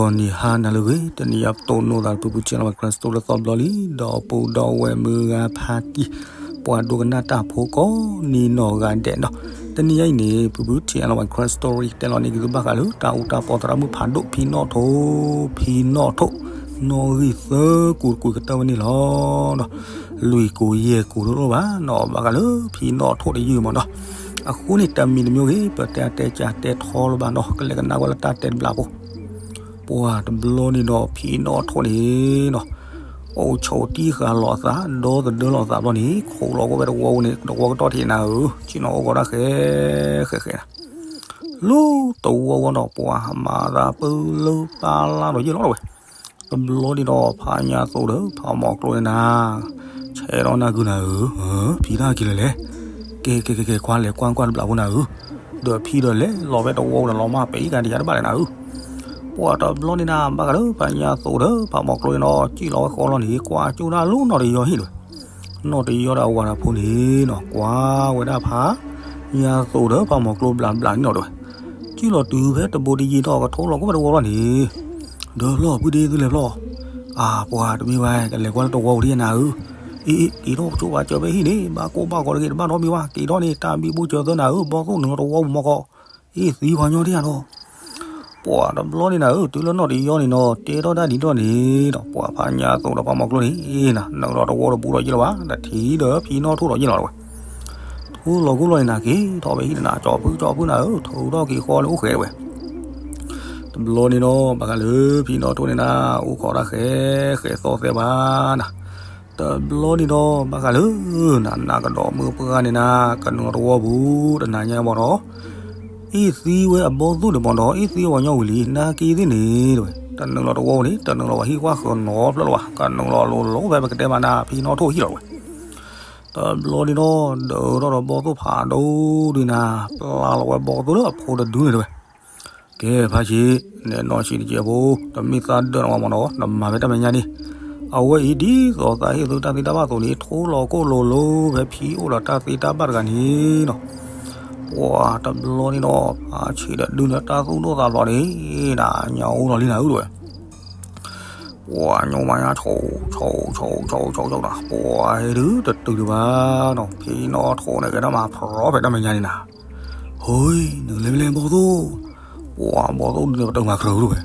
နံၤဟါနၤလၢအဂ့ၤ, တနံၤအံၤပတိၢ်နီၣ်သးဒီးဖုဖု Chin Language Channel တသီတဘျီလံ, ဒီးပူၤဒီးဝဲၢ်မုၢ်ဂၤဖါတံၢ်, ပှၤဒိကနၣ်တၢ်ဖိကိးနီၢ်ဂၤဒဲးနီၤ, တနံၤအံၤန့ၣ် ဖုဖု Chin Language Channel တဲလီၤန့ၢ်က့ၤသုဘၣ်ဃးလၢ တၢ်အူတၢ်ပီသရၣ်မုၣ်ဖးဒိၣ် ဖံနီၣ်ထိၣ်, ဖံနီၣ်ထိၣ်, နီၣ်ဂံၢ်သၢကူာ်တကွံာ်ကတၢၢ်ဝဲန့ၣ်လီၤ. ဒီးလွံၢ်ကူာ်ယဲၢ်ကူာ်တအိၣ်ဘၣ်နီၤ, ဘၣ်ဃးလၢဖံနီၣ်ထိၣ်တယုၢ်မးနီၤ, အဃိန့ၣ် တမံၤတမံၤဂ့ၤ ပတဲအတဲကတဲထီလၢၤဘၣ်နီၤ, ကလဲၤကနၣ်ဝဲလၢတၢ်တဲတဘျီဖိ, ပှၤတဘျီန့ၣ်ဒီး ဖံနီၣ်ထိၣ်န့ၣ်နီၤ, အိၣ်ဆိးတံၢ်ဃာ်လီၤအသး ဒီသဒၢလီၤအသးဘျီန့ၣ် ခိးလီၤကအိၣ်ဝဲတဝီပူၤန့ၣ် တဝီကတီၢ်ထံးနၤဧၢ, ဆ့ၣ်နီၤအိၣ်ကီးတၢ်ဃဲ ဃဲဃဲနၤ, လၢတဝီဝဲဒီး ပှၤမၤသးပၢလၢပၢ်လၢ်ဒီးယဲၢ်လီၤဝဲ, တဘျီန့ၣ်ဒီး ဖါညါသိးဒီး ဖးမီၤကျိန့ၣ်နၤ, ဆဲးထီၣ်နၢ်ကုနၤဧၢ, ဖံတၢ်က့ၤလၢလဲၣ်, ကဲကဲကဲကဲ ကွၢ်လဲၤကွၢ်ကွၢ်တဘျီဖိနၤဧၢ, ဒီးဖံဒီးလဲၤလီၤဝဲတဝီပူၤဒီး လီၤမၢ်ပဲအံၤကဒီးယၤတဘၣ်လဲၣ်နၤဧၢ, ပှၤတဘျီန့ၣ်နၤ ဘၣ်ဃးလၢဖါညါသိးဒီး ဖးမီၤကျိန့ၣ်နီၤ စံၣ်လီၤဝဲဃီလီၤန့ၣ် ကွၢ်ကၠိဒၣ်လၢနီၢ်တယီဟံၣ်တဝဲ, နီၢ်တယီဒီးအဝၤဒီးဖိန့ၣ်နီၤ ကွၢ်ဝဲဒၣ်ဖါ ညါသိးဒီးဖးမီၤကျိဘျးဘျးန့ၣ်နီၤတဝဲ, စံၣ်လီၤတုၤဖဲတဘိတယံၤဒီး ကထိလီၤကအိၣ်ဖဲတဝီလီၤန့ၣ်, ဒီးဖျီၣ်ဖုဒ့သုလဲၤဖျီၣ်, အၢ ပှၤတမ့ၢ်ဘၣ် ကလဲၤကွၢ်လၢတဝီပူၤဒံးနၤဧၢ, အ့ အ့ က့ၤထီၣ်ကၠိဘၣ်စၢၤဖဲဟံၣ်န့ၣ် ဘၣ်ကိၢ်ဘၣ်ဂီၤတဂ့ၤ တဘၣ်နီတမံၤဘၣ် က့ၤထီၣ်န့ၣ် တၢ်ဘံဘူစၢၤသၢနၤဧၢ, ဘီသိၣ်နုာ်လီၤတဝီပူၤမီၢ်ကီး, အ့ သံပှၤညီဒံးဧါနီၤ ပှၤတဘျီန့ၣ်နၤဧၢ, တုၤလၢနီၢ်တယီန့ၣ်နီၤ တဲထီၣ်တၢ်ဒ်န့ၣ်ဒီးန့ၣ်ဒီး ပှၤဖါညါသိးဒီးဖးမီၤကျိန့ၣ်နၤ နုာ်လီၤတဝီတဘူးဒီးယဲၢ်လီၤဘၣ်, တထံၣ်ဒီးဖံနီၣ်ထိၣ်ဒီးယဲၢ်လီၤတဝဲ, ထိလီၤကအိၣ်လီၤန့ၣ်နၤ က့ၤထီၣ်ဖဲဟံၣ်န့ၣ်နၤ ကၠီဖုကၠီဖုနၤဧၢ, ထုးထီၣ်က့ၤဃီန့ၣ်အိၣ်ဃဲးတဝဲ, တဘျီန့ၣ်နီၤ ဘၣ်ဃးလၢဖံနီၣ်ထိၣ်န့ၣ်နၤ အိၣ်ခိးတၢ်ဃဲဃဲသီသဲဘၣ်နၤ တဘျီန့ၣ်ဒီး ဘၣ်ဃးလၢ နၤ နကဒီးမုၢ်ပှၢ်န့ၣ်နၤ ကနုာ်လီၤတဝီပူၤ တနၤညါမီၢ်ဒီး အ့ၣ်သံဝဲအဘီသိၣ်န့ၣ်မီၢ်ဒီး အ့ၣ်သံဝဲညီဝံၤလံ နၤက့ၤသ့ၣ်န့ၣ်တဝဲ, တနုာ်လီၤတဝီပူၤန့ၣ် တနုာ်လီၤဝဲဟံၣ်ကွၢ်ဃၢၤနီၤဖျၢၣ်လီၤဘၣ်, ကနုာ်လီၤလိၤလိၤဖဲပကတဲမးနၤ ဖံနီၣ်ထိၣ်ဟံၣ်လီၤတဝဲ, တဘျီန့ၣ်ဒီး ဒၢထီၣ်ဒီးဘီသိၣ်ဖးဒိၣ်ဒုနၤ ပျၢ်လီၤဝဲဘီသိၣ်လၢအဖိတဒုန့ၣ်တဝဲ ကဲ ဖါဆံး, နနီၢ်ဆံးတကဲးဖိ, တမ့ၢ်သးဒၢနဝဲမီၢ်နီၤ, နမၤဖဲတၢ်မဲာ်ညါန့ၣ်, အဝဲအံၤဒ်သိးသးဟ့ၣ်သုတၢ်သ့တၢ်ဘၣ်အသိးန့ၣ် ထိလီၤကိၢ်လိၤလိၤဖဲဖံအိၣ်ဒီးတၢ်သ့တၢ်ဘၣ်တဂၤန့ၣ်နီၤ, ပှၤတဘျီန့ၣ်ဒီး ဖါဆံးဒီးဒုးနၢတၢ်သူၣ်ဒိၣ်သးဖျိးန့ၣ်, နညါအိၣ်လီၤလံနၤဧၢတဝဲ ပှၤညိမါညါဆိးဆိးဆိးဆိးဆိးဆိးနၤ, ပှၤဟဲဒုးတတုၤဒံးဘၣ်နီၤ, ဖံနီၣ်ထိၣ်န့ၣ်ကဲထီၣ်မၤဖြီဖဲတၢ်မဲာ်ညါန့ၣ်နၤ, ဟိ, နလဲၤဖဲလဲၣ်ဘီသိၣ်, ပှၤဘီသိၣ်ဒုးန့ၣ်ပတုာ်မၤကြၢးတဝဲ,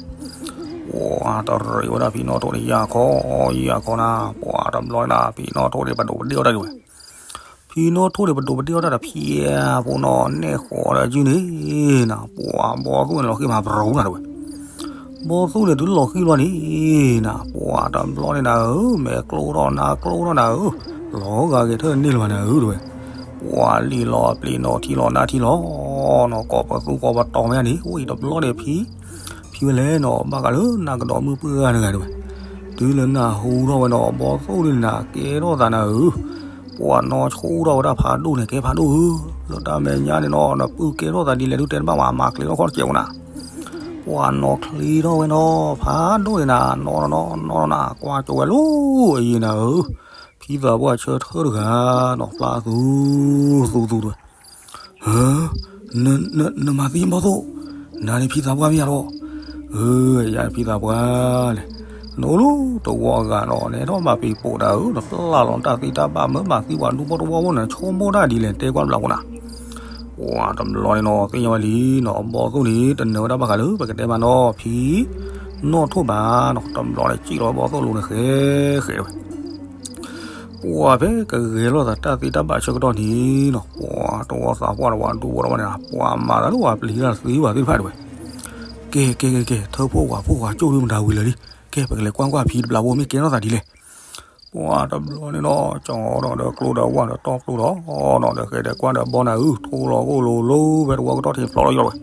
ပှၤတရံးဝဲဒၣ်ဖံနီၣ်ထိၣ်န့ၣ် ယၢ်ခီယၢ်ခီနၤ, ပှၤတဘျီနၤ ဖံနီၣ်ထိၣ်န့ၣ်ပဒိးပဒ့ၣ်အီၣ်တၢ်ဒံးဝဲ ဖံနီၣ်ထိၣ်န့ၣ် ပဒိးပဒ့ၣ်အီၣ်တၢ်ဒီးဖံအဖိနီၤ နဲၣ်ဃီၤဒီးယုၢ်န့ၣ်နၤ, ပှၤဘီသိၣ်န့ၣ်လီၤဃံမၤပရူၤနၤတဝဲ, ဘီသိၣ်န့ၣ်တုၤလီၤဃံဘျီန့ၣ်နၤ, ပှၤတဘျီန့ၣ်နၤဧၢ, မဲာ်ကျိထီၣ်နါကျိထီၣ်နၤဧၢ, လီၤဂာ်က့ၤထၢၣ်န့ၢ်လၢၤဘၣ်နၤဧၢတဝဲ, ပှၤလံၣ်လီၤပျံၤနီၤထံလီၤနါထံလီၤနီၤ, ကိးပသူကိးပတီၤမ့ၢ်န့ၣ်, အိၣ်အံၤတဘျီန့ၣ်ဖံ, ဖံဝဲလဲၣ်နီၤ, ဘၣ်ဃးလၢနၤကဒီးမုၢ်ပှၢ်ဂၤတဂၤတဝဲ, တုၤလၢနၢ်ဟူထီၣ်ဝဲနီၤ ဘီသိၣ်ဒုးန့ၣ်နၤ ကဲထီၣ်သးနၤဧၢ, ပှၤနီၢ်ဆူၣ်ထီၣ်ဝဲဒၣ်ဖးဒိၣ်န့ၣ် ကဲဖးဒိၣ်ဧၢ, လၢတၢ်မဲာ်ညါန့ၣ်နီၤ နပုၢ်ကဲထီၣ်သးဒ်လဲၣ်ဒုးတဲတဘၣ်ဝဲ မၤချ့ထီၣ်ခီၣ်တကဲးဝဲနၤ, ပှၤနီၢ်ချ့ထီၣ်ဝဲနီၤ ဖးဒိၣ်န့ၣ်နၤ နီၢ်နီၢ်နီၢ်နီၢ်နၤ ကွၢ်ကၠိဝဲလၢအယံၤနၤဧၢ, ဖံသးပှၢ်ဆၢထၢၣ်တဂၤနီၤ ဖျါသူသူသူတဝဲ ဟၢ, နမၤသံဘီသိၣ်, နၤန့ၣ်ဖံသးပှၢ်မ့ၢ်ယါလီၤ, အၢ ယၤဖံသးပှၢ်လဲၣ်, နအိၣ်လၢတဝီအဂၤနီၤ နဟဲထီၣ်ဘၣ်ဖံပိာ်နၤဧၢ, နပျၢ်လီၤနတၢ်သ့တၢ်ဘၣ်မၢမၤသံပှၤဒူဖိတဝီဖိန့ၣ် ဆိကမိၣ်တၢ်ဒ်လဲၣ် တဲကွၢ်တဘျီဖိနၤ ပှၤတဘျီန့ၣ်နီၤ သ့ၣ်ညါဝဲလံနီၤ ဘီသိၣ်န့ၣ် တနၢၤဝဲဒၣ်ဘၣ်ဃးလၢ ပကတဲမးနီၤ ဖံ နီၣ်ထိၣ်ဘၣ်နီၤ တဘျီန့ၣ် စံၣ်လီၤဝဲဘီသိၣ်လိၤန့ၣ် ဃဲဃဲဝဲ ပှၤဖဲကဂဲၤလိာ်သးတၢ်သ့တၢ်ဘၣ်ဆၢကတီၢ်န့ၣ်နီၤ ပှၤတဝီသးပှၢ်တဝီဒူဖိတဝီန့ၣ် ပှၤမၤသးဒ်ပှၤပျံၤတၢ်သ့ဘၣ်သ့ၣ်တဖၣ်တဝဲ ကဲ ကဲ ကဲ ကဲ ထၢဖှိၣ်ဝၤဖှိၣ်ဝၤကၠိၣ်ဒုးမတၤဝံၤလၢာ်လံ ကဲ ပကလဲၤကွၢ်ကွၢ်ဖံတဘျီဖိမ့ၢ်ကဲထီၣ်သးဒ်လဲၣ် ပှၤတဘျီန့ၣ်နီၤ ကၠီဒီးကျိဒီးဝၢ်ဒီးတီၢ်ပျိဒီးနီၤ ဒီးဃဲၤဒီးကွၢ်ဒီးဘီနၤဧၢ ထိလီၤဂိၢ်လိၤလိၤ ဖဲတဝီကတီၢ်ထံးဖျိးလီၤယီၤဝဲ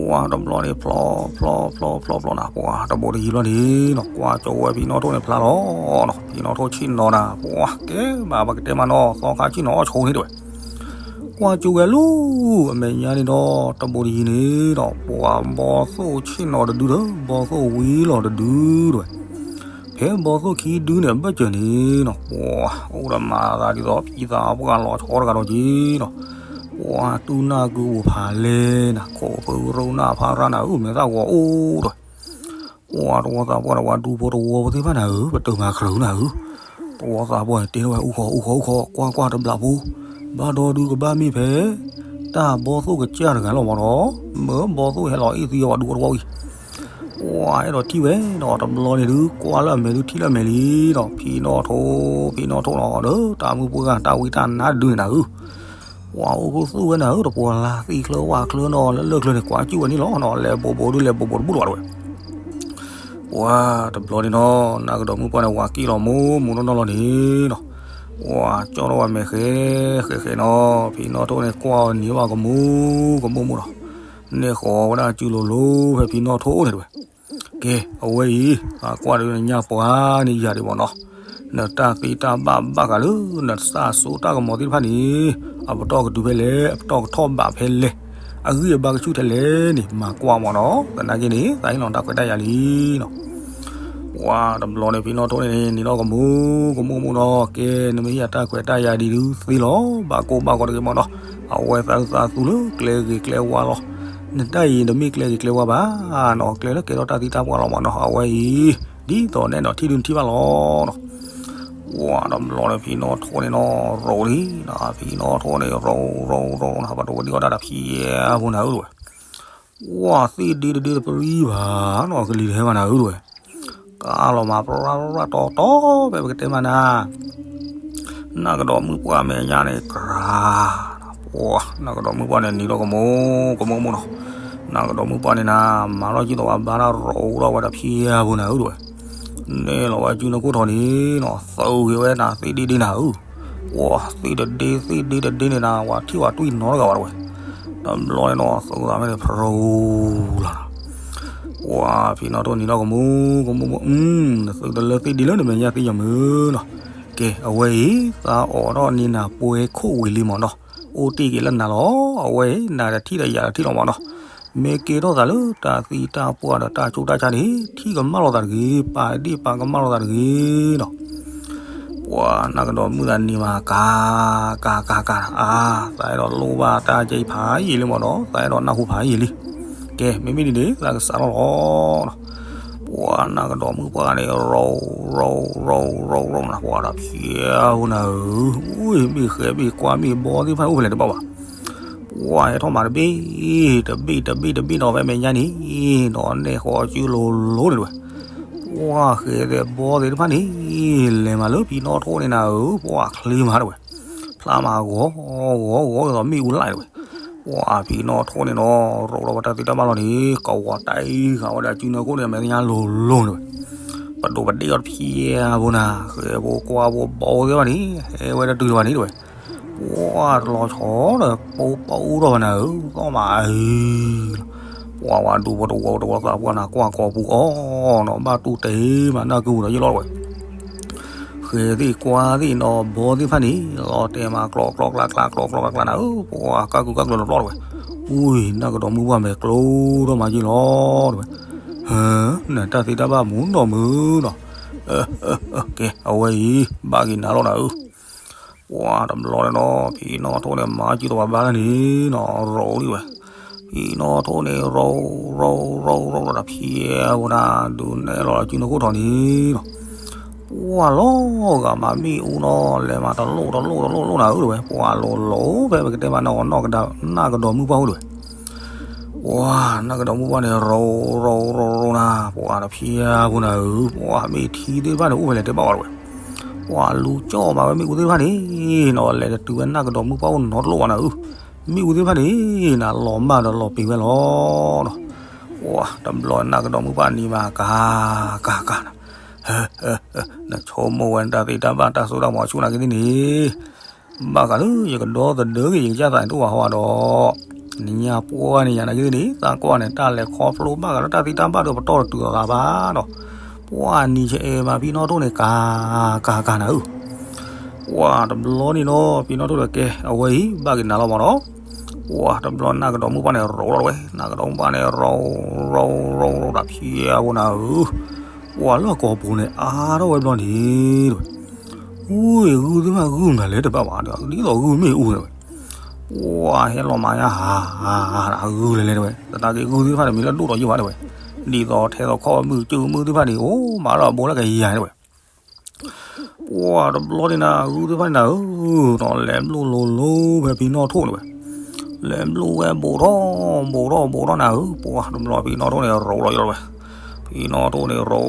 ပှၤတဘျီန့ၣ်ဖျိး ဖျိး ဖျိး ဖျိး ဖျိးနၤ ပှၤတဘိတယံၤဘျီန့ၣ်နီၤ ကွၢ်ကၠိဝဲဖံနီၣ်ထိၣ်န့ၣ်ဖျါလီၤနီၤ ဖံနီၣ်ထိၣ်ဆ့ၣ်နီၤနၤ ပှၤကဲဘၣ်ပကတဲမးနီၤ သီခါဆ့ၣ်နီၤအီၣ်ဆိးန့ၣ်တဝဲ ကွၢ်ကၠိဝဲလၢ အမဲာ်ညါန့ၣ်ဒီး တဘိတယံၤန့ၣ်ဒီး ပှၤဘီသိၣ်ဆ့ၣ်နီၤတဒုဒီး ဘီသိၣ်ဝံလီၤတဒုတဝဲ ဖဲဘီသိၣ်ခံဒုန့ၣ် အဘၢၣ်စၢၤန့ၣ်နီၤ ပှၤအိၣ်ဒီးမၤသးဒ်သိး ဖံသးပှၢ်လီၤဆီတဂၤဒီးက့ၤနီၤ ပှၤတူၢ်နၢ်ကုအိၣ်ဖးလဲၢ်နၤ ခိၣ်ဖုရိနၢ်ဖးရၣ်နၤ အုၣ်မဲာ်သၣ်ဂီၤအိၣ်တဝဲ ပှၤတဝီသးပှၢ်ဒီးပှၤဒူဖိတဝီဖိသ့ၣ်တဖၣ်နၤဧၢ, ပတၢ်မၤချၢနၤဧၢ, တဝီသးပှၢ်န့ၣ်တဲထီၣ်ဝဲ အူဃီ အူဃီ အူဃီ ကွၢ်ကွၢ်တဘျီဖိ, ဘၣ်ဒီဒုကဘၣ်မ့ၢ်ဖဲ တၢ်ဘီသိၣ်ကစၢ်တဂၤလီၤမးနီၤ, မ့ၢ်ဘီသိၣ်ဟဲလီၤအ့ၣ်သံအီၤပှၤဒူဖိတဝီအံၤ, ပှၤအဲၣ်ဒိးထံၣ်ဝဲဒီး တဘျီန့ၣ်ဒုး ကွၢ်လၢအမဲာ်ဒုးထံၣ်လၢအမဲာ်လံဒီး ဖံနီၣ်ထိ ဖံနီၣ်ထိနီၤဒီး တၢ်မုၢ်ပှၢ်တၢ်ဝံတၢ်နါဒုးန့ၣ်နၤဧၢ ပှၤအိၣ်ခူသူၣ်ဝဲနၤဧၢ, တပှီၤလၢသံချၢဝၣ်ချၢနီၤ လၢလၢၢ်ချၢန့ၣ် ကွၢ်ကၠူၣ်ဝဲန့ၣ်လီၤနီၤ, လဲၤဘိးဘိးဒုး လဲၤဘိးဘိးတဘူၣ်လီၤဝဲ, ပှၤတဘျီန့ၣ်နီၤ နၢ်ကဒီးမုၣ်ပှၢ်န့ၣ် ဝၤက့ၣ်လီၤမိၢ်မိၢ်နီၢ်နီၢ်လီၤန့ၣ်နီၤ, ပှၤကၠီထီၣ်ဝဲမဲာ်ဃဲ ဃဲဃဲနီၤ, ဖံနီၣ်ထိန့ၣ် ကွၢ်အီၤနံၤဘၣ်ကမူကမူမူနီၤ, နဲၣ်ဃီၤဝဲဒၣ်စုလိၤလိၤဖဲဖံနီၣ်ထိန့ၣ်တဝဲ ကဲ အဝဲအံၤ သးကွၢ်ဒီးနညၣ်ပှၢ်န့ၣ်ယၤဒံးမးနီၤ, နတၢ်သ့တၢ်ဘၣ်ဘၣ်ဃးလၢ နတၢ်စိတၢ်ကမီၤသ့ၣ်တဖၣ်န့ၣ် အပတီၢ်ကတုၤဖဲလဲၣ်, အပတီၢ်ကထီၣ်ဘးဖဲလဲၣ်, အဂံၢ်အဘါကဆူၣ်ထဲလဲၣ်န့ၣ် မၤကွၢ်မးနီၤ, သနာ်က့န့ၣ် သးဟ့ၣ်လီၤတၢ်ခွဲးတၢ်ယာ်လံနီၤ ပှၤတဘျီန့ၣ် ဖံနီၣ်ထိန့ၣ် နံၤထီၣ်ကမူကမူကမူနီၤ, ကဲ နမ့ၢ်ဟ့ၣ်ယၤတၢ်ခွဲးတၢ်ယာ်ဒ်ဒုးသ့လီၤ, ဘၣ်ကိၢ်ဘၣ်ဂီၤတဂ့ၤမးနီၤ, အဝဲသးသူသူလၢကျဲဂ့ၤကျဲဝါလီၤ, နတၢ်အံၤတမ့ၢ်ကျဲဂ့ၤကျဲဝါဘၣ်နီၤ, ကျဲလၢကဲထီၣ်တၢ်သံတၢ်ပှၢ်လီၤမးနီၤ, အဝဲအံၤ ဒ်သိးနဲၣ်ဒီးထံၣ်ဒုးနထံၣ်ဘၣ်လီၤနီၤ ပှၤတဘျီန့ၣ် ဖံနီၣ်ထိန့ၣ်နီၤ ရိးလံနီၤ, ဖံနီၣ်ထိန့ၣ် ရိးရိးရိးနီၤ, ပှၤတဝဲဒံးအီၣ်တၢ်တဖျဲးဖိနၤဧၢတဝဲ ပှၤသ့ၣ်ဒ့တဒ့တပရံဘၣ်နီၤ, ကလံၤတဟဲဘၣ်နၤဧၢတဝဲ, ကါလီၤမး ပြရၣ်ပြရၣ်တီတီ ဖဲပကတဲမးနၤ နၢ်ကဒီးမုၣ်ပှၢ်မဲာ်ညါန့ၣ် ကြၤ, ပှၤ နၢ်ကဒီးမုၣ်ပှၢ်န့ၣ် နံၤထီၣ်ကမူကမူကမူနီၤ, နၢ်ကဒီးမုၣ်ပှၢ်န့ၣ်နၤ မၤထီၣ်ကံၣ်သီးဝဲဘါတၢ်ရိးဒီးဝဲတဖျဲးဖိနၤဧၢတဝဲ, နဲၣ်လီၤဝဲစုနၢခိၣ်ထီၣ်န့ၣ်နီၤ သုးက့ၤဝဲနၤသ့ၣ်ဒ့ဒ့နၤဧၢ, ပှၤသ့ၣ်တဒ့သ့ၣ်ဒ့တဒ့န့ၣ်နၤ ပှၤထံၣ်ပှၤတွံၢ်နီတဂၤဘၣ်တဝဲ, တဘျီန့ၣ်နီၤ သုးသးမ့ၢ်န့ၣ် ဖရိလီၤနီၤ ပှၤဖံနီၣ်ထိန့ၣ်နံၤထီၣ်ကမူကမူမူ, နသုးတလၢသ့ၣ်ဒ့လၢနမဲာ်ညါသ့ယမုၢ်နီၤ, ကဲ အဝဲအံၤ သးအိးထီၣ်န့ၢ်နၤပှဲၤခိၣ်ဝံၤလံမးနီၤ, အိၣ်တ့ၢ်က့ၤလၢနၤလီၤ, အဝဲအံၤ နၤတထံၣ်ဒီးယၤတထံၣ်လီၤမးနီၤ, မ့ၢ်ကဲထီၣ်သးလၢတၢ်သံတၢ်ပှၢ်ဒီးတၢ်ကၠိတၢ်ကၠၢန့ၣ် ထံၣ်ကမၣ်လိာ်သးတဂ့ၤ, ပာ်ဒ့ၣ်ပာ်ကမၣ်လိာ်သးတဂ့ၤနီၤ ပှၤနၢ်ကဒီးမုၣ်သးနံၤမးကၤ ကၤကၤကၤ အါ သးအဲၣ်ဒိးလိၣ်ဘၣ်တၢ်ကဲအံၤဖးယံာ်လံမးနီၤ, သးအဲၣ်ဒိးနၢ်ဟူဖးယံာ်လံ, ကဲ မ့မ့ၢ်ဒ်န့ၣ် သးကစးထီၣ်လီၤနီၤ, ပှၤနၢ်ကဒီးမုၣ်ပှၢ်န့ၣ် ရိးရိးရိးရိးရိးနၤ ပှၤဒီးဖျဲးဖိနၤဧၢ, အူမ့ၢ်ဃဲမ့ၢ်ကွၢ်မ့ၢ်ဘီသ့ၣ်တဖၣ်န့ၣ် အိၣ်ဖဲလဲၣ်တဘၣ်ဘၣ် ပှၤဟဲထီၣ်မးတဘ့ၣ် တဘ့ၣ်တဘ့ၣ်တဘ့ၣ်နီၤ ဖဲမဲာ်ညါန့ၣ်နီၤ, နဲၣ်ဃီၤစုလိၤလိၤန့ၣ်တဝဲ, ပှၤဃဲသဲးဘီသ့ၣ်တဖၣ်န့ၣ် လဲၤမးလၢဖံနီၣ်ထိန့ၣ်နၤဧၢ, ပှၤချ့မးတဝဲ, ဖျါမးဂီၤဂီၤဂီၤဂီၤဂီၤ မ့ၣ်အူလၢ်တဝဲ, ပှၤဖံနီၣ်ထိန့ၣ်နီၤ ရိးထီၣ်ဝဲတၢ်သ့တၢ်ဘၣ်လီၤန့ၣ် ကဝီၤတၢ်အံၤဃာ်ဝဲဒၣ်စုနၢခိၣ်န့ၣ် မဲာ်ညါလိၤလိၤန့ၣ်တဝဲ, ပဒိးပဒ့ၣ်အီၤတဖျဲးဖိနၤ ဃဲဖိကွၢ်ဖိဘီသ့ၣ်တဖၣ်န့ၣ် ဟဲဝဲတတုၤတဝဲန့ၣ်တဝဲ ပှၤတလီၤဆီဒီး ပအိၣ်ထီၣ်ဘၣ်နၤဧၢ သီၣ်မးအံၤလီၤ, ပှၤဝဲဒူဖိတဝီတဝီသးပှၢ်နၤ ကွၢ်ကီၤပူၤအီၤနီၤ ဘၣ်တူၢ်တ့ၢ်မးနၢ်ကုၢ်ပူၤဒီးယလီၤတဝဲ, ဃဲသ့ၣ်ကွၢ်သ့ၣ်နီၤ ဘီသ့ၣ်တဖၣ်န့ၣ် လီၤတဲာ်မးကျီကျီကျါကျါကျီကျီကျါကျါနၤဧၢ, ပှၤကၢ်ကုၢ်ကၢ်ကျၢၤလီၤပျီတဝဲ, အူ နၢ်ကဒီးမုၢ်ပှၢ်မဲာ်ကျိထီၣ်မးယလီၤတဝဲ, ဟၢ နတၢ်သ့တၢ်ဘၣ်မူနီၢ်မုၢ်နီၤ, ကဲ အဝဲအံၤ ဘၣ်က့ၤနၤလီၤနၤဧၢ ပှၤတဘျီန့ၣ်နီၤ ဖံနီၣ်ထိန့ၣ် မၤစုတဝၤဘါလၢန့ၣ်နီၤ ရိးလံဝဲ, ဖံနီၣ်ထိန့ၣ် ရိးရိးရိးရိးဒီးတၢ်ဖံဝဲဒၣ် ဒုးနဲၣ်လီၤစုနၢခိၣ်ထီၣ်န့ၣ်နီၤ, ပှၤလီၤဂာ်မးမ့ၣ်အူနီၤ လဲၤမးတလိၣ်တလိၣ်တလိၣ်တလိၣ်နၤဧၢတဝဲ ပှၤလိၤလိၤဖဲပကတဲမးနီၤ နၢ်ကဒီးမုၢ်ပှၢ်အိၣ်တဝဲ ပှၤနၢ်ကဒီးမုၢ်ပှၢ်န့ၣ် ရိးရိးရိးရိးနၤ ပှၤတဖံဧါပူၤနၤဧၢ, ပှၤမ့ၢ်ထံသ့ၣ်တဖၣ်န့ၣ် အိၣ်ဖဲလဲၣ်တဲဘၣ်ဝဲတဝဲ, ပှၤလူၤကၠီၣ်မးဝဲမ့ၣ်အူသ့ၣ်တဖၣ်န့ၣ်နီၤ လဲၤတတုၤဝဲနၢ်ကဒီးမုၢ်ပှၢ်အိၣ်နီတလိၣ်ဘၣ်နၤဧၢ, မ့ၣ်အူသ့ၣ်တဖၣ်န့ၣ်နၤ လီၤမၢ်ဒီးလီၤပ့ၤဝဲလီၤနီၤ, ပှၤတဘျီနၢ်ကဒီးမုၢ်ပှၢ်နံၤမးကၤကၤကၤနၤ နဆိကမိၣ်ဝဲနတၢ်သ့တၢ်ဘၣ်တၢ်စိတၢ်ကမီၤဆူၣ်နၤက့ၤသ့ၣ်န့ၣ်, ဘၣ်ဃးလၢယကဒီသဒၢက့ၤယကစၢ်သးန့ၣ်တအိၣ်ဘၣ်ဟီဘၣ်ဒီး, နညါပှၢ်န့ၣ်ယၤနၤက့ၤသ့ၣ်န့ၣ် သးကွၢ်န့ၣ် တၢ်လဲၤခီဖျိဘၣ်ဃးလၢတၢ်သံတၢ်ဘၣ်ဒီးပတီၢ်တတုၤလီၤသးဘၣ်ဒီး, ပှၤနံၤဆဲးအဲၣ်မးဖံနီၣ်ထိၣ်န့ၣ် ကၤကၤကၤနၤဧၢ ပှၤတဘျီန့ၣ်နီၤ ဖံနီၣ်ထိၣ်ဒီးကဲ အဝဲအံၤ ဘၣ်က့ၤနၤလီၤမးနီၤ, ပှၤတဘျီနၢ်ကဒီးမုၢ်ပှၢ်န့ၣ် ရိးထီၣ်ဝဲ နၢ်ကဒီးမုၢ်ပှၢ်န့ၣ် ရိးရိးရိးရိးတၢ်ဖံဧါပူၤနၤဧၢ, ပှၤလၢအကိာ်ပူၤန့ၣ် အါထီၣ်ဝဲဘျီန့ၣ်တဝဲ, အူ ဂုၢ်သ့ၣ်တဖၣ်ဂုၢ်မနုၤလဲၣ်တဘၣ်ဘၣ်ဒီး ဒ်သိးဂုၢ်မ့ၣ်အူတဝဲ, ပှၤဟဲလီၤမးယါဟးဟးဟးဂုၢ်လဲၤလဲၤတဝဲ, သနာ်က့ဂုၢ်သ့ၣ်တဖၣ်န့ၣ် မ့ၢ်လၢဒိၣ်ဒီးယိၣ်ဘၣ်တဝဲ, ဒ်သိးထဲသိးခီၣ်မုၢ်ကၠုၢ်မုၢ်သ့ၣ်တဖၣ်န့ၣ် အိၣ်မးဒီးအဘိလၢကယၤန့ၣ်ဝဲ ပှၤတဘျီန့ၣ်နၤ ဂုၢ်သ့ၣ်တဖၣ်န့ၣ်နၤဧၢ, ဒီးလဲၤဘျိၣ်လိၤလိၤဖဲဖံနီၣ်ထိၣ်န့ၣ်ဝဲ, လဲၤဘျိၣ်ဝဲဘူးထီၣ်ဘူးထီၣ်ဘူးထီၣ်နၤဧၢ, ပှၤတဘျီဖံနီၣ်ထိၣ်န့ၣ် ရိးလီၤယလီၤဝဲ, ဖံနီၣ်ထိၣ်န့ၣ် ရိးရိးရိးရိးနီၤ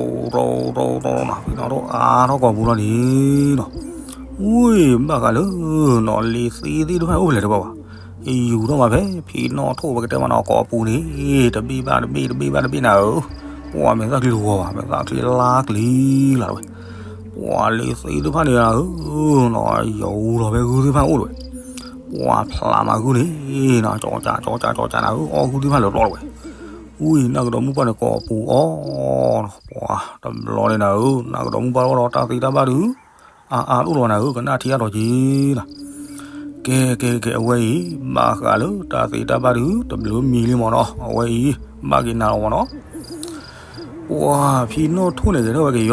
ဖံနီၣ်ထိၣ်အါထီၣ်ကိာ်ပူၤလီၤန့ၣ်နီၤ, ဝံၤဘၣ်ဃးလၢ နီၤလံၤသ့သ့ၣ်တဖၣ်အိၣ်ဖဲလဲၣ်တဘၣ်ဘၣ်, ယူၤထီၣ်မးဖဲဖံနီၣ်ထိၣ်ပကတဲမးနီၤ ကိာ်ပူၤန့ၣ် တဘ့ၣ်ဘၣ်တဘ့ၣ် တဘ့ၣ်ဘၣ်တဘ့ၣ်နၤဧၢ, ပှၤမဲာ်သၣ်ချံတဝီဘၣ် မဲာ်သၣ်ချံလါကလံၤလၢ်တဝဲ, ပှၤလံၤသ့သ့ၣ်တဖၣ်န့ၣ်ဧၢ, နီၤယူၤလီၤဖဲဂုၢ်သ့ၣ်တဖၣ်အိၣ်တဝဲ, ပှၤဖျးမၤဂုၢ်န့ၣ် နီၤကၠီကၠးကၠီကၠးကၠီကၠးနၤဧၢ, အီၣ်ဂုၢ်သ့ၣ်တဖၣ်လၢာ်ပျီတဝဲ, ဝံၤနၢ်ကဒီးမုၣ်ပှၢ်န့ၣ်ကိာ်ပူၤအီၤ, ပှၤတဘျီန့ၣ်နၤဧၢ, နၢ်ကဒီးမုၣ်ပှၢ်လီၤဒီးတၢ်သ့တၢ်ဘၣ်ဒုး အါအါတအိၣ်လီၤနၤဧၢ, ကနၣ်ထံအါထီၣ်က့ၤနၤ, ကဲကဲကဲ အဝဲအံၤ ဘၣ်ဃးလၢတၢ်သ့တၢ်ဘၣ်ဒုး တဘျုးမံၤလံမ့ၢ်နီၤ, အဝဲအံၤ ဘၣ်က့ၤနၤလီၤမ့ၢ်နီၤ, ပှၤဖံနီၣ်ထိၣ်န့ၣ်ဂဲၤထီၣ်ဝဲကယီ,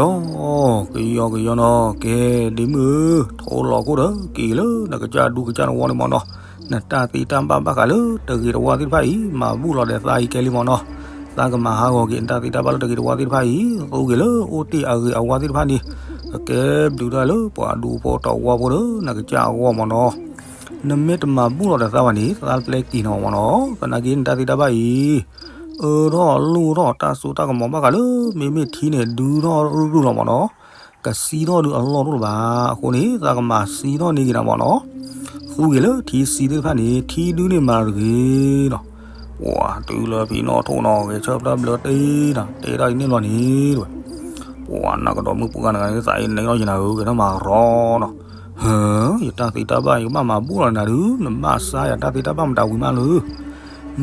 ကယီကယီနီၤ, ကဲဒ့မုၣ်ဧၢ, ထိလီၤခိၣ်ဒီး က့ၤလၢနကစၢ်ဒူကစၢ်နဝီန့ၣ်မ့ၢ်နီၤ, နတၢ်သ့တၢ်ဘၣ်ဘၣ်ဃးလၢတဂ့ၤတဝါသ့ၣ်တဖၣ်အံၤ မၤဘူၣ်လီၤဒီးသးအံၤကဲလံမ့ၢ်နီၤ, သးကမၤဟးဂီၤက့ၤနတၢ်သ့တၢ်ဘၣ်လၢတဂ့ၤတဝါသ့ၣ်တဖၣ်အံၤ သူက့ၤလၢအိၣ်တ့ၢ်အဂ့ၤအဝါသ့ၣ်တဖၣ်န့ၣ်, ကကဲဘျုးတၢ်လၢပှၤဒူဖိတဝီဖိဒီး နကစၢ်အဂီၢ်မ့ၢ်နီၤ, နမ့ၢ်တမၤဘူၣ်လီၤဒီးသးဘၣ်န့ၣ် သးပျဲက့ၤနၤမ့ၢ်နီၤ, သနာ်က့နတၢ်သ့တၢ်ဘၣ်အံၤ အၢထီၣ်လိၣ်ထီၣ်တၢ်စိတၢ်ကမီၤဘၣ်ဃးလၢ မ့မ့ၢ်ထံန့ၣ် ဒုထီၣ်ရုၢ်ရုၢ်လီၤမ့ၢ်နီၤ, ကစံထီၣ်ဒုးအလီၢ်တအိၣ်လၢၤဘၣ်, အဃိန့ၣ် သးကမၤစံထီၣ်န့ၢ်က့ၤနၤမ့ၢ်နီၤ, သူက့ၤလၢထံစံသ့ၣ်တဖၣ်န့ၣ် ထံဒုန့ၣ်မၤတဂ့ၤနီၤ, ပှၤတုၤလၢဖံနီၣ်ထိၣ်နီၤ ဂဲၤဆၢထၢၣ်ဘျၢတ့ၢ်နီၤ တဲဒၣ်အံၤန့ၣ်လီၤန့ၣ်တဝဲ, ပှၤနၢ်ကဒီးမုၣ်ပှၢ်တဂၤန့ၣ် သးအံၤန့ၣ်လီၤယနၤဧၢ ကဲထီၣ်မၤရီနီၤ, ဟၢ ယတၢ်သ့တၢ်ဘၣ် ယကဘၣ်မၤဘူၣ်လီၤနၤဒုး နဘၣ်စါယၤတၢ်သ့တၢ်ဘၣ်မတၤဝံၤမးလၢ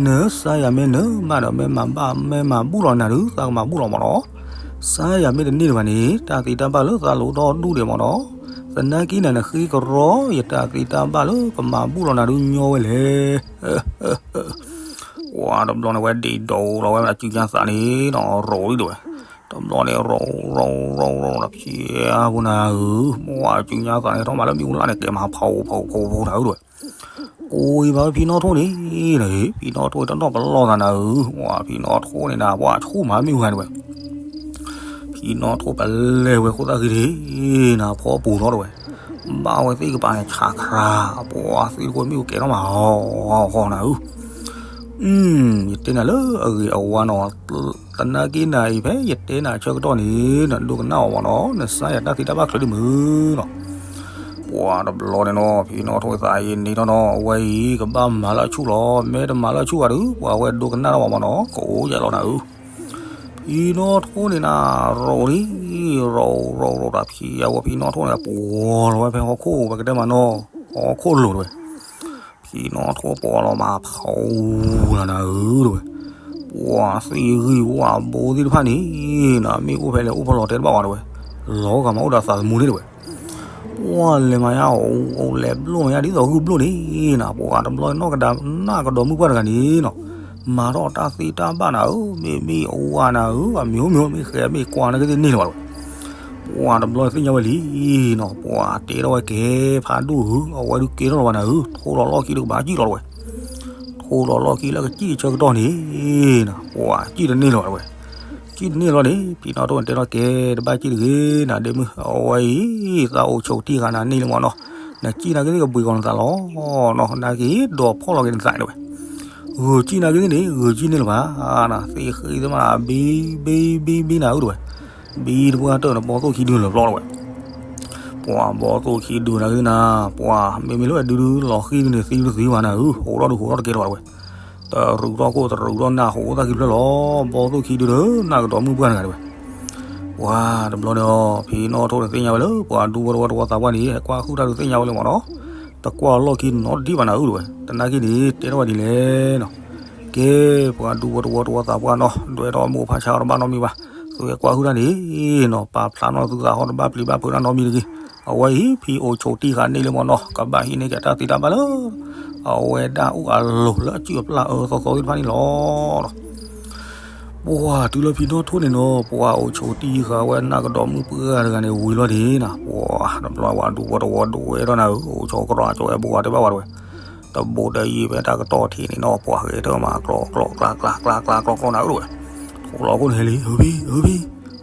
နစါယၤမ့ၢ်နမးဒီး မ့ၢ်မၤဘၣ် မ့ၢ်မၤဘူၣ်လီၤနၤဒုး သးကမၤဘူၣ်လီၤမ့ၢ်နီၤ, စါယၤမ့ၢ်တန့ၢ်ဒံးဘၣ်န့ၣ် တၢ်သ့တၢ်ဘၣ်လၢသးလိၣ်ထီၣ်ဒူၣ်ဒံးမ့ၢ်နီၤ, သနာ်က့နၤနဃ့ကရီ ယတၢ်သ့တၢ်ဘၣ်လၢကမၤဘူၣ်လီၤနၤဒုးညီဝဲလဲၣ် ပှၤတဘျီန့ၣ်ဝဲဒံးဒိးလီၤဝဲ အစုညါသးန့ၣ်နီၤ ရိးလံဒဝဲ, တဘျီန့ၣ် ရိးရိးရိးရိးဒီးဖျဲး ဖိနၤဧၢ, ပှၤအစုညါသးန့ၣ် ထီၣ်မၤလၢမ့ၣ်အူလၣ်န့ၣ် ကဲမၤဖီဖီဖီဖီနၤဧၢဒဝဲ, ကိးအံၤဘၣ်ဖံနီၣ်ထိၣ်န့ၣ်, ဖံနီၣ်ထိၣ်တနီၣ်ပလီၢ်သးနၤဧၢ, ပှၤဖံနီၣ်ထိၣ်န့ၣ်နၤ ပှၤဆူၣ်မၤမ့ၣ်အူဂၤဒဝဲ ဖံနီၣ်ထိၣ်ပလဲၤဝဲခိၣ်သၣ်ဃံန့ၣ် နၤဖီပူၤထီၣ်တဝဲ, ဘၣ်ဝဲသ့ၣ်ကပၤန့ၣ် ဆးခရၤ, ပှၤသ့ၣ်တကိးမ့ၣ်အူကဲထီၣ်မးဟီဟီနၤဧၢ, ယတဲနၤလၢအဂ့ၤအဝါနီၤ, သနာ်က့နၤအံၤဖဲယတဲနၤဆၢကတီၢ်န့ၣ် နဒိကနၣ်အီၤမ့ၢ်နီၤ, နစါယၤတၢ်သ့တၢ်ဘၣ်ချၢဒ်မုၢ်နီၤ ပှၤတဘျီန့ၣ်နီၤ ဖံနီၣ်ထိၣ်သးအံၤန့ၣ်ထီၣ်နီၤ အဝဲအံၤကဘၣ်မၤလၢအဆူၣ်လီၤ, မ့ၢ်တမၤလၢအဆူၣ်ဘၣ်ဒီး ပှၤဝဲဒိကနၣ်ထီၣ်မ့ၢ်နီၤ ကအိၣ်ယၤလီၤနၤဧၢ ဖံနီၣ်ထိၣ်န့ၣ်နၤ ရိးလံ, ရိးရိးရိးဒီးဖံအဝဲဖံနီၣ်ထိၣ်န့ၣ် ပှီၤလီၤဝဲဖဲဟီၣ်ခိၣ် ပကတဲမးနီၤ, ဟီၣ်ခိၣ်လိၤတဝဲ, ဖံနီၣ်ထိၣ်ပှီၤလီၤမးဖီလီၤနၤဧၢတဝဲ, ပှၤသ့ၣ်ဂံၢ်ဝၣ်ဘိသ့ၣ်တဖၣ်န့ၣ် နၤမ့ၢ်အိၣ်ဖဲလဲၣ်အိၣ်ဖဲလဲၣ်တဲတဘၣ်ဝဲတဝဲ, လီၤဂာ်မးအိၣ်ဒီးသးသမူန့ၣ်တဝဲ ပှၤလဲၤမၤညါအိၣ်လဲၤဘျိၣ်မၤညါဒ်သိးဂုၢ်ဘျိၣ်န့ၣ်နၤ, ပှၤတဘျီနီၢ်ကဒါ နၢ်ကဒီးမုၣ်ပှၢ်တဂၤန့ၣ်နီၤ, မၤထီၣ်တၢ်သ့တၢ်ဘၣ်နၤဧၢ, မ့မ့ၢ်အဝၤနၤဧၢ, အမ့ၢ်အိၣ်မ့ၢ်အိၣ်မ့ၢ်ဃဲမ့ၢ်ကွၢ်နကသ့ၣ်န့ၣ်လီၤဘၣ်တဝဲ, ပှၤတဘျီသ့ၣ်ညါဝဲလံနီၤ, ပှၤတဲထီၣ်ဝဲကဲဖးဒိၣ်ဧၢ, အဝဲဒုးကဲထီၣ်လီၤဘၣ်နၤဧၢ, ထိလီၤလီၢ်ခံဒီးကဘၣ်စံၣ်လီၤတဝဲ ထိလီၤလီၢ်ခံလၢကစံၣ်ဆၢကတီၢ်န့ၣ်နၤ, ပှၤစံၣ်တန့ၢ်လီၤဘၣ်တဝဲ, စံၣ်တန့ၢ်လီၤန့ၣ် ဖံနီၣ်ထိၣ်န့ၣ်တဲထီၣ်ကဲ တဘၣ်စံၣ်တဂ့ၤနၤဒ့မုၢ်, အဝဲအံၤ သးအိၣ်ဆိးတံၢ်ဃာ်နၤန့ၢ်လံမ့ၢ်နီၤ, နစံၣ်နာ်က့သ့ၣ်ကဘှံးကီၤနသးလီၤနီၤ, နာ်က့ဒီးဖီၣ်လီၤက့ၤနသးန့ၣ်တဝဲ, ဂုာ်စံၣ်နာ်က့သ့ၣ်န့ၣ် ဂုာ်စံၣ်န့ၢ်လၢၤဘၣ်နၤ, သ့ၣ်ဃ့သ့ၣ်မး ဘံဘံဘံဘံနၤဧၢတဝဲ, ဘံတပှၢ်တၢၢ်န့ၣ် ဘီသိၣ်ခံဒုလၢာ်ပျီတဝဲ ပှၤဘီသိၣ်ခံဒုနၤက့နၤ, ပှၤမ့မ့ၢ်လၢအဒုဒုလီၤဃံၤန့ၣ် သံဒုသံဝဲနၤဧၢ, ဟိးထီၣ်ဒုဟိးထီၣ်တကဲလၢၤဘၣ်တဝဲ, တရူးထီၣ်ခိၣ်တရူးထီၣ်နၢ်ဟိးသၣ်ခံဖျၢၣ်လီၤ, ဘီသိၣ်ခံဒုဒီးနၢ်ကဒီးမုၣ်ပှၢ်တဂၤတဝဲ, ပှၤတဘျီန့ၣ်အီၤ ဖံနီၣ်ထိၣ်န့ၣ်သ့ၣ်ညါဝဲလၢ ပှၤဒူဖိတဝီတဝီသးပှၢ်န့ၣ် ဟဲကွၢ်ဟုၣ်တၢ်ဒုးသ့ၣ်ညါဝဲလၢမ့ၢ်နီၤ, တကွၢ်လီၢ်ခံနီတဒံးဘၣ်နၤဧၢတဝဲ, သနာ်က့န့ၣ် တဲထီၣ်ဝဲဒ်လဲၣ်နီၤ, ကဲ ပှၤဒူဖိတဝီတဝီသးပှၢ်နီၤ ဒွဲၣ်ထီၣ်မိၢ်ဖးဆါတဘၣ်နီတမံၤဘၣ်, သုဟဲကွၢ်ဟုၣ်တၢ်န့ၣ်နီၤ ပာ်ဖျါနီၤသုသးဟီတဘၣ်ပျံၤဘၣ်ဖုးတၢ်နီတမံၤတဂ့ၤ, အဝဲအံၤ ဖံအိၣ်ဆိးတံၢ်ဃာ်န့ၢ်လၢမ့ၢ်နီၤ ကဘၣ်ဟံးန့ၢ်က့ၤတၢ်သ့တၢ်ဘၣ်လၢ အဝဲဒၣ်အိၣ်အလိၤလၢအစုၣ်အပျၢ်အၢသီသီသ့ၣ်တဖၣ်န့ၣ်လီၤ. ပှၤတုၤလၢဖံနီၣ်ထိၣ်န့ၣ်နီၤ ပှၤအိၣ်ဆိးတံၢ်ဃာ်ဝဲနၢ်ကဒီးမုၣ်ပှၢ်တဂၤန့ၣ်ဝံၤလီၤန့ၣ်နီၤ ပှၤတဘျီဝဲဒူဖိတဝီဒိးဝဲထီၣ်နၤဧၢ အိၣ်ဆိးကရီကၠီဝဲဘိဝဲတဘၣ်ဝဲတဝဲ, တဘိတယံၤဖဲတၢ်ကတီၢ်ထံးန့ၣ်နီၤ ပှၤဂဲၤထၢၣ်မၤကျီကျီကျါကျါကျါကျါကျီကျီနၤဧၢတဝဲ, ထိ အိၣ်လီၤခိၣ်န့ၣ်ဟဲလံ, ဧၢဖံ, ဧၢဖံ,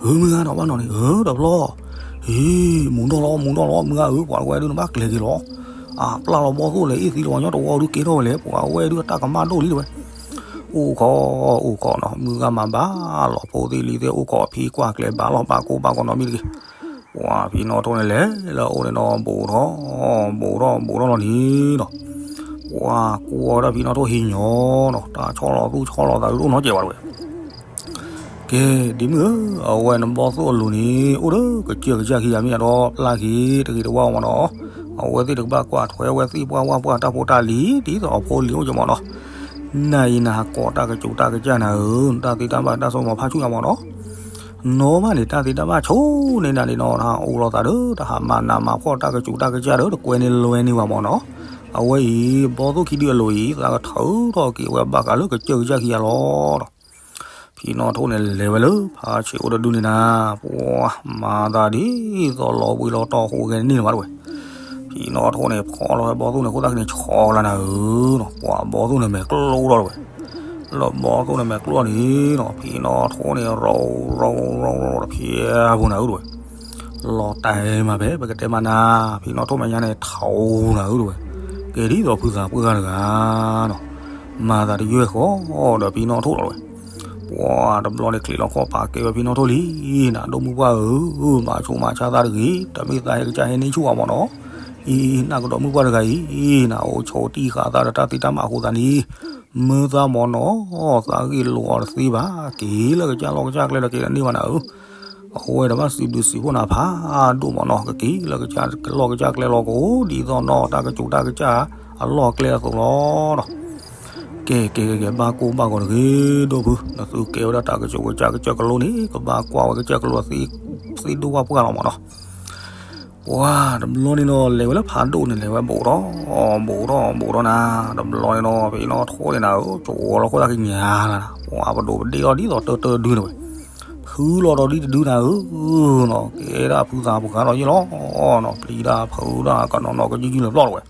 ဧၢမုၢ်ဂၤနီၤ ဘၣ်နီၤန့ၣ် ဧၢတဘျီ, ဟံ, မူၤဒီၣ်လီၤ မူၤဒီၣ်လီၤ မုၢ်ဂၤဧၢ ပှၤဝဲဒုးနဘၣ်ကျဲၤက့ၤလီၤ, အပျၢ်လီၤဘီၣ်သိၣ်လဲၤအ့ၣ်သံလီၤ ညီတဝီဒုးကဲထီၣ်ဝဲလဲၣ် ပှၤဝဲဒုးအတၢ်ကမၣ်ဒိၣ်လံတဝဲ, အိၣ်ခိး, အိၣ်ခိးနီၤ မုၢ်ဂၤမၤဘၣ်လီၤ ဖိသ့ၣ်လံၤသ့ၣ် အိၣ်ခိးအဖံကွၢ်ကျဲၤဘၣ်လီၤ ဘၣ်ကိၢ်ဘၣ်ဂီၤနီတမံၤတဂ့ၤ ပှၤဖံနီၣ်ထိၣ်န့ၣ်လဲၤလၢအအိၣ်န့ၣ်နီၤ ဘူးထီၣ်, ဘူးထီၣ် ဘူးထီၣ်လီၤန့ၣ်နီၤ, ပှၤကွၢ်ဝဲဒၣ်ဖံနီၣ်ထိၣ်ဟံးညီနီၤ တၢ်ဆီၣ်လီၤသူၣ်ဆီၣ်လီၤသးဒုးတအိၣ်နီတစဲးဘၣ်တဝဲ, ကဲ, ဒ်မုၢ်ဧၢ, အဝဲနဘီၣ်သိၣ်အလိၤန့ၣ် အိၣ်ဒီးကစၢၢ်ကစၢ်ခံဂၤမ့ၢ်အဒီးပျၢ်က့ၤတဂ့ၤတဝါမ့ၢ်နီၤ, အဝဲသ့ၣ်တကဘၣ်ကွၢ်ထွဲဝဲသ့ၣ်ပှၢ်ဝၢ်ပှၢ်တၢ်ဖိတၢ်လံၤ ဒ်သိးအဖိလံၤအိၣ်က့ၤမ့ၢ်နီၤ, နၤအံၤနဟးကိးတၢ်ကစူးတၢ်ကစၢ်နၤဧၢ, တၢ်သ့တၢ်ဘၣ်တၢ်စိမီၤဖးဆူၣ်ညါမ့ၢ်နီၤ နီၢ်မးန့ၣ် တၢ်သ့တၢ်ဘၣ်ဆိၣ်န့ၢ်နၤန့ၣ်နီၤ တဟးအိၣ်လိာ်သးဒီး တဟးမၤနးမၤဖှီၣ်တၢ်ကစူးတၢ်ကစၢ်ဒီး တကွဲန့ၢ်လွဲန့ၢ်ဘၣ်မ့ၢ်နီၤ, အဝဲအံၤ ဘီၣ်သိၣ်ခံဒုအလိၤအံၤ သးကထုးထီၣ်က့ၤဝဲဘၣ်ဃးလၢကစၢၢ်ကစၢ်ခံဂၤလီၤဒီး ဖံနီၣ်ထိၣ်န့ၣ်လဲၤဝဲလၢဖးဆံးအိၣ်တဒုန့ၣ်နၤ, ပှၤမၤသးဒ်သိးလီၤဘှံးလီၤတီၤဃိးဂဲၤန့ၢ်လီၤမးတဝဲ, ဖံနီၣ်ထိၣ်န့ၣ်ဖီၣ်လီၤဝဲဘီၣ်သိၣ်န့ၣ် ဃိသၣ်ခံန့ၣ်ဆီလီၤနၤဧၢနီၤ, ပှၤဘီၣ်သိၣ်န့ၣ်မဲာ်ကျိၣ်ထီၣ်တဝဲ လၢဘီၣ်သိၣ်န့ၣ်မဲာ်ကျိၣ်န့ၣ်နီၤ ဖံနီၣ်ထိၣ်န့ၣ် ရီၤရီၤရီၤရီၤတဖျဲးဖိနၤဧၢတဝဲ, လီၤတဲာ်မးဖဲပကတဲမးနၤ, ဖံနီၣ်ထိၣ်မဲာ်ညါန့ၣ် ထီနၤဧၢတဝဲ, ကဲဒ်သိးဖုသးပှၢ်တဂၤနီၤ, မၤသးတယွဲၢ်ဃီဒီးဖံနီၣ်ထိၣ်လီၤတဝဲ, ပှၤတဘျီန့ၣ်ချံးလီၤခီၣ်ပာ်ကဲဝဲဖံနီၣ်ထိၣ်လံ, နဒိၣ်မုၢ်ပှၢ်ဧၢ, မၤဆူးမၤဆါသးတဂ့ၤ, တမ့ၢ်သးဟဲကစၢ်ဟဲန့ၢ်ဆူၣ်ဘၣ်မ့ၢ်နီၤ, အံၤ နကဒီးမုၢ်ပှၢ်တဂၤအံၤ, နအိၣ်ဆိးတံၢ်ဃာ်သးဒီးတၢ်သ့တၢ်ဘၣ်အဃိသတးန့ၣ်, မၢသးမ့ၢ်နီၤ, သးဂ့ၢ်လိာ်အီၤတသ့ဘၣ်, က့ၤလၢကစၢ်လီၢ်ကစၢ်ကျဲဒီးက့ၤတန့ၢ်ဘၣ်နၤဧၢ, အဝဲဒၣ်ဘၣ်စံးဘျုးစံးဖှိၣ်နၤဖးဒိၣ်မ့ၢ်နီၤ, ကက့ၤလၢကစၢ်လီၢ်ကစၢ်ကျဲလီၤကအိၣ် ဒ်သိးနီၢ်တၢ်ကစူးတၢ်ကစၢ်အလီၢ်အကျဲအသိးလီၤဒီး ကဲ ကဲ ကဲ ကဲ ဘၣ်ကိၢ်ဘၣ်ဂီၤတဂ့ၤ ဒိၣ်ဖု, နသုကဲဝဲဒၣ်တၢ်ကစူးကစၢ်ကစၢ်ကလိန့ၣ် ကဘၣ်ကွၢ်ဝဲကစၢ်ကလိသ့ဒိၣ်ဝၣ်ပှၢ်လီၤမ့ၢ်နီၤ. ပှၤတဘျီန့ၣ်နီၤ လဲၤဝဲလၢဖးဒိၣ်န့ၣ် လဲၤဝဲဘူးထီၣ် ဘူးထီၣ် ဘူးထီၣ်နၤ, တဘျီန့ၣ်နီၤ ဖံနီၣ်ထိၣ်န့ၣ်နၤဧၢ ကၠိလီၤခိၣ်တၢ်ကညါလၢနၤ, ပှၤပဒိးပဒ့ၣ်ထီၣ်ဒ်သိးတၢတၢဒုန့ၣ်ဝဲ, ဖုလီၤဒီးဒ်တဒုနၤဧၢနီၤ, ကဲဒၣ်ဖုသးပှၢ်လီၤယ့ၢ်လီၤနီၤ, ပျံၤတၢ်ဖုးတၢ်ကနီၤနီၤကယုၢ်ယုၢ်လၢပျီၢ်လီၤဝဲ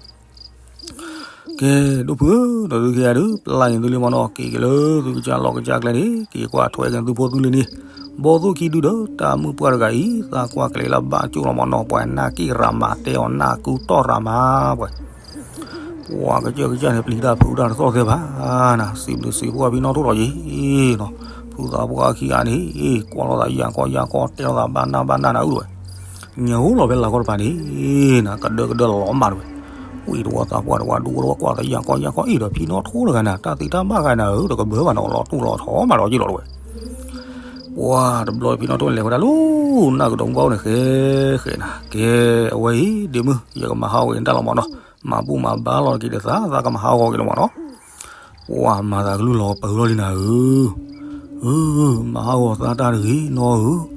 ကဲ ဒိၣ်ဖုဧၢ, ဒီးသုကယၤဒုး ပျၢ်န့ၣ်သုလံမ့ၢ်နီၤ, က့ၤက့ၤလၢသုကစၢ်လီၢ်ကစၢ်ကျဲန့ၣ် က့ၤကွၢ်ထွဲက့ၤသုဖိသုလံၤန့ၣ်, ဘီၣ်သိၣ်ခံဒုဒီး တၢ်မုၣ်ပှၢ်တဂၤအံၤ သးကွၢ်ကျဲလၢဘၣ်ကၠိလီၤမ့ၢ်နီၤ, ပှၤနာ်က့ၣ်ရၤမၤ တဲအီၤနာ်ကူတီၢ်ရၤမၤ, ပှၤ ပှၤကစၢ်ကစၢ်န့ၣ် ပျံၤတၢ်ဖုးတၢ်တသီၣ်သဲဘၣ်နၤ, စံးဘျုးစံးဖှိၣ်ဖံနီၣ်ထိၣ်လီၤယ့ၢ်နီၤ, ဖုသးပှၢ်ခံဂၤန့ၣ် ကွၢ်လိာ်သးယၢ်ကီယၢ်ကီ တဲလိာ်သးဘၣ်နၢ်ဘၣ်နၢ်နၤဧၢတဝဲ ညၣ်ဟူလီၤဖဲလၤကီၢ်တပၤန့ၣ်နၤ, ကဒၢကဒၢလီၤမးတဝဲ, ဝံၤတဝီသးပှၢ်တဝီဒူတဝီကွၢ်သးယၢ်ကီယၢ်ကီ အ့ၣ်ဒီးဖံနီၣ်ထိၣ်တဂၤနၤ, တၢ်သ့တၢ်ဘၣ်ဂၤနၤဧၢ, တကဘၢဘၣ်နီၤ လီၤတူၢ်လီၤထီမးလီၤယ့ၢ်လီၤတဝဲ, ပှၤတဘျီဖံနီၣ်ထိၣ်န့ၣ်လဲၤဝဲဒၣ်လၢ နၢ်ကဒီးမုၢ်ပှၢ်အိၣ်န့ၣ် ဃဲဃဲနၤ, ကဲ အဝဲအံၤ ဒ့မုၢ် ယကမၤဟးဂီၤက့ၤနတၢ်လီၤမ့ၢ်နီၤ, မၤဘူၣ်မၤဘါလီၤက့ၤဒီးသး သးကမၤဟးဂီၤက့ၤလီၤမ့ၢ်နီၤ ပှၤမၤသးကလုၢ်လီၤပၢၢ်လီၤလံနၤဧၢ, ဧၢ, မၤဟးဂီၤသးတၢ်တဂ့ၤနီၤဧၢ,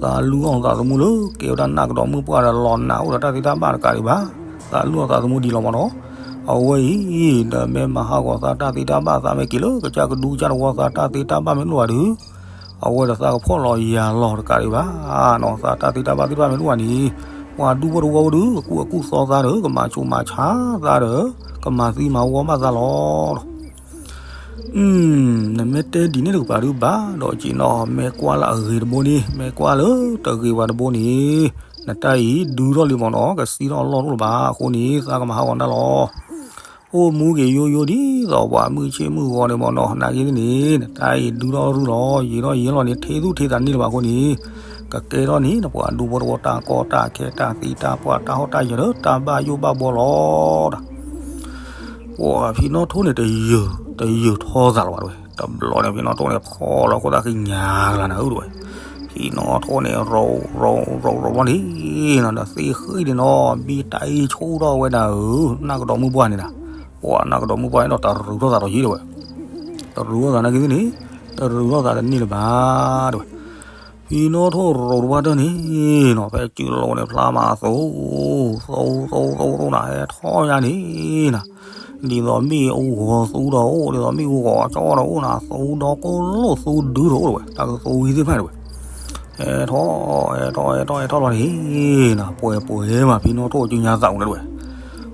သးလူအီၣ်သးသမူလၢကဲဝဲဒၣ်နၢ်ကဒီးမုၢ်ပှၢ်ဒီးလီၤနးအိၣ်ဒီးတၢ်သ့တၢ်ဘၣ်တကးဒံးဘၣ်, သးလူအီၣ်သးသမူဒံးလီၤမ့ၢ်နီၤ, အဝဲအံၤ ဒီးမ့ၢ်မၤဟးဂီၤသးတၢ်သ့တၢ်ဘၣ် သးမ့ၢ်က့ၤလၢကစၢ်ကဒူကစၢ်တဝီ သးတၢ်သ့တၢ်ဘၣ်မ့ၢ်လိၣ်ဘၣ်ဒီး အဝဲဒီးသးကဖှီၣ်လီၤယာ်လီၤတကးဒံးဘၣ်နီၤ, သးတၢ်သ့တၢ်ဘၣ်သ့ၣ်တဖၣ်မ့ၢ်တအိၣ်ဘၣ်န့ၣ်, ပှၤဒူဖိတဝီဖိဒီး ကကူၣ်အကူၣ်သီသးဒီး ကမၤဆူးမၤဆါသးဒီး ကမၤသံမၤဝီဘၣ်သးလီၤ. နမ့ၢ်တဲဒ်န့ၣ်တကပၤဒုးဘၣ်ဒီးက့ၤနီၤ, မ့ၢ်ကွၢ်လၢအဂ့ၤတဘိန့ၣ် မ့ၢ်ကွၢ်လၢတဂ့ၤဘၣ်တဘိန့ၣ်, နတၢ်အံၤဒုးထီၣ်လံမ့ၢ်နီၤ, ကသံထီၣ်အလီၢ်တအိၣ်လၢၤဘၣ်အဃိန့ၣ် သးကမၤဟးဂီၤနၤလီၤ. အိၣ်မူက့ၤယိယိဒ်သိးပှၤမုၢ်ဆ့ၣ်မုၢ်ဂီၤန့ၣ်မ့ၢ်နီၤ, နာ်က့သ့ၣ်န့ၣ် နတၢ်အံၤဒုးထီၣ်ရုၢ်လီၤ, ယံာ်ထီၣ်ယံာ်လီၤန့ၣ် ထံသူၣ်ထံသးန့ၢ်လၢၤဘၣ်အဃိန့ၣ်, ကကဲထီၣ်န့ၣ် နပှၤဒူဖိတဝီတၢ်ကီတၢ်ခဲတၢ်သံတၢ်ပှၢ်တၢ်ဟီၣ်တၢ်ယၢၤဒီးတၢ်ဘၣ်ယိၣ်ဘၣ်ဘှီလီၤ. ပှၤဖံနီၣ်ထိၣ်န့ၣ် တယၢၤထီသးလၢၤဘၣ်တဝဲ, တဘျီန့ၣ် ဖံနီၣ်ထိၣ်န့ၣ် ဖီၣ်လီၤခိၣ်သးကညါကလၤနၤဧၢတဝဲ, ဖံနီၣ်ထိၣ်န့ၣ် ရိၤရိၤရိၤရိၤဘျီန့ၣ် နသ့ဃံန့ၣ်နီၤ ဘံတၢ်အံၤဆိထီၣ်ဝဲဒၣ်ဧၢ, နၢ်ကဒီးမုၢ်ပှၢ်န့ၣ်နၤ, ပှၤနၢ်ကဒီးမုၢ်ပှၢ်န့ၣ်ဒီးတရူးထီၣ်သးဒီးယံၤတဝဲ, တရူးထီၣ်သးနာ်က့သ့ၣ်န့ၣ်, တရူးထီၣ်သးတန့ၢ်လၢၤဘၣ်တဝဲ ဖံနီၣ်ထိၣ်ရိၤတဝီတၢၢ်န့ၣ်နီၤ, ဖဲစုလိၤန့ၣ် ဖျါမးအသိး, သိသိသိသိနၤ ဟဲထီၣ်ယါန့ၣ်နၤ, ဒ်သိးမ့ၣ်အူဂီၤသူဒီးအိၣ်, ဒ်သိးမ့ၣ်အူဂီၤကၠီဒီးအိၣ်နၤ, သူဒီကိၣ်လိၣ်သူဒုဒီးအိၣ်တဝဲ, တၢ်ကသူဝံၤသ့ၣ်တဖၣ်တဝဲ, ဟဲထီၣ် ဟဲထီၣ် ဟဲထီၣ် ဟဲထီၣ်လီၤန့ၣ်နၤ, ပှဲၤပှဲၤမး ဖံနီၣ်ထိၣ်အစုညါသးအိၣ်န့ၣ်တဝဲ,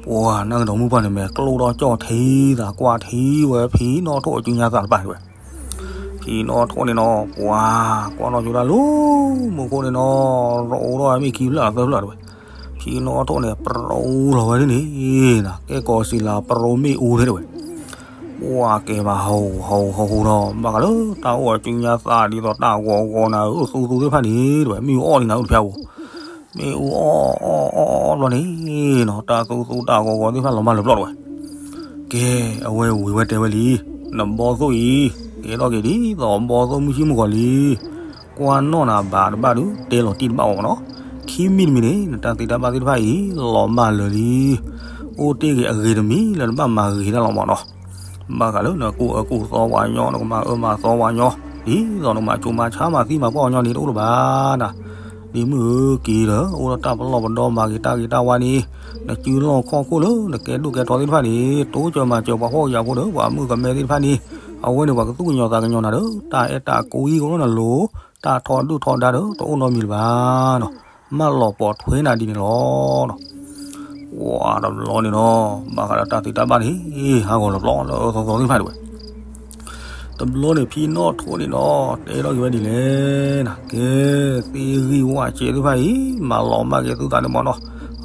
ပှၤနၢ်ကဒီးမုၢ်ပှၢ်န့ၣ် မဲာ်ကျိၣ်ထီၣ်ကၠီၣ်ထံသးကွၢ်ထံဝဲ ဖံနီၣ်ထိၣ်အစုညါသးတဖၣ်တဝဲ ဖ ဖံနီၣ်ထိၣ်န့ၣ်နီၤ ပှၤ ကွၢ်နီၣ်ကၠိတၢ်လီၤ မူခိၣ်န့ၣ်နီၤ ရီအိၣ်ထီၣ်မ့ၢ်ခံဖျၢၣ်သၢဖျၢၣ်တဝဲ. ဖံနီၣ်ထိၣ်န့ၣ် ပြူလီၤဝဲဒ်န့ၣ်နီၤ ကဲကီးစံးလၢပြူမ့ၣ်အူသ့တဝဲ. ပှၤကဲမးဟူးဟူးဟူးဟူးနီၤ ဘၣ်ဃးလၢတၢ်အိၣ်အစုညါသးဒ်သိးတၢ်ဂီၤဂီၤနၤဧၢ သူသူသ့ၣ်တဖၣ်န့ၣ်တဝဲ မ့ၣ်အူအီၣ်လံနၤအိၣ်တဖျါဧိၤ မ့ၣ်အူအီၣ်အီၣ်အီၣ်အီၣ်ဘျီန့ၣ်နီၤ တၢ်သူသူတၢ်ဂီၤဂီၤသ့ၣ်တဖၣ်လီၤမၢ်လၢာ်ပျီတဝဲ. ကဲ အဝဲဝံၤဝဲတဲဝဲလံ, နဘီသိၣ်အံၤ ကဲထီၣ်က့ၤဒ်သိးဘီသိၣ်မုၢ်ဆ့ၣ်မုၢ်ဂီၤလံ. ကွၢ်နီၣ်နၤဘၣ်တဘၣ်ဒုး တဲလီၤတံၢ်တဘၣ်အီၤမ့ၢ်နီၤ. ခံမံၤတမံၤန့ၣ် နတၢ်သ့တၢ်ဘၣ်သ့ၣ်တဖၣ်အံၤ လီၤမၢ်လၢာ်လံ. အိၣ်တ့ၢ်ဂ့ၤအဂ့ၤတမံၤလၢနဘၣ်မၤဂ့ၤတၢ်လီၤမ့ၢ်နီၤ. ဘၣ်ဃးလၢနကူၣ်အၢကူၣ်သီပှၤညီ နကမၤအၢမၤသီပှၤညီ ဒ်သိးနကမၤဆူးမၤဆါမၤသံမၤပှၢ်ပှၤညီန့ၣ် တအိၣ်လၢၤဘၣ်နၤ. ဒ်မုၢ်ဧၢက့ၤဒီး အိၣ်ဒီးတၢ်ပလီၢ်ပဒီမၤဂ့ၤတၢ်ဂ့ၤတၢ်ဝါန့ၣ် နစုလီၢ်ခီၣ်ခိၣ်လၢနကဲဒိၣ်ကဲထီသ့ၣ်တဖၣ်န့ၣ် တိစၢၤမၤစၢၤပှၤဖှီၣ်ယာ်ဖိဒီး ပှၤမုၣ်ကမဲသ့ၣ်တဖၣ်န့ၣ် အဝဲန့ၣ်ပှၤကသူၣ်ကညီၤသးကညီၤနၤဒီး တၢ်အဲၣ်တၢ်ကွံကအိၣ်လၢနလိၤ တၢ်ထီဒုၣ်ထီဒါဒီး တအိၣ်နီတမံၤလၢၤဘၣ်နီၤ. မၢလီၤပိာ်ထွဲနၤဒ်န့ၣ်လီၤနီၤ. ပှၤတဘျီန့ၣ်နီၤ ဘၣ်ဃးဒီးတၢ်သ့တၢ်ဘၣ်န့ၣ် ဟးဂီၤလီၤပျီလၢအသီသီသ့ၣ်တဖၣ်တဝဲ. တဘျီန့ၣ် ဖံနီၣ်ထိၣ်န့ၣ်နီၤ တဲထီၣ်က့ၤဝဲဒ်လဲၣ်နၤ ကဲ သ့ၣ်ဂံၢ်ဝၣ်စဲးသ့ၣ်တဖၣ်အံၤ မၤလီၤမၢ်က့ၤသုသးန့ၣ်မ့ၢ်နီၤ.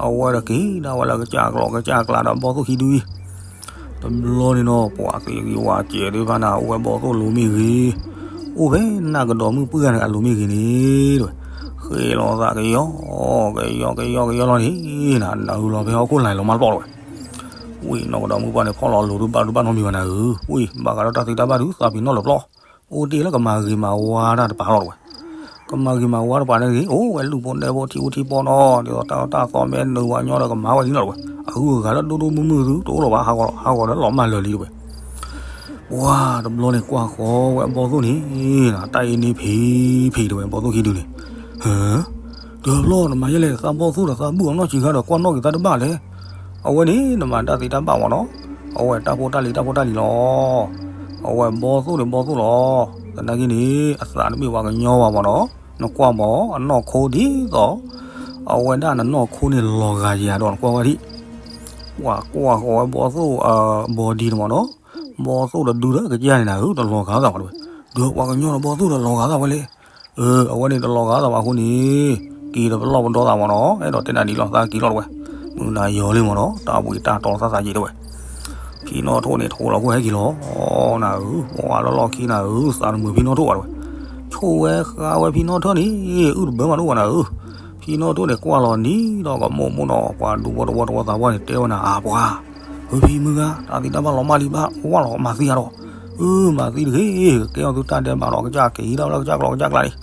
အဝဲဒီးက့ၤဒၣ်ဝဲလၢကစၢ်ကျီၢ်ကစၢ်ကျါဒီးဘီသိၣ်ခံဒုအံၤ တဘျီန့ၣ်နီၤ ပှၤသ့ၣ်ဂံၢ်ဝၣ်စဲးသ့ၣ်တဖၣ်န့ၣ် အိၣ်ဝဲဘီသိၣ်လိၤမ့ၢ်ဂ့ၤ, အိၣ်ဖဲနၢ်ကဒီးမုၣ်ပှၢ်န့ၣ် အလိၤမ့ၢ်ဂ့ၤန့ၣ်တဝဲ, ဃ့လီၤသးကယီကယီကယီကယီလီၤန့ၣ် နၢ်ဟူလီၤဖဲဟီၣ်ခိၣ်လာ်လီၤမၢ်တပျီတဝဲ. ဝံၤနီၢ်ကဒီးမုၣ်ပှၢ်န့ၣ် ဖီၣ်လီၤလိၤဒုးဘၣ်ဒုးဘၣ်နီတမံၤဘၣ်နၤဧၢ, ဝံၤဘၣ်ဃးဒီးတၢ်သ့တၢ်ဘၣ်ဒုး သးပ့ၤနီၣ်လၢာ်ပျီ, အိၣ်တ့ၢ်လၢကမၤဂ့ၤမၤဝါတၢ်တပၤလီၤတဝဲ. ကမၤဂ့ၤမၤဝါတပၤန့ၣ်ဂ့ၤ အိၣ်ဝဲလူၢ်ဖိနဲၣ်ဖိထံဖိထံပီနီၤ ဒ်သိးတၢ်အီၣ်တၢ်အီသီမ့ၢ်နုာ်ဝဲညီဒီးကမၤဝဲဒ်န့ၣ်လီၤတဝဲ. အဂုၤအဂၤလၢဒိၣ်ဒိၣ်မုၢ်မုၢ်သုတအိၣ်လၢၤဘၣ် ဟးဂီၤလီၤ ဟးဂီၤဒီးလီၤမၢ်လၢာ်လံတဝဲ. ပှၤတဘျီန့ၣ်ကွၢ်ဃီဝဲအဘီၣ်သိၣ်န့ၣ် တၢ်အံၤန့ၣ်ဖံးဖံးတဝဲ ဘီၣ်သိၣ်ခံဒုန့ၣ်, ဟၢ, တဘျီနမၤယဲလဲၣ် သးဘီၣ်သိၣ်ဒီးသးဘူၣ်အနီၢ်ဆံးခါဒီးကွၢ်နီၣ်က့ၤသးတဘၣ်လဲၣ်. အဝဲန့ၣ်နမၤတၢ်သ့တၢ်ဘၣ်မ့ၢ်နီၤ, အဝဲတၢ်ဖိတၢ်လံၤတၢ်ဖိတၢ်လံၤလီၤ. အဝဲဘီၣ်သိၣ်န့ၣ်ဘီၣ်သိၣ်လီၤ. သနာ်က့န့ၣ် အသးတမ့ၢ်ပှၤကညီဘၣ်မ့ၢ်နီၤ, နကွၢ်မ့ၢ်အနီၢ်ခိဒ်သိး အဝဲဒၣ်နနီၢ်ခိန့ၣ်လီၤဂာ်ယၤဒီးနကွၢ်ဝဲဒၣ် ပှၤကွၢ်ဃီၤဝဲဘီၣ်သိၣ်အဘီဒံန့ၣ်မ့ၢ်နီၤ, ဘီၣ်သိၣ်တဒုဒီးကစၢ်န့ၣ်နၤဧၢ တလီၤဂာ်သးဘၣ်တဝဲ, ဒီးပှၤကညီဒီးဘီၣ်သိၣ်ဒီးလီၤဂာ်သးဝဲလဲၣ်. အဝဲန့ၣ်တလီၤဂာ်သးဘၣ်အဃိန့ၣ် က့ၤဒီးပလီၢ်ပဒီသးမ့ၢ်နီၤ, အဲၣ်ဒိးတဲနၤဒ်လီၤ သးက့ၤလီၤတဝဲ, မုၢ်နၤယီၤလံမ့ၢ်နီၤ တၢ်ဘှံးတၢ်တီသးသးက့ၤတဝဲ. ဖံနီၣ်ထိၣ်န့ၣ်ထိးလီၤခိၣ်ဟဲက့ၤလီၤ, နၤဧၢ, ပှၤလီၢ်လီၢ်ခံနၤဧၢ, သးတမုာ်ဖံနီၣ်ထိၣ်ဘၣ်တဝဲ, ဆိၣ်ဝဲဃါဝဲဖံနီၣ်ထိၣ်န့ၣ် အုၣ်တဘၢမးတအိၣ်ဘၣ်နၤဧၢ. ဖံနီၣ်ထိၣ်န့ၣ်ကွၢ်လီၤနံၤဒီးကမိၢ်မိၢ်နီၤ ပှၤဒူဖိတဝီတဝီသးပှၢ်န့ၣ် တဲဝဲနၤ အါပှၤ, ဧၢဖံမုၢ်ဂၤ တၢ်သ့တၢ်ဘၣ်လီၤမၢ်လံဘၣ် ဝၢ်လီၤမၤသံယၤဒီး, အၢ မၤသံတဂ့ၤ, ကဲအီၤသုတၢ်ဒဲးဘးဒီးကစၢ်က့ၤဒၣ်ဝဲလၢကစၢ်ကျီၢ်ကစၢ်ကျါန့ၣ်.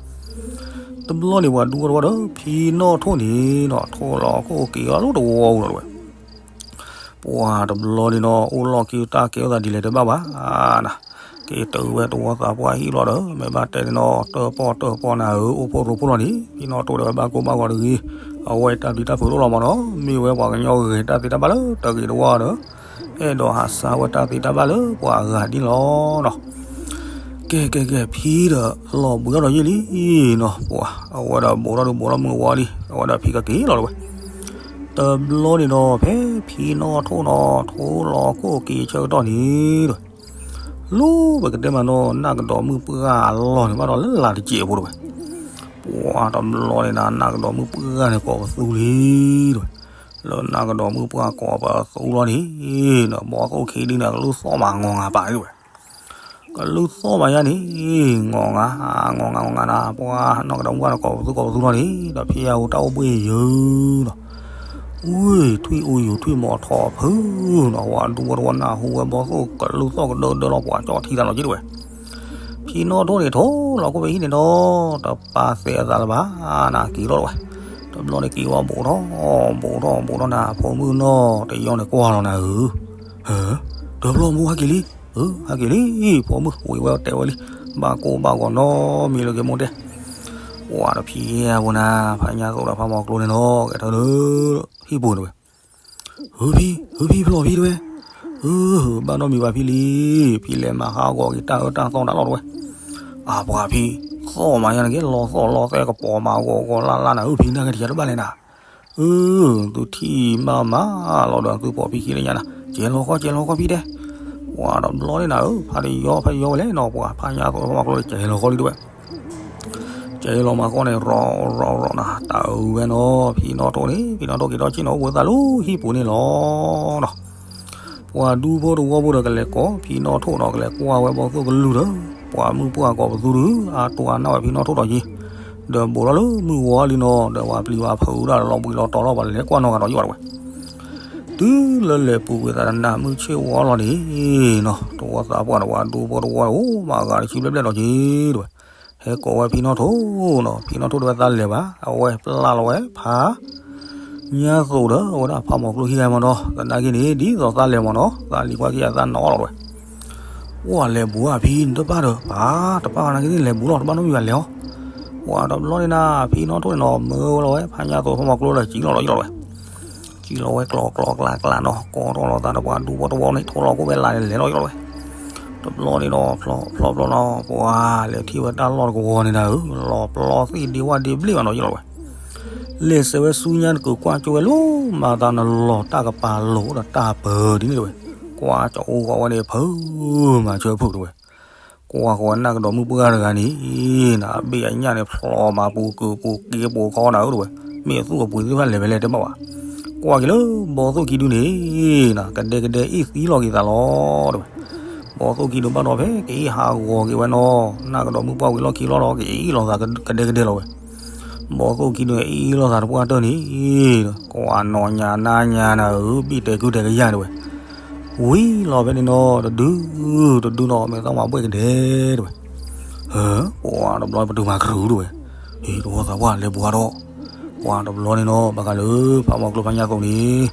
တဘျီန့ၣ်ပှၤဒူဖိတဝီဒီး ဖံနီၣ်ထိၣ်န့ၣ်ဒီး ထိးလီၤခိၣ်က့ၤအီၤလၢတဝီပူၤလီၤတဝဲ. ပှၤတဘျီန့ၣ်နီၤ အိၣ်လီၢ်ခံတၢ်ကဲထီၣ်သးဒ်လဲၣ်တဘၣ်ဘၣ်နၤ, က့ၤတုၤဝဲတဝီသးပှၢ်ဟံၣ်လီၤဒီး မ့ၢ်ဘၣ်တဲန့ၣ်နီၤ တၢၣ်ပီၣ်တၢၣ်ပီၣ်နၤဧၢ, အိၣ်ဖှိၣ်ရိဖှိၣ်လီၤန့ၣ် ဖံနီၣ်ထိၣ်ဒီးဝဲဘၣ်ကိၢ်ဘၣ်ဂီၤတဂ့ၤ, အဝဲတၢ်ပျံၤတၢ်ဖုးတအိၣ်လီၤမ့ၢ်နီၤ, မ့ၢ်ဝဲပှၤကညီဂ့ၤတၢ်သ့တၢ်ဘၣ်လၢတဂ့ၤတဝါဒီး အဲၣ်ဒိးဟးဆါဝဲတၢ်သ့တၢ်ဘၣ်လၢပှၤအဂၤဒ်န့ၣ်လီၤနီၤ. ကဲကဲကဲ ဖံဒီးလီၤဘှံးထီၣ်ဒီးယံာ်လံနီၤ, ပှၤအဝဲဒီးဘိးထီၣ်ဒုးဘိးထီၣ်မုၢ်ဝါလံ အဝဲဒီးဖံကက့ၤလီၤတဝဲ. တဘျီန့ၣ်ဒီး ဖဲဖံနီၣ်ထိၣ်နီၤ ထိးလီၤခိၣ်က့ၤဆၢကတီၢ်န့ၣ်ဒီး လၢပကတဲမးနီၤ နၢ်ကဒီးမုၢ်ပှၢ်အလီၢ်န့ၣ် ဘၣ်ဒီးလၢလၢ်တစဲးဖိတဝဲ. ပှၤတဘျီန့ၣ်နၤ နၢ်ကဒီးမုၢ်ပှၢ်န့ၣ်ကိးပသူလံတဝဲ. လၢနၢ်ကဒီးမုၢ်ပှၢ်ကိးပသူလီၤန့ၣ် ဒီးဘီၣ်သိၣ်ခံဒုန့ၣ် ကလုၢ်သီၣ်မးငီၤငါပာ်တဝဲ. ကလုၢ်သီၣ်မးယါန့ၣ် ငီၤငါ ငီၤငါ ငီၤငါနၤ ပှၤနီၢ်ကဒီးမုၢ်ပှၢ်န့ၣ် ကိးပသူကိးပသူလီၤန့ၣ် ဒီးဖဲယါဟူတၢ်အိၣ်ဘှံးယုာ်ဒီး ဝံၤ ထွံၣ်အူယူၤထွံၣ်မီၤထီၣ်ဖုနီၤ ဝဲဒူဖိတဝီနၢ်ဟူဝဲဘီၣ်သိၣ်ကလုၢ်သီၣ်ကဒၢကဒၢလီၤ ပှၤကၠီထံတၢ်လီၤက့တဝဲ. ဖံနီၣ်ထိၣ်န့ၣ် ထိးလီၤခိၣ်ဖဲဟံၣ်န့ၣ်ဒီး တပာ်သဲးအသးလၢၤဘၣ် နက့ၤလီၤတဝဲ. တဘျီန့ၣ်က့ၤဝဲဘူးထီၣ် ဘူးထီၣ် ဘူးထီၣ်နၤ ဖိမုၣ်နီၢ်တယီန့ၣ်ကွၢ်လီၤနၤဧၢ, ဟၢ, တဘျီမူဟဲက့ၤလံ, ဟဲက့ၤလံ, ဖိမုၣ်ဝံၤဝဲတဲဝဲလံ, ဘၣ်ကိၢ်ဘၣ်ဂီၤနီတမံၤလၢက့ၤမိၢ်တဲ, ပှၤတဖံးယဲၢ်ဖိနၤ ဖးညါသိးဒီးဖးမီၤကျိန့ၣ်နီၤ ကဲထီၣ်လၢ ဟံၣ်ပူၤန့ၣ်ဝဲ ဟုဖံ ဟုဖံ ဖျီၣ်ဖံတဝဲ, ဟု ဘၣ်နီတမံၤဘၣ်ဖံလံ, ဖံလဲၤမၤဟးဂီၤက့ၤတၢ်အၢတၢ်သီတၢ်လီၢ်တဝဲ, အပှၤဖံ, သီၣ်မးညါန့ၣ်က့ၤ လီၤသီၣ်လီၤသဲကပီၤမးဂီၤဂီၤလၢ်လၢ်နၤ ဟုဖံ နာ်က့ၤတယၤတဘၣ်လဲၣ်နၤ, အၢ သုထံၣ်မးမးလီၤဒီးသုပိာ်ဖံခံလၢညါနၤ ကဲလီၤဃီ ကဲလီၤဃီဖံတဲ, ပ ပှၤတဘျီန့ၣ်နၤဧၢ, ဖးတယီဖးယီဝဲလဲၣ်နီၤ, ပှၤဖးညါသိးဖးမီၤကျိဒီး ကဲလီၤဃီလံတဝဲ, ကဲလီၤမၤဃီန့ၣ် ရီၤရီၤနီၤ, တၢ်အုးဝဲနီၤ, ဖံနီၣ်ထိၣ်န့ၣ်, ဖံနီၣ်ထိၣ်က့ၤထီၣ်ဆ့ၣ်နီၤ အိၣ်ဘှံးသးလၢဟံၣ်ပူၤန့ၣ်လီၤနီၤ. ပှၤဒူဖိတဝီဖိဒီးကလဲၤကိးဖံနီၣ်ထိၣ်နီၤ, ကလဲၤကွၢ်ဝဲဘီၣ်သိၣ်ကလုၢ်ဒီး ပှၤမုၢ်ပှၢ်ကိးပသူဒီး အတိၢ်အနၢ်ဝဲဖံနီၣ်ထိၣ်ဒီးယံၤ, ဒီးဘူးထီၣ်လၢမုၢ်ဝီလံနီၤ, ဒီးပှၤပျံၤဝဲဖုးဒၣ်လီၤဘှံးလီၤတီၤလီၤ, ပှၤလဲၤကွၢ်နီတဂၤဒီးယံၤဘၣ်တဝဲ. တုၤလၢလဲၤပူၤကွံာ်သးတနၤမုၢ်ဆ့ၣ်ဝီလီၤန့ၣ်နီၤ, တဝီသးပှၢ်ဒီးပှၤဒူဖိတဝီအိၣ်မးဂၤတဆံဘျဲၣ်ဘျဲၣ်ဒီးယံၤတဝဲ, ဟဲကိးဝဲဖံနီၣ်ထိၣ်နီၤ, ဖံနီၣ်ထိၣ်တဝဲသးလဲၤဘၣ်, အဝဲပျၢ်လီၤဝဲဖး ညါသိးဒီး အဝဲဒၣ်ဖးမီၤကျိဟံၣ်ဂဲမနီၤ, သနာ်က့န့ၣ် ဒ်သိးသးလဲၤမနီၤ, သးလံၤကွၢ်က့ၤအသးနီၤလီၤတဝဲ. ပှၤလဲၤဘူးဧါဖံ တဘၣ်ဒီး ပၢ်တပၢ်ဘၣ်နာ်က့န့ၣ် လဲၤဘူးလီၤ တဘၣ်နီတမံၤဘၣ်လဲၤအီၤ. ပှၤတဘျီန့ၣ်နၤ ဖံနီၣ်ထိၣ်န့ၣ်နီၤ မၢဝဲလီၤဝဲ ဖးညါသိးဖးမီၤကျိဒီး စံၣ်လီၤလီၤယံၤလီၤတဝဲ. စံၣ်လီၤဝဲကျီကျီကျါကျါနီၤ, ကိးထီၣ်လီၤသးဒီးပှၤဒူဖိတဝီန့ၣ် ထိၣ်လီၤကိၣ်ဝဲလၢ်န့ၣ် လဲၤလီၤယံၤလီၤတဝဲ. တဘျီန့ၣ်ဒီး ဖျီဖျီဖျီနီၤ ပှၤလဲၤထံၣ်ဝဲတၢ်လီၢ်တကဝီၤန့ၣ်နၤဧၢ, လီၤပျီသ့ၣ်ဒ့ဝၣ်ဒ့ဘျ့ၣ်ဘၣ်နီၤယံၤလီၤတဝဲ. လဲၤစဲးဝဲဆူညါတကုာ်ကွၢ်ကၠိဝဲလၢ မၤသးနလီၤတၢ်ကပၤလိာ်ဒီးတၢ်ပၢၤဒ်န့ၣ်တဝဲ. ကွၢ်ကၠိအိၣ်ဃီဝဲန့ၣ် ဖုးမၤဆၢဖုးတဝဲ. ကွၢ်ဃီဝဲနၢ်ကဒီးမုၢ်ပှၢ်တဂၤန့ၣ် နအဘ့ၣ်အညၣ်န့ၣ် ဖျိးမၤပူၤကုာ်ပူၤက့ပူၤခီနၤဧၢတဝဲ. မ့ၢ်အသူၣ်အပှ့ၤသ့ၣ်တဖၣ်လဲၤဖဲလဲၣ်တဲဘၣ်ဘၣ်. ကွၢ်က့ၤလၢဘီသိၣ်ခံဒုန့ၣ် ကဒဲကဒဲအ့ၣ်သံလီၤက့ၤသးလီၤတဝဲ. ဘီသိၣ်ခံဒုဘၣ်ဒီးဖဲကအ့ၣ်ဟးဂီၤက့ၤဝဲနီၤ, နၢ်ကဒီးမုၢ်ပှၢ်ဝံၤလီၢ်ခံလီၤဒီး ကအ့ၣ်လီၤသးကဒဲကဒဲလီၤဝဲ. ဘီသိၣ်ခံဒုအ့ၣ်လီၤသးတပှၢ်တၢၢ်န့ၣ် ကွၢ်နီၢ်ညါနါညါနၤဧၢ, ဘ့ၣ်တဲာ်ကုၢ်တဲာ်ကယၤတဝဲ. ဝံၤလီၤဖဲန့ၣ်နီၤ တဒု တဒုနီၤ မဲာ်သၣ်မၤဘှဲၣ်ကဒဲတဝဲ. ပှၤတဘျီပတုာ်မၤကရူၢ်တဝဲ. ဟ့ၣ် တဝီသးပှၢ်လဲၤဘူးအါထီၣ်. ပှၤတဘျီန့ၣ်နီၤ ဘၣ်ဃးလၢဖးမီၤကျိဖးညါသိးန့ၣ်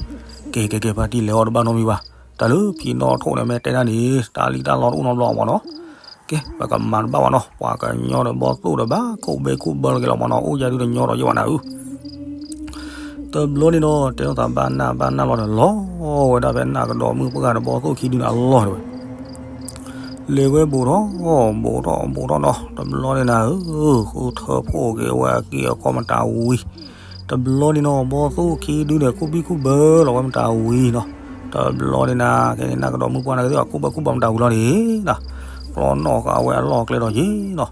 ကဲကဲကဲ ဖါတံၢ်လဲၤအီၣ်တဘၣ်နီတမံၤဘၣ်. တၢ်လၢဖံနီၣ်ထိၣ်န့ၣ် မ့ၢ်တဲဒၣ်န့ၣ် တၢ်လံၣ်တၢ်လီတအိၣ်နီတဘျီမနီၤ. ကဲ ပကမၤတဘၣ်ဘၣ်နီၤ, ပှၤကညီဒီးဘီသိၣ်ဒီးဘၣ်ခိၣ်ဘဲခိၣ်ဘၢလီၤက့ၤလီၤမနီၤ, အိၣ်ယါဒုတညီဒီးယဲၢ်ဘၣ်နၤဧၢ. တဘျီန့ၣ်နီၤ တဲလိာ်သးဘၣ်နၢ်ဘၣ်နၢ်လီၤဒီး လီၤဝဲဒၣ်ဖဲနၢ်ကဒီးမုၢ်ပှၢ်ဒီးဘီသိၣ်ခံဒုန့ၣ်အလီၢ်တဝဲ. လဲၤဝဲဘူးထီၣ် ဘူးထီၣ်ဘူးထီၣ်နီၤ, တဘျီန့ၣ်နၤဧၢ, ဃုထၢဖှိၣ်က့ၤဝဲအက့အခီမတၤဝံၤ, တဘျီန့ၣ်နီၤ ဘီသိၣ်ခံဒုန့ၣ် ခိၣ်ဘံၣ်ခိၣ်ဘၢလီၤဝဲမတၤဝံၤနီၤ. တဘျီန့ၣ်နၤ ခဲန့ၣ် နၢ်ကဒီးမုၢ်ပှၢ်န့ၣ်ကသ့ၣ် အခိၣ်ဘၢခိၣ်ဘၢမတၤဝံၤလီၤန့ၣ်နီၤ, ကျီနီၣ်ဃာ်ဝဲအလီၢ်ကျဲဒီးယ့ၢ်နီၤ,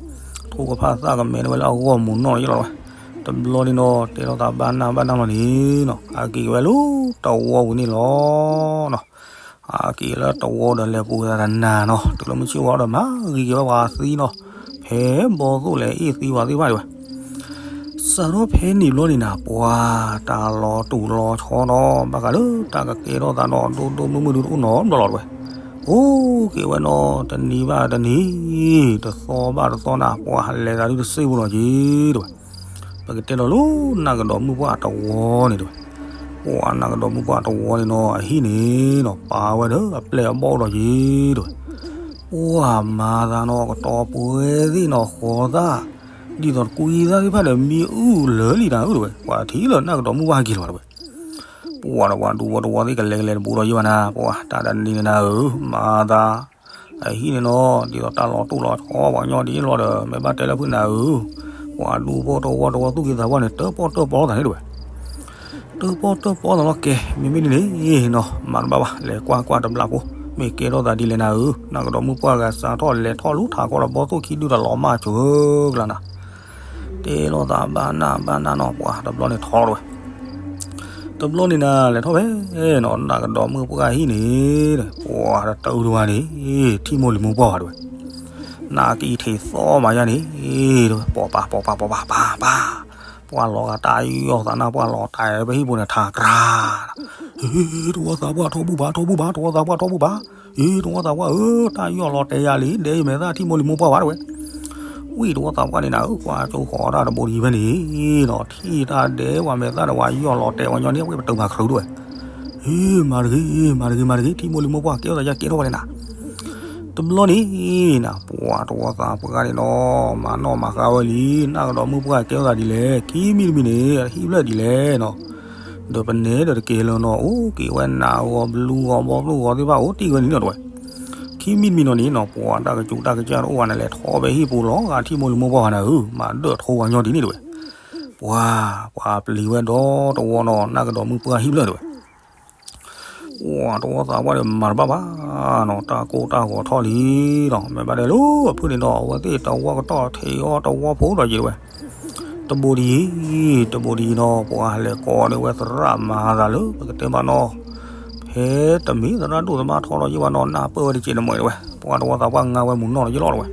ထိၣ်ကဖၣ်သၣ်ကမဲန့ၣ်ဝဲလၢအဂီၢ်မုၢ်နီၣ်ယ့ၢ်လီၤဝဲ. တဘျီန့ၣ်နီၤ တဲလိာ်သးဘၣ်နၢ်ဘၣ်နၢ်လီၤန့ၣ်နီၤ, ဟးက့ၤက့ၤဝဲလၢတဝီပူၤန့ၣ်လီၤနီၤ. ဟးက့ၤလၢတဝီဒီးလဲၤပူၤဝဲသးတနၤနီၤ, တုၤလၢမုၢ်ဆ့ၣ်ဝါဒီးမၤဂ့ၤက့ၤဝဲပှၤသံနီၤ, ဖဲဘီသိၣ်လဲၤအ့ၣ်သံဝဲသ့ၣ်တဖၣ်တဝဲ. စးထီၣ်ဖဲန့ၣ်ဘျီန့ၣ်နၤ ပှၤတၢ်လီၤတူာ်လီၤဆီနီၤ, ဘၣ်ဃးလၢတၢ်ကကဲထီၣ်သးနီၤ ဒိၣ်ဒိၣ်မုၢ်မုၢ်ဒုတအိၣ်နီတဘျီလီၤတဝဲ. အိၣ်က့ၤဝဲနီၤ တနံၤဘၣ်တနံၤ, တသီဘၣ်တသီနၤ, ပှၤလဲၤသးဒုတစ့ၢ်ဖိလီၤက့ၤတဝဲ. ပကတဲဒီးလၢနၢ်ကဒီးမုၢ်ပှၢ်တဝီန့ၣ်တဝဲ. ပှၤနၢ်ကဒီးမုၢ်ပှၢ်တဝီန့ၣ်နီၤ အဟံၣ်န့ၣ်နီၤ ပာ်ဝဲဒီးအပျဲၢ်အဘီၣ်ဒီးက့ၤတဝဲ. ပှၤမၤသးနီၤ ကတီၤပှဲၤသ့ၣ်နီၤ ဃီၤသၣ် ဒ်သိးတကွံသၣ်သ့ၣ်တဖၣ်ဒီး မံအုၣ်လၢာ်လံနၤဧၢတဝဲ. ပှၤထံၣ်လၢနၢ်ကဒီးမုၢ်ပှၢ်ဟဲက့ၤလီၤတဝဲ. ပှၤဒီးပှၤဒူဖိတဝီသ့ၣ်ကလဲၤကလဲၤတဘူးဒီးယဲၢ်ဘၣ်နၤ, ပှၤတၢ်တနံၤန့ၣ်နၤဧၢ, မၤသး အဟံၣ်န့ၣ်နီၤ ဒ်သိးတၢ်လီၤတူာ်လီၤဆီ ပှၤကညီဒ်လီၤဒီး မ့ၢ်ဘၣ်တဲလၢဖုနၤဧၢ, ပှၤဒူဖိတဝီတဝီသူၣ်က့သးပှၢ်န့ၣ် တၢၣ်ပီၣ်တၢၣ်ပီလိာ်သးန့ၣ်တဝဲ. တၢၣ်ပီၣ်တၢၣ်ပီသးလီၤကဲ, မ့မ့ၢ်ဒ်န့ၣ်နီၤ မၤတဘၣ်ဘၣ်, လဲၤကွၢ်ကွၢ်တဘျီဖိ, မ့ၢ်ကဲထီၣ်သးဒ်လဲၣ်နၤဧၢ, နၢ်ကဒီးမုၢ်ပှၢ်ဂၤစးထီၣ်လဲၤထီၣ်လူၤထးကီဒီးဘီသိၣ်ခံဒုဒီး လီၤမၢ်ဆိကလါနၤ. တဲလိာ်သးဘၣ်နၢ်ဘၣ်နၢ်နီၤ, ပှၤတဘျီန့ၣ်ထီၣ်တဝဲ. တဘျီန့ၣ်နၤ လဲၤထီၣ်ဖဲနီၤ နၢ်ကဒီးမုၢ်ပှၢ်ဟံၣ်န့ၣ်, ပှၤတတၢ်အုၣ်တဝါန့ၣ် ထံၣ်မိၢ်လံၤမိၢ်ပှၢ်ဘၣ်တဝဲ. နၢ်ကံထံးသီမးယါန့ၣ် ပိာ်ပာ်ပိာ်ပာ်ပိာ်ပာ်ပာ်ပာ်, ပှၤလီၤဂာ်တၢ်ယီၢ်သးနၢ် ပှၤလီၤတဲာ်ဖဲဟံၣ်ပူၤန့ၣ် ထးကြၤ ဟ့ၣ် တဝီသးပှၢ်ထီၣ်ဘူၣ်ဘၣ် ထီၣ်ဘူၣ်ဘၣ် တဝီသးပှၢ်ထီၣ်ဘူၣ်ဘၣ်, ဟ့ၣ် တဝီသးပှၢ်ဧၢ တၢ်ယီၢ်လီၤတဲာ်ယၤလံ ဒဲးယမဲာ်သၣ်ထံၣ်မိၢ်လံၤမိၢ်ပှၢ်ဘၣ်တဝဲ. ဝံၤတဝီသးပှၢ်န့ၣ်နၤဧၢ ကွၢ်ကၠိဃီၤတၢ်တဘိတယံၤဖဲန့ၣ်နီၤ ထံၣ်တၢ်ဒဲးပှၤမဲာ်သၣ်ဒီးပှၤယီၢ်လီၤတဲာ်ပှၤညီန့ၣ် ဝဲပတုာ်မၤကရူၢ်တဝဲ. ဟ့ၣ် မၤတဂ့ၤ မၤတဂ့ၤ မၤတဂ့ၤ ထံၣ်မိၢ်လံၤမိၢ်ပှၢ် ကဲထီၣ်သးယါကဲထီၣ်ဝဲန့ၣ်နၤ. တဘျီန့ၣ်နၤ ပှၤတဝီသးပှၢ်န့ၣ်နီၤ မၤနီၣ်မၤဃါဝဲလံ နၢ်ကဒီးမုၢ်ပှၢ်ကဲထီၣ်သးဒ်လဲၣ် ခံမံၤတမံၤန့ၣ် ဟံၣ်ဖျၢၣ်ဒ်လဲၣ်နီၤ ဒီးပနဲဒီးတကဲလၢၤနီၤ အိၣ်က့ၤဝဲနးဂီၤဘျူးဂီၤဘီဘျူးဂီၤသ့ၣ်တဖၣ် အိၣ်တ့ၢ်ဝဲန့ၣ်နီၤတဝဲ. ခံမံၤတမံၤနီၤန့ၣ်နီၤ ပှၤတၢ်ကစူးတၢ်ကစၢ်တအိၣ်ဘၣ်န့ၣ် လဲၤထီၣ်ဖဲဟံၣ်ပူၤလီၤဂာ်ထံၣ်မိၢ်လံၤမိၢ်ပှၢ်နၤဧၢ မၤဒၢၣ်ထိပှၤညီဒ်န့ၣ်တဝဲ. ပှၤ ပှၤပျံၤဝဲဒီတဝီနီၤ နၢ်ကဒီးမုၢ်ပှၢ်ဟံၣ်ဖျၢၣ်တဝဲ. ပှၤတဝီသးပှၢ်ဒီးမၤတဘၣ်ဘၣ် နီၤ တၢ်ကိၢ်တၢ်ဂီၤထီၣ်လံနီၤ မ့ၢ်ဘၣ်ဒဲးလၢအဖုၣ်န့ၣ်ဒီး အဝဲသ့ၣ်တဝီကတီၢ်ထံးအီၤတဝီဖိဒီးယံၤတဝဲ, တဘိဒ်အံၤ, တဘိဒ်အံၤနီၤ ပှၤလဲၤကိး န့ၢ်ဝဲသရၣ်မၤသးလၢ ပကတဲမးနီၤ, ဖဲတမ့ၢ်သရၣ်ဒိၣ်သမါထီဒီးယံၤဘၣ်နီၤ နၢ်ပၢၢ်ဝဲတစဲးတမှဲးတဝဲ, ပှၤတဝီသးပှၢ်ငါဝဲမုၢ်နီၢ်ဒီးယံၤလီၤတဝဲ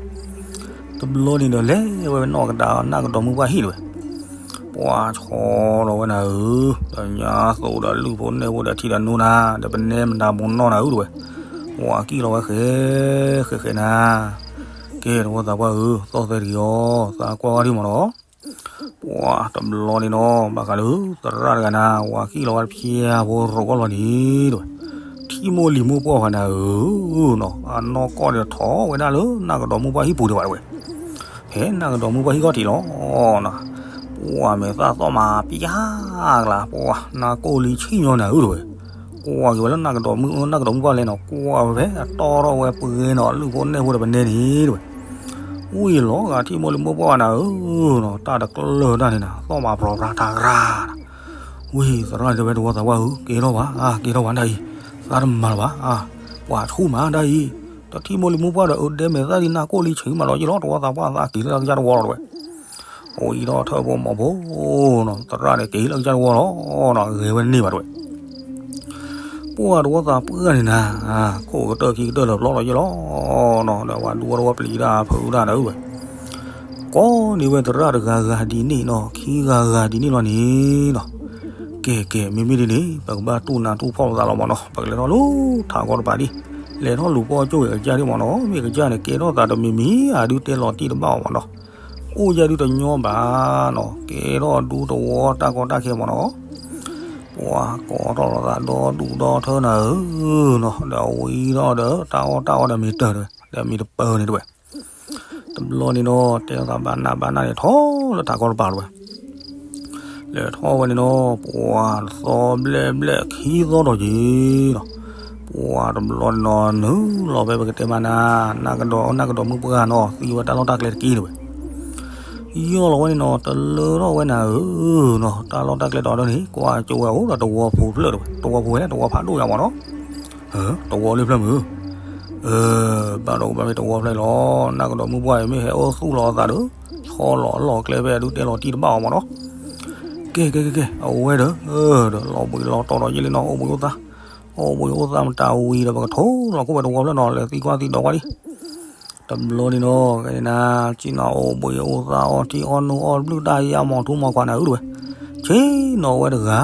တဘျီန့ၣ်ဒီးလဲၤဝဲနီၢ်ကဒါနၢ်ကဒီးမုၢ်ပှၢ်ဟံၣ်တဝဲ, ပှၤဆီလီၤဝဲနၤဧၢ, ဒီးညါသိးဒီးလုၢ်ဖိနဲၣ်ဖိဒီးထံဒီးနိနၤ, ဒီးပနဲမတၤမုၢ်နီၢ်နၤဧၢတဝဲ, ပှၤကံၣ်လီၤဝဲဃဲ, ဃဲဃဲနၤ, ကဲတဝီသးပှၢ်ဧၢ, သီၣ်သဲတဂ့ၤအီၤ, သးကွၢ်ဝဲဒံးမးနီၤ, ပှၤတဘျီန့ၣ်နီၤ ဘၣ်ဃးလၢ သရၣ်တဂၤနၤ ပှၤကံၣ်လီၤဝဲတဖျၢၣ်ဖိရိးကီၢ်လီၤန့ၣ်တဝဲ, ထံၣ်မိၢ်လံၤမိၢ်ပှၢ်ဘၣ်နၤဧၢနီၤ, အနီၢ်ကီၢ်ဒီးထီၣ်ဝဲဒၣ်လၢနၢ်ကဒီးမုၢ်ပှၢ်ဟံၣ်ပူၤဒံးဘၣ်တဝဲ ဖဲနၢ်ကဒီးမုၢ်ပှၢ်ဟံၣ်ခီၣ်ထံးလီၤနီၤ, ပှၤမဲာ်သၣ်သီၣ်မးပျၢ်ကျါ, ပှၤနၢ်ကိၢ်လံဆံၣ်ညီနၤဧၢတဝဲ, ကွၢ်က့ၤဝဲလၢနၢ်ကဒီးမုၢ် နၢ်ကဒီးမုၢ်ပှၢ်လဲၣ်နီၤ, ကွၢ်ဝဲဖဲအတီၢ်ထီၣ်ဝဲပှဲၤနီၤ လုၢ်ဖိနဲၣ်ဖိဒီးပနဲန့ၣ်တဝဲ, ဝံၤလီၤဂာ်ထံၣ်မိၢ်လံၤမိၢ်ပှၢ်ဘၣ်နၤဧၢနီၤ, တၢ်တကျၢၢ်တၢ်န့ၣ်နၤ သီၣ်မးပြီပြါတၢ်ကြၢ် ဝံၤသရၣ်တဲဝဲတဝီသးပှၢ်ဧၢ, ကဲထီၣ်ဘၣ်, ကဲထီၣ်ဘၣ်ဒ်အံၤ, သးတမၤလၢၤဘၣ်, ပှၤဆူၣ်မးဒ်အံၤ, တထံၣ်မိၢ်လံၤမိၢ်ပှၢ်ဒီးအဒဲမဲာ်သၣ်ဒ်နၢ်ကိၢ်လံဆံးမးလီၤယံၤလီၤ, တဝီသးပှၢ်သးက့ၤလၢကစၢ်တဝီလီၤတဝဲ, အဝဲအံၤဒီးထၢၣ်ဖိမီၤဖိနီၤ, သရၣ်န့ၣ်က့ၤလၢကစၢ်တဝီလီၤနီၤ, ဂဲၤဝဲန့ၢ်ဘၣ်တဝဲ ပှၤတဝီသးပှၢ်န့ၣ်နၤ, ခိၣ်ကတၢၢ်ခံကတၢၢ်လၢာ်ပျီလီၤယံၤလီၤနီၤ, ဒီးပှၤဒူဝဲတဝီပျံၤတၢ်ဖုးတၢ်နၤဧၢဝဲ, ကိးန့ၢ်ဝဲသရၣ်တဂၤဂၤဒ်န့ၣ်နီၤ, ခံဂၤဂၤဒ်န့ၣ်လီၤန့ၣ်နီၤ, ကဲကဲ မ့မ့ၢ်ဒ်န့ၣ် ပကဘၣ်တူၢ်နးတူၢ်ဖှီၣ်လိာ်သးလီၤမးနီၤ, ပကလဲၤထီၣ်လၢထးကီတပၤဒံး, လဲၤထီၣ်လူၤပိာ်ကၠိဝဲကစၢ်ဒံးမးနီၤ, မ့ၢ်ကစၢ်န့ၣ် ကဲထီၣ်သးတမံၤမံၤ အဒုးတဲလီၤတံၢ်တဘၣ်အီၤမးနီၤ, အိၣ်ယၤဒုးတညီဘၣ်နီၤ, ကဲထီၣ်ဒူတဝီတၢ်ကီတၢ်ခဲမးနီၤ, ပှၤကိးထီၣ်လိာ်သးဒီဒူၣ်ဒီထၢနၤဧၢနီၤ, ဒီးဝံၤထီၣ်ဒီး တၢ်အီၣ်တၢ်အီဒီးမ့ၢ်တၢၢ်တဝဲ, ဒီးမ့ၢ်တပၢၢ်န့ၣ်တဝဲ တဘျီန့ၣ်နီၤ တဲသးဘၣ်နးဘၣ်နးန့ၣ် ထီၣ်လၢထးကီတပၤတဝဲ, လဲၤထီၣ်ဝဲန့ၣ်နီၤ ပှၤသီဘျဲၣ်ဘျဲၣ်ခံသီဒီးက့ၤနီၤ, ပှၤတဘျီန့ၣ်နီၤ နုာ်လီၤဖဲပကတဲမးနၤ, နၢ်ကဒီး နၢ်ကဒီးမုၢ်ပှၢ်နီၤ သံဝဲတၢ်လီၢ်တၢ်ကျဲတက့ၢ်တဝဲ, ယီၢ်လီၤဝဲန့ၣ်နီၤ တလၢထီၣ်ဝဲနၤဧၢနီၤ, တၢ်လီၢ်တၢ်ကျဲဒီးန့ၣ် ကွၢ်ကၠိဝဲအိၣ်ဒီးတဝီဖိဖျၢၣ်တဝဲ, တဝီဖိဝဲန့ၣ် တဝီဖးဒိၣ်ယါမးနီၤ တဝီလၢဖျၢၣ်မုၢ်, ဘၣ်ဒီးကဘၣ်မ့ၢ်တဝီဖျၢၣ်လီၤ, နၢ်ကဒီးမုၢ်ပှၢ်အံၤမ့ၢ်ဟဲအိၣ်သူၣ်လီၤအသးဒီး ဆီလီၤအလီၢ်ကျဲဖဲအဒုးတဲလီၤတံၢ်တဘၣ်အီၤမးနီၤ, ကဲကဲကဲကဲ အဝဲဒီး ဒီးလီၤဘှံးလီၤတီၤဒီးယဲလံနီၤ, အိၣ်ဘှံးအိၣ်သါ, အိၣ်ဘှံးအိၣ်သါမတၤဝံၤဒီး ပကထိလီၤခိၣ်ဝဲတဝီဖျၢၣ်နီၤ လဲၤသံကွၢ်သံဒိးကွၢ်ဒံး တဘျီန့ၣ်နီၤ ကဲန့ၣ်နၤ ကံၣ်နီၤအိၣ်ဘှံးအိၣ်သါအီထံအီနိအီဘျုၣ်တၢ်ယါမီၤထူမီၤခွါနၤဧၢတဝဲ, ဆ့ၣ်နီၤဝဲတဂၤ,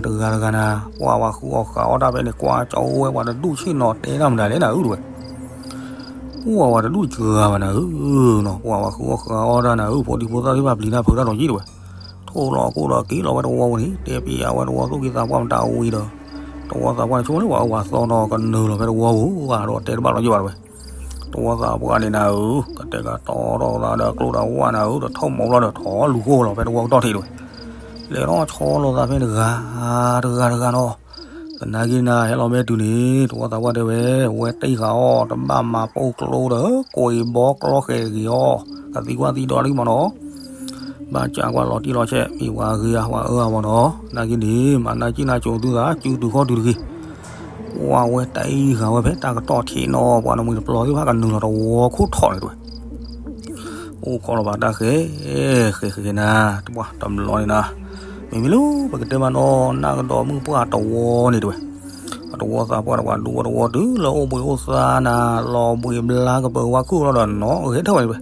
တဂၤတဂၤနၤ ပှၤဝဲဃုအီၣ်ဃုအီၣ်တၢ်ဖဲန့ၣ် ကွၢ်ကၠီဝဲပှၤတဒူၣ်ဆ့ၣ်နီၤတဲတၢ်မတၤလဲၣ်နၤဧၢတဝဲ, ပှၤဝဲတဒူၣ်စှၤဘၣ်နၤဧၢနီၤ ပှၤဝဲဃုအီၣ်ဃုအီၣ်တၢ်နၤဧၢ ဖိဒံဖိသၣ်သ့ၣ်တဖၣ်ပျံၤတၢ်ဖုးတၢ်ဒီးယံၤတဝဲ, ထိၣ်လီၤအခိၣ်ဒီးက့ၤလီၤဝဲတဝီပူၤန့ၣ် တဲပျးဝဲတဝီသူၣ်က့သးပှၢ်မတၤဝံၤဒီး တဝီသးပှၢ်န့ၣ် ဆိကမိၣ်လၢပှၤအဝၤသီနီၤ ကနုာ်လီၤဖဲတဝီပူၤ အါဒီးတဲတဘၣ်လီၤယံၤဘၣ်တဝဲ တဝီသးပှၢ်န့ၣ်နၤဧၢ, ကတဲာ်ကတီၤထီၣ်သးဒီးကျိဒီးဝၣ်နၤဧၢ, ဒီးထီၣ်မီၤဘျီဒီးထီၣ်လူၤဃိလီၤဖဲတဝီကတီၢ်ထံးတဝဲ, လဲၤထီၣ်ဆီလီၤသးဖဲတဂၤ, တဂၤတဂၤနီၤ, သနာ်က့နၤဟဲလီၤမ့ၢ်တုၤန့ၣ် တဝီသးပှၢ်တဲဝဲ, ဝဲတ့ၢ်ဃာ်အီၤ တဘၣ်မၤပိာ်ကျိဒီး ကွံာ်ဘီကျီဃဲၤတဂ့ၤအီၤ, ကသံကွၢ်သံဒိးတဂ့ၤမးနီၤ ဘၣ်စံးကွၢ်လီၤတံၢ်လီၤဆဲး မ့ၢ်ပှၤဂ့ၤဧါ ပှၤအၢဧါမးနီၤ, နာ်က့န့ၣ် မၤနၢ်ကံၣ်နၢ်ကၠိၤသုသး စုတုၤခီၣ်တုၤတဂ့ၤ, ပှၤဝဲတ့ၢ်ဃာ်ဝဲဖဲတၢ်ကတီၢ်ထံးနီၤ ပှၤနမှံၤတပျီၤသ့ၣ်တဖၣ်ကနုာ်လီၤတဝီခိၣ်ထီၣ်န့ၣ်တဝဲ, အိၣ်ခိးလီၤဘၣ်တၢ်ဃဲၤ, ဃဲၤဃဲၤဃဲၤနၤ, တဘျီန့ၣ်နၤ, မ့မ့ၢ်လၢပကတဲမးနီၤ နၢ်ကဒီးမုၢ်ပှၢ်တဝီန့ၣ်တဝဲ အတဝီသးပှၢ်တဝီဒူဝဲတဝီတုၤလၢအိၣ်ဘှံးအိၣ်သါနၤ, လီၤဘှံးဘျါကပၢၤဝါခုၣ်လီၤဒီးနီၤ ဂဲၤထၢၣ်ဝဲန့ၣ်တဝဲ,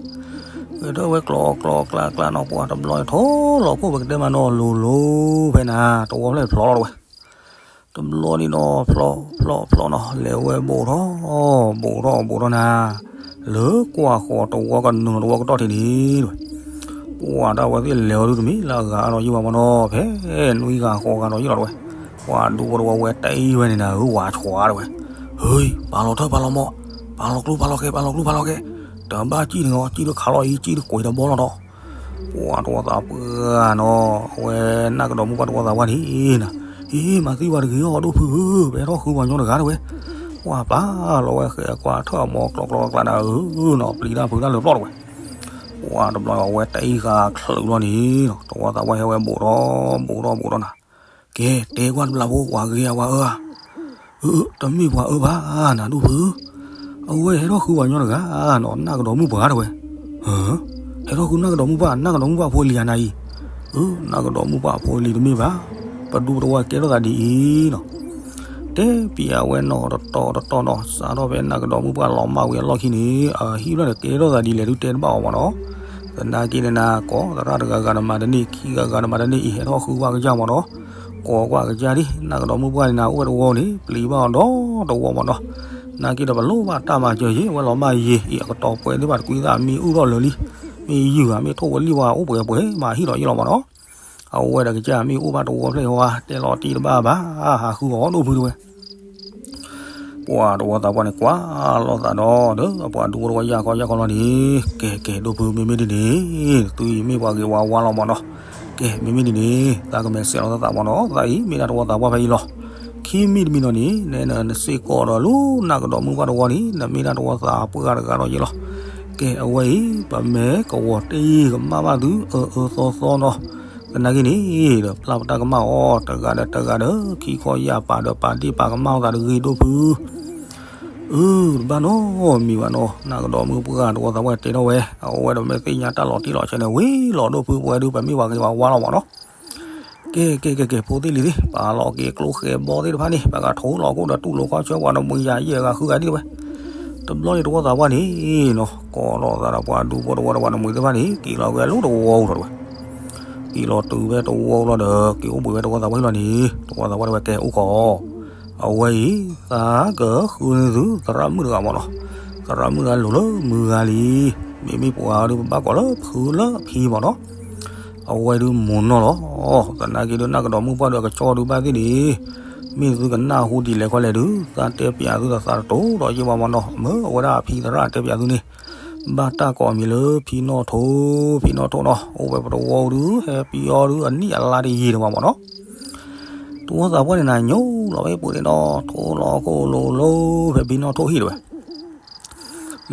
ဂဲၤထၢၣ်ဝဲကျီကျီကျါကျါနီၤ ပှၤတဘျီန့ၣ်ထီၣ်လီၤခိၣ်ပကတဲမးနီၤ လိၤလိၤဖဲနၤ တဝီဖျၢၣ်ဖျိးလီၤတဝဲ, တဘျီန့ၣ်နီၤ ဖျိးဖျိးဖျိးနီၤ လဲၤဝဲဘိးထီၣ်, ဘိးထီၣ်ဘိးထီၣ်နၤ, လၢကွၢ်ဃီၤတဝီကနုာ်တဝီကတီၢ်ထံးန့ၣ်တဝဲ, ပှၤတၢ်ဝဲသ့ၣ်လဲၤဝဲဒုတမံၤလၢအဂၤအါထီၣ်ယံၤဘၣ်မးနီၤ ဖဲနွံဂၤဃိးဂၤဒီးယံၤလီၤတဝဲ, ပှၤဒူဝဲတဝီဝဲတ့ၢ်ဝဲန့ၣ်နၤဧၢ ဝၤဆှးတဝဲ, ဟ့ၢ် ပာ်လီၤထၢၣ်ပာ်လီၤမီၢ်, ပာ်လီၤကျိပာ်လီၤဃဲၤ ပာ်လီၤကျိပာ်လီၤဃဲၤ, တဘၣ်စံၣ်န့ၣ်လီၤ စံၣ်တခးလီၤအံၤ စံၣ်တကွံာ်တဘီလီၤဒီး ပှၤတဝီသးပှၢ်နီၤ အဝဲနၢ်ကဒီးမုၢ်ပှၢ်တဝီသးပှၢ်န့ၣ်နၤ, ဟ့ၣ် မၤသံဝဲတဂ့ၤအီၤ ဒိၣ်ဖုဧၢ, ပဟဲထီၣ်ဃုပှၤညီတဂၤတဝဲ, ပှၤပာ်လီၤဝဲဃဲၤအကွၢ်ထၢၣ်အမီၤကျီကျီကျါနၤဧၢနီၤ ပျံၤတၢ်ဖုးတၢ်လၢာ်ပျီတဝဲ, ပှၤတဘျီအဝဲတ့ၢ်ဃာ်ချုးလီၤန့ၣ်နီၤ တဝီသးပှၢ်ဟဲဝဲဘိးထီၣ်ဘိးထီၣ်ဘိးထီၣ်နၤ, ကဲ တဲကွၢ်တဘျီဖိ ပှၤဂ့ၤဧါ ပှၤအၢဧါ, တမ့ၢ်ပှၤအၢဘၣ်နၤဒိၣ်ဖု, အဝဲဟဲထီၣ်ဃုပှၤကညီတဂၤနီၤ, နၢ်ကဒီးမုၣ်ပှၢ်တဝဲ, ဟဲထီၣ်ဃုနၢ်ကဒီးမုၣ်ပှၢ်, နၢ်ကဒီးမုၣ်ပှၢ်ဖိလံၤဧါနၤအံၤ, နၢ်ကဒီးမုၣ်ပှၢ်ဖိလံၤတမ့ၢ်ဘၣ်, ပဒူပတဝီကဲထီၣ်သးဒ်အံၤနီၤ. တဲပံၤအဝဲနီၤတတီၤတတီၤနီၤ, စးထီၣ်ဖဲနၢ်ကဒီးမုၣ်ပှၢ်လီၤမၢ်ဝံၤအလီၢ်ခံန့ၣ် အဟံၣ်ဘျီန့ၣ် ကဲထီၣ်သးဒ်လဲၣ်ဒုးတဲတဘၣ်အီၤမးနီၤ. သနာ်က့န့ၣ်နၤ ကိးသရၣ်တဂၤဂၤတမၤတန့ၢ်, ခံဂၤဂၤတမၤတန့ၢ်အံၤ ဟဲထီၣ်ဃုဝဲကစၢ်မးနီၤ. ကိးကွၢ်ကစၢ်ဒံး နၢ်ကဒီးမုၣ်ပှၢ်န့ၣ်နၤ အိၣ်ဝဲတဝီန့ၣ် ပျံၤဘၣ်အီၤဒီတဝီမးနီၤ. သနာ်က့ဒီးပလိၣ်ဘၣ်တၢ်မၤစၢၤယ့ၢ် အဝဲလီၤမၢ်ယ့ၢ်အံၤ အကတီၤပှဲၤသ့ၣ်တဖၣ်တကွံသၣ်မံအုၣ်ထီၣ်လၢာ်လံ, မ့ၢ်ယုၢ်ဂၤ မ့ၢ်ထိၣ်ဝဲလံၣ်ဝဲ အိၣ်ပှဲၤပှဲၤမးဟံၣ်ဒီးယ့ၢ်လီၤမးနီၤ. အဝဲဒီးကစၢ်မ့ၢ်အိၣ်ဘၣ်တဝီဖျၢၣ်ဟီဝဲ တဲလီၤတံၢ်တဘၣ်ဘၣ်, ဟးဃုအီၤဒိၣ်ဖုတဝဲ. ပှၤတဝီသးပှၢ်န့ၣ် ကွၢ်လိာ်သးဒီး ဒီးအပှၤဒူဖိတဝီယၢ်ခီယၢ်ခီလီၤန့ၣ်, ကဲကဲ ဒိၣ်ဖု မ့မ့ၢ်ဒ်န့ၣ် သုအံၤမ့ၢ်ပှၤဂ့ၤဝါဝါလီၤမးနီၤ. ကဲ မ့မ့ၢ်ဒ်န့ၣ် သးကမဲာ်စဲးလီၤသးမးနီၤ, သးအံၤမ့ၢ်ဒၣ်တဝီသးပှၢ်ဖဲအံၤလီၤ. ခံမံၤတမံၤနီၤန့ၣ် နဲနစ့ၢ်ကီးဒီးလူၤနၢ်ကဒီးမုၣ်ပှၢ်တဝီန့ၣ် နမ့ၢ်ဒၣ်တဝီသးပှၢ်တဂၤဒီးယ့ၢ်လီၤ. ကဲ အဝဲအံၤ ပမဲာ်ကဝီၤတ့ၢ်ကမၣ်ဘၣ်သု အၢအၢသီသီနီၤ. သနာ်က့န့ၣ်ဒီး ပျၢ်ပတၢ်ကမၣ်အီၤ တဂၤဒီးတဂၤဒီး ခံခီယၢ်ပာ်ဒီးပာ်ဒ့ၣ်ပာ်ကမၣ်အီၤသးတဂ့ၤဒိၣ်ဖု. အၢ တဘၣ်နီတမံၤဘၣ်နီၤ, နၢ်ကဒီးမုၣ်ပှၢ်တဝီသးပှၢ်တဲထီၣ်ဝဲ, အဝဲဒီးမ့ၢ်သ့ၣ်ညါတၢ်လီၤတံၢ်လီၤဆဲးန့ၣ် ဝံၤလီၤဒိၣ်ဖု ပဝဲဒုး ပမ့ၢ်ပှၤဂ့ၤဝါဝါလီၤမးနီၤ. ကဲကဲကဲကဲ ဖိသ့ၣ်လံၤသ့ၣ်, ပာ်လီၤက့ၤကျိဃဲဘီသ့ၣ်တဖၣ်န့ၣ် ပကထိလီၤခိၣ်ဒီးတူၢ်လိာ်ခီဆၢပှၤတမှံၤယၤယဲၢ်ဂၤဃုဂၤဒ်တဝဲ. တဘျီန့ၣ်တဝီသးပှၢ်န့ၣ်နီၤ ကိးလိာ်သးဒီးပှၤဒူဖိတဝီဒီးပှၤတမှံၤသ့ၣ်တဖၣ်န့ၣ် က့ၤလီၤက့ၤအလိၣ်တဝီအိၣ်ထီၣ်တဝဲ. က့ၤလီၤတုၤဖဲတဝီလီၤဒီး က့ၤအိၣ်ဘှံးဝဲတဝီသးပှၢ်ဟံၣ်လီၤန့ၣ် တဝီသးပှၢ်တဲဝဲ ကဲအိၣ်ခိး အဝဲအံၤ သးကဃုန့ၢ်သုသရၣ်မုၣ်တဂၤမးနီၤ. သရၣ်မုၣ်တဂၤလိၤလၢမုၢ်ဂၤလံ, မ့မ့ၢ်ပှၤဒုးပဘၣ်ကိးလၢဖုလၢဖံမးနီၤ. အဝဲဒုးမိၢ်နီၢ်လီၤ. သနာ်က့ဒုးနၢ်ကဒီးမုၣ်ပှၢ်ဒီးအကစီၣ်ဒုးဘၣ်သ့ၣ်န့ၣ် မ့ၢ်သုကနၢ်ဟူဒ်လဲၣ်ခီလဲၣ်ဒုး သးတဲပျးသုဒီးသးတတိၤဒီးယ့ၢ်ဘၣ်မးနီၤ. မ့ၢ်အဝဲဒၣ်ဖံသရၣ်တဲပျးသုန့ၣ် ဘၣ်တၢ်ကိးအမံၤလၢဖံနီၣ်ထိ, ဖံနီၣ်ထိနီၤ အိၣ်ဝဲပတဝီဒုး ဟဲပယီၤဒုး အနံၣ်အလါတယံာ်တမးမးနီၤ. တဝီသးပှၢ်န့ၣ်နၤ ညိလီၤဝဲပူၤန့ၣ်ဒီး ထိလီၤခိၣ်လိၤလိၤဖဲဖံနီၣ်ထိဟံၣ်တဝဲ.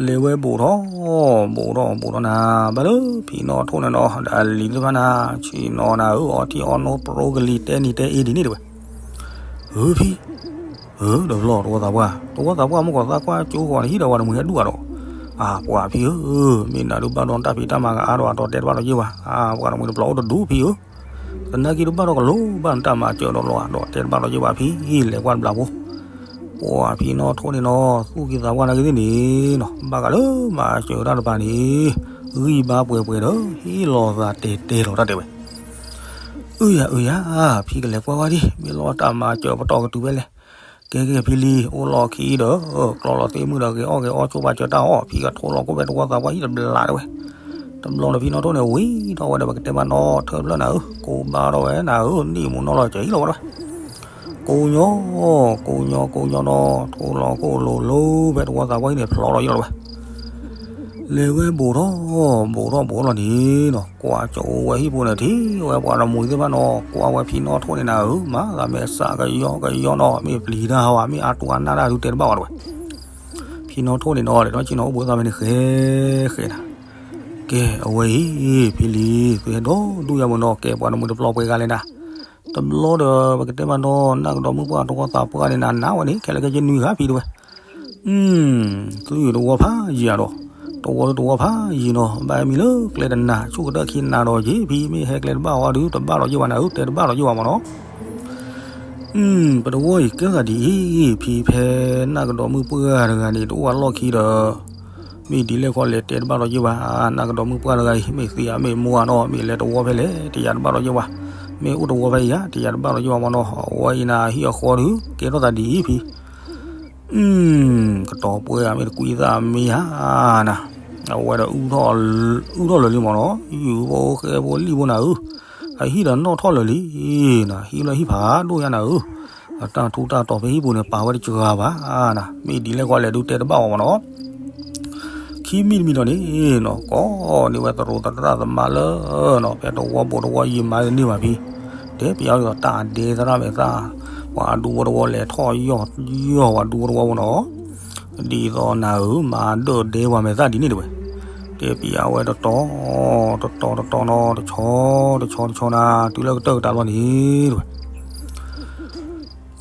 လဲၤဝဲဘူးထီၣ် ဘူးထီၣ်ဘူးထီၣ်နၤ ဘၣ်လၢဖံနီၣ်ထိန့ၣ်နီၤ ဒီးအလံၤသ့ၣ်တဖၣ်နၤ ဆ့ၣ်နီၤနၤဧၢ အီထံအီနိ ပရိကလံၤတဲနံၤတဲအ့ဒ်န့ၣ်တဝဲ. ဧၢ ဖံ, ဧၢ တဘျီတဝီသးပှၢ် တဝီသးပှၢ်မ့ၢ်ကီးသးကွၢ်ကၠိဃီၤန့ၣ် ဟံၣ်ဒီးပှၤတမှံၤဟဲဒူၣ်အါဒီး, အၢ ပှၤဖံဧၢ, မ့ၢ်နၤဒုးဘၣ်ဒီးတၢ်ဖံးတၢ်မၤကအါဒီးအတီၤတဲတဘၣ်ဒီးယ့ၢ်ဘၣ်, အၢ ပှၤတမှံၤတပျီၤအိၣ်တဒူၣ်ဖံဧၢ. သနာ်က့ဒုးဘၣ်ဒီးကလိဘၣ်နတၢ်မၤစၢၤဒီးလီၤ ဒီးတဲတဘၣ်ဒီးယ့ၢ်ဘၣ်ဖံ, လဲၤကွၢ်တဘျီဖိ. ပှၤဖံနီၣ်ထိန့ၣ်နီၤ သူၣ်က့သးပှၢ်နာ်က့သ့ၣ်န့ၣ်နီၤ ဘၣ်ဃးလၢမၤစၢၤတၢ်တပၤန့ၣ် ဂံၢ်ဘါပှဲၤပှဲၤဒီး ဟ့ၣ်လီၤသးတဲာ်တဲာ်လီၤတၢ်တဲဝဲ. အၢ ယၤ အၢ ယၤ ဖံကလဲၤကွၢ်ဝဲဒံး မ့ၢ်လီၤတၢ်မၤစၢၤပတီၢ်ကတုၤဖဲလဲၣ်. ကဲကဲဖံလံၤ အိၣ်လီၢ်ခံဒီး ကျီလီၤသ့ၣ်မုၢ်ဒီး ဂဲၤအီၣ်ဂဲၤအီဆိဘၣ်စၢၤတၢ်အီၣ် ဖံကထိလီၤခိၣ်ဖဲတဝီသးပှၢ်ဟံၣ်တဘျီတဲဝဲ. တဘျီဒီးဖံနီၣ်ထိန့ၣ် ဝံၤထီၣ်ဝဲဒီး ပကတဲဘၣ်နီၣ်ထၢၣ်ဖျၢၣ်နၤဧၢ ကိးဘၣ်ထီၣ်ဝဲနၤဧၢ နံၣ်မူးနီၢ်လီၤစၢၤဟံၣ်လီၤဝဲဒၣ်ဝဲ. ကိးညီ ကိးညီကိးညီနီၤ ထိလီၤခိၣ်လိၤလိၤဖဲတဝီသးပှၢ်ဟံၣ်န့ၣ် ဖျီလီၤယ့ၢ်လီၤဝဲ. လဲၤဝဲဘူးထီၣ် ဘူးထီၣ်ဘူးထီၣ်လီၤန့ၣ်နီၤ ကွၢ်ကၠိဝဲဟံၣ်ပူၤန့ၣ် ထံၣ်ဝဲပှၤတမှံၤသ့ၣ်တဖၣ်နီၤ ကွၢ်ဝဲဖံနီၣ်ထိန့ၣ်နၤဧၢ မၤသးမဲာ်ဆှးကယီကယီနီၤ မ့ၢ်ပျံၤတၢ်ဟးဝဲ မ့ၢ်အါတူၢ်အါနၢ်တၢ်ဒုးတဲတဘၣ်ဝဲဒၣ်ဝဲ. ဖံနီၣ်ထိန့ၣ်နီၤ လဲၤထီၣ်ဆ့ၣ်နီၤအိၣ်ဘှံးသၣ်ဖဲန့ၣ်ဃဲဃဲနၤ. ကဲ အဝဲအံၤ ဖံလံၤ သုဟဲဒီဒူၣ်ယါမုၢ်နီၤ ကဲပှၤတမှံၤတပျီၤပှဲၤဂၤလဲၣ်နၤ. တဘျီဒီး ပကတဲမးနီၤ နၢ်ကဒီးမုၣ်ပှၢ်တဝီသးပှၢ်န့ၣ်နၤ နၤဝဲန့ၣ် ခဲလၢာ်ခဲဆ့နွံဂၤဖံတဲဝဲ. အု သုတဝီဖးယံၤဧါဒီး တဝီတဝီဖးယံၤနီၤ ဘၣ်ဟဲမံလၢကျဲတနၤ ဆူၣ်ကတၢၢ်ခံနၤဒီးယ့ၢ်ဖံ မ့ၢ်ဟဲကျဲတဘၣ်ဝဲဒုး တဘၣ်ဒီးယ့ၢ်ဘၣ်နၤဧၢ တဲတဘၣ်ဒီးယ့ၢ်ဘၣ်မးနီၤ. အု ပတဝီအံၤကဲထီၣ်သးဒ်အံၤ ဖံဖဲနၢ်ကဒီးမုၣ်ပှၢ်တဂၤန့ၣ် တအိၣ်အလီၢ်ခံဒီး မ့ၢ်ဒ်လဲၣ်ခီလဲၣ်တဲတဘၣ်ဒီးယ့ၢ်ဘၣ် နၢ်ကဒီးမုၣ်ပှၢ်တဂၤအံၤ မ့ၢ်သံဧါမ့ၢ်မူဧါနီၤ မ့ၢ်လဲၤတဝီဖဲလဲၣ် တယၤတဘၣ်ဒီးယ့ၢ်ဘၣ် မ့ၢ်အိၣ်တဝီဖဲအံၤဧါ တယၤတဘၣ်ဒီးယ့ၢ်ဘၣ်မးနီၤ အဝဲအံၤနၤဟံၣ်အဃီဒုး ကဲထီၣ်သးဒ်အံၤဖံ အု ကတီၤပှဲၤဧါ မ့ၢ်တကွံသၣ်မံဧါနၤ အဝဲဒီး အုၣ်ထီၣ်လၢာ်လံမးနီၤ ယုၢ်ဖိဃဲဖိလံၣ်ဖိနၤဧၢ အဟံၣ်ဒီးနီၣ်ထီၣ်လၢာ်လံနၤ ဟံၣ်လၢဟံၣ်ဖးဒိၣ်ညါနၤဧၢ အတၢ်ထူးတၢ်တီၤဖဲဟံၣ်ပူၤန့ၣ် ပာ်ဝဲတစှၤဘၣ်နၤ မ့ၢ်ဒ်လဲၣ်ခီလဲၣ်ဒုးတဲတဘၣ်အီၤမးနီၤ ခံမံၤတမံၤဒီးန့ၣ်နီၤ ကိးန့ၢ်ဝဲသရူးသရၣ်သမါလၢနီၤ ဖဲတဝီဘူးတဝီယံၤမၤတန့ၢ်ဘၣ်ဖံ တဲပယီၤဒ်သိးတၢ်ဒဲသရၣ်မဲာ်သၣ် ပှၤအဒူဖိတဝီလဲၤထီၣ်ယီၢ်ယီၢ်ပှၤဒူဖိတဝီမးနီၤ ဒ်သိးနၤဧၢ မၤဒၢၣ်ဒဲပှၤမဲာ်သၣ်ဒ်န့ၣ်တဝဲ တဲပယီၤဝဲတတီၤ တတီၤတတီၤနီၤ တဆီတဆီတဆီနၤ တုၤလၢကတၢၢ်ကတၢၢ်လီၤန့ၣ်တဝဲ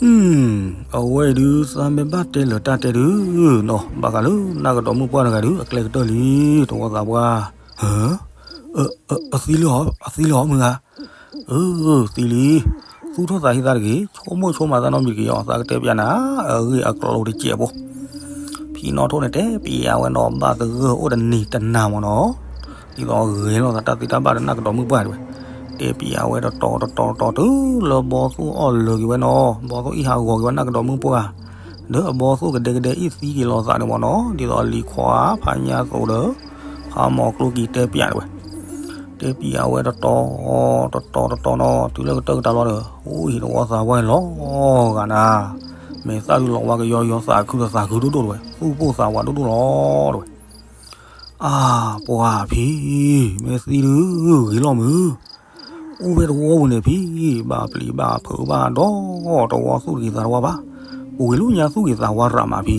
အဝဲအံၤဒုး သးမ့ၢ်ဘၣ်တဲလၢာ်တၢ်တဲဒုးနီၤ, ဘၣ်ဃးလၢနၢ်ကဒီးမုၣ်ပှၢ်တဂၤဒုး အကျဲကတၢၢ်လံ, တဝီသးပှၢ်, အသံလံဟီ အသံလံဟီမုၢ်ဂၤ, အသံလံ, သူၣ်ထီၣ်သးဟံးသးတဂ့ၤ, ဆိကမိၣ်ဆိကမးသးနီတမံၤတဂ့ၤအီၤ, သးကတဲပျးနၤ, အဂ့ၢ်အကျိၤတစဲးဖိ ဖံနီၣ်ထိၣ်န့ၣ်တဲပျးဝဲနီၤ, ဘၣ်သဂၢၢ်အိၣ်တနံၤတနၤမ့ၢ်နီၤ, ဒ်သိးဂဲၤလိာ်သးတၢ်သ့တၢ်ဘၣ်ဒီးနၢ်ကဒီးမုၣ်ပှၢ်တဝဲ, တဲပျးဝဲတတီၤတတီၤတတီၤ တုၤလၢဘီသိၣ်အီၣ်လၢာ်က့ၤဝဲနီၤ, ဘီသိၣ်အံၣ်ဟးဂီၤက့ၤဝဲနၢ်ကဒီးမုၣ်ပှၢ်, ဒီးအဘီသိၣ်ကဒဲကဒဲအံၣ်သံက့ၤလိာ်သးန့ၣ်မ့ၢ်နီၤ, ဒ်သိးလံၤခွါဖးညါသိးဒီး ဖးမီၤကျိက့ၤတဲပျးတဝဲ တဲပျးဝဲတတီၤတတီၤတတီၤနီၤ, တုၤလၢကတၢၢ်ကတၢၢ်လီၤဒီး အိၣ်ဟံၣ်တဝီသးပှၢ်လီၤဂာ်နၤ, မဲာ်သၣ်ဒုးလီၤဝါကယီယီ သးခုဒီးသးခုဒိၣ်ဒိၣ်တဝဲ, သူၣ်ပိၢ်သးဝးဒိၣ်ဒိၣ်လီၤတဝဲ, အါ ပှၤဖံ, မ့ၢ်သံဒုးဂ့ၤလီၤမုၢ်, အိၣ်ဝဲတဝီပူၤန့ၣ်ဖံ, ဘၣ်ပျံၤဘၣ်ဖုးဘၣ်ဒီး တဝီသူၣ်တဂ့ၤသးတဝီဘၣ်, ပူၤကွံာ်လၢညါသူၣ်ဂ့ၤသးဝါရးမးဖံ,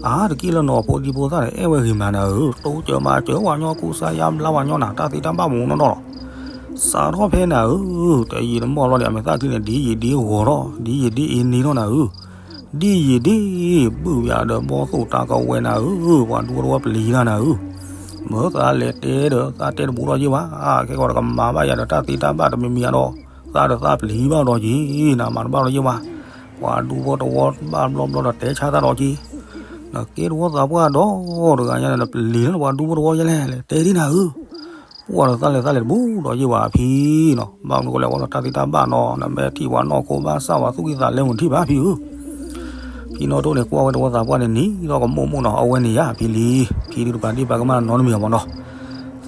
အါ တက့ၢ်လၢနီၤဖိဒံဖိသၣ်ဒီး အဲၣ်ဝဲဂ့ၤမးနၤဧၢ, တိစၢၤမၤစၢၤဝဲညီ ကူစါယါဘျါဝဲညီနၤ, တၢ်သ့တၢ်ဘၣ်မူးနီၢ်နီၢ်လီၤ စးထီၣ်ဖဲနၤဧၢ, တယံာ်တမီၢ်လီၤဒီး အမဲာ်သၣ်ချံန့ၣ် ဒ်ယံာ်ဒ်ဂီၤထီၣ် ဒ်ယံာ်ဒ်အ့န့ၢ်ထီၣ်နၤဧၢ, ဒ်ယံာ်ဒ်ဘုၣ်ပၠးဒီးဘီသိၣ်တၢ်ကဝဲၤနၤဧၢ, ပှၤဒူဖိတဝီပျံၤတၢ်နၤဧၢ, မ့ၢ်သးလဲၤတဲဒီးသးတဲတဘူးဒီးယ့ၢ်ဘၣ်, ခဲကီးတကမၤဘၣ်ယၤဒီးတၢ်သ့တၢ်ဘၣ်တမံၤမံၤဒီး, သးဒီးသးပျံၤဘၣ်ဒီးက့ၤ, နမၤတဘၣ်ဒီးယ့ၢ်ဘၣ်, ပှၤဒူဖိတဝီဘၣ်ဘျီဘျီဒီးတဲဆါသးဒီးက့ၤ, နကဲတဝီသးပှၢ်ဒီးတဂၤညါန့ၣ် နပျံၤလၢပှၤဒူဖိတဝီယဲလဲၣ်, လဲၤတဲဒ်နၤဧၢ ပှၤဒီးသးလဲၤသးလဲၤတဘူးဒီးယ့ၢ်ဘၣ်ဖံနီၤ, ဘၣ်မနုၤဃိလဲၣ်ဝဲဒီးတၢ်သ့တၢ်ဘၣ်နီၤ, နမ့ၢ်ထံၣ်ပှၤနီၢ်ခိဘၣ်ဆၣ်ပှၤသူၣ်ကံၢ်သးလဲမုၢ်ထံၣ်ဘၣ်ဖံဧၢ, ဖံနီၣ်ထိၣ်န့ၣ် ကွၢ်ဝဲတဝီသးပှၢ်န့ၣ် နံၤဒီးကမိၣ်မိၣ်နီၤ, အဝဲန့ၣ်ယါဖံလံ, ဖံဒုးတပာ်ဒ့ၣ်ပာ်ကမၣ်နီတမံၤအီၤမ့ၢ်နီၤ,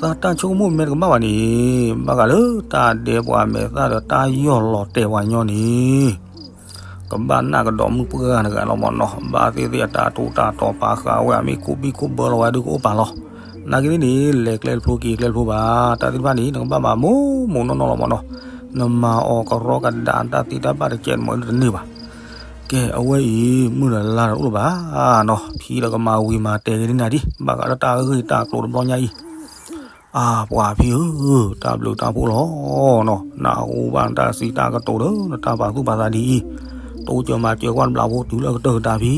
သးတၢ်ဆိကမိၣ်မ့ၢ်တကမၣ်ဘၣ်န့ၣ်, ဘၣ်ဃးလၢတၢ်ဒဲးပှၤမဲာ်သၣ်ဒီးတၢ်ယီၢ်လီၤတဲာ်ပှၤညီန့ၣ် ကဘၣ်နၢ်ကဒီးမုၣ်ပှၢ်တဂၤလီၤမ့ၢ်နီၤ, ဘၣ်သ့ၣ်သ့ၣ်အတၢ်ထူးတၢ်တီၤပာ်ဃာ်ဝဲ အမ့ၢ်ခိၣ်ဘံၣ်ခိၣ်ဘၢလီၤဝဲဒုးကအိၣ်ပာ်လီၤ, နာ်က့သ့ၣ်န့ၣ် လဲၤကျဲတဖျိက့ၤကျဲတဖျိဘၣ်, တၢ်သ့ၣ်တဖၣ်န့ၣ် နကဘၣ်မၤမိၢ်မိၢ်နီၢ်နီၢ်လီၤမ့ၢ်နီၤ, နမၤအီၤကရီကဒါတၢ်သ့တၢ်ဘၣ်တကဲးတမှဲၤဒုးတန့ၢ်ဘၣ်, ကဲ အဝဲအံၤ မုၢ်ဒီးလါဒီးအိၣ်လၢၤဘၣ်နီၤ, ဖံဒီးကမၤဝံၤမၤတဲာ်က့ၤန့ၢ်နၤဒံး, ဘၣ်ဃးလၢတၢ်ဂ့ၢ်တၢ်ကျိၤတဘျီညါအံၤ အါ ပှၤဖံဧၢ, တၢ်ဘျုးတၢ်ဖှိၣ်လီၤနီၤ, နအိၣ်ဘၣ်နတၢ်စံးတၢ်ကတိၤဒီး နတၢ်ပာ်သူၣ်ပာ်သးဒ်အံၤ, တိစၢၤမၤစၢၤကွၢ်တဘျီဖိတုၤလၢကတၢၢ်ကတၢၢ်ဖံ,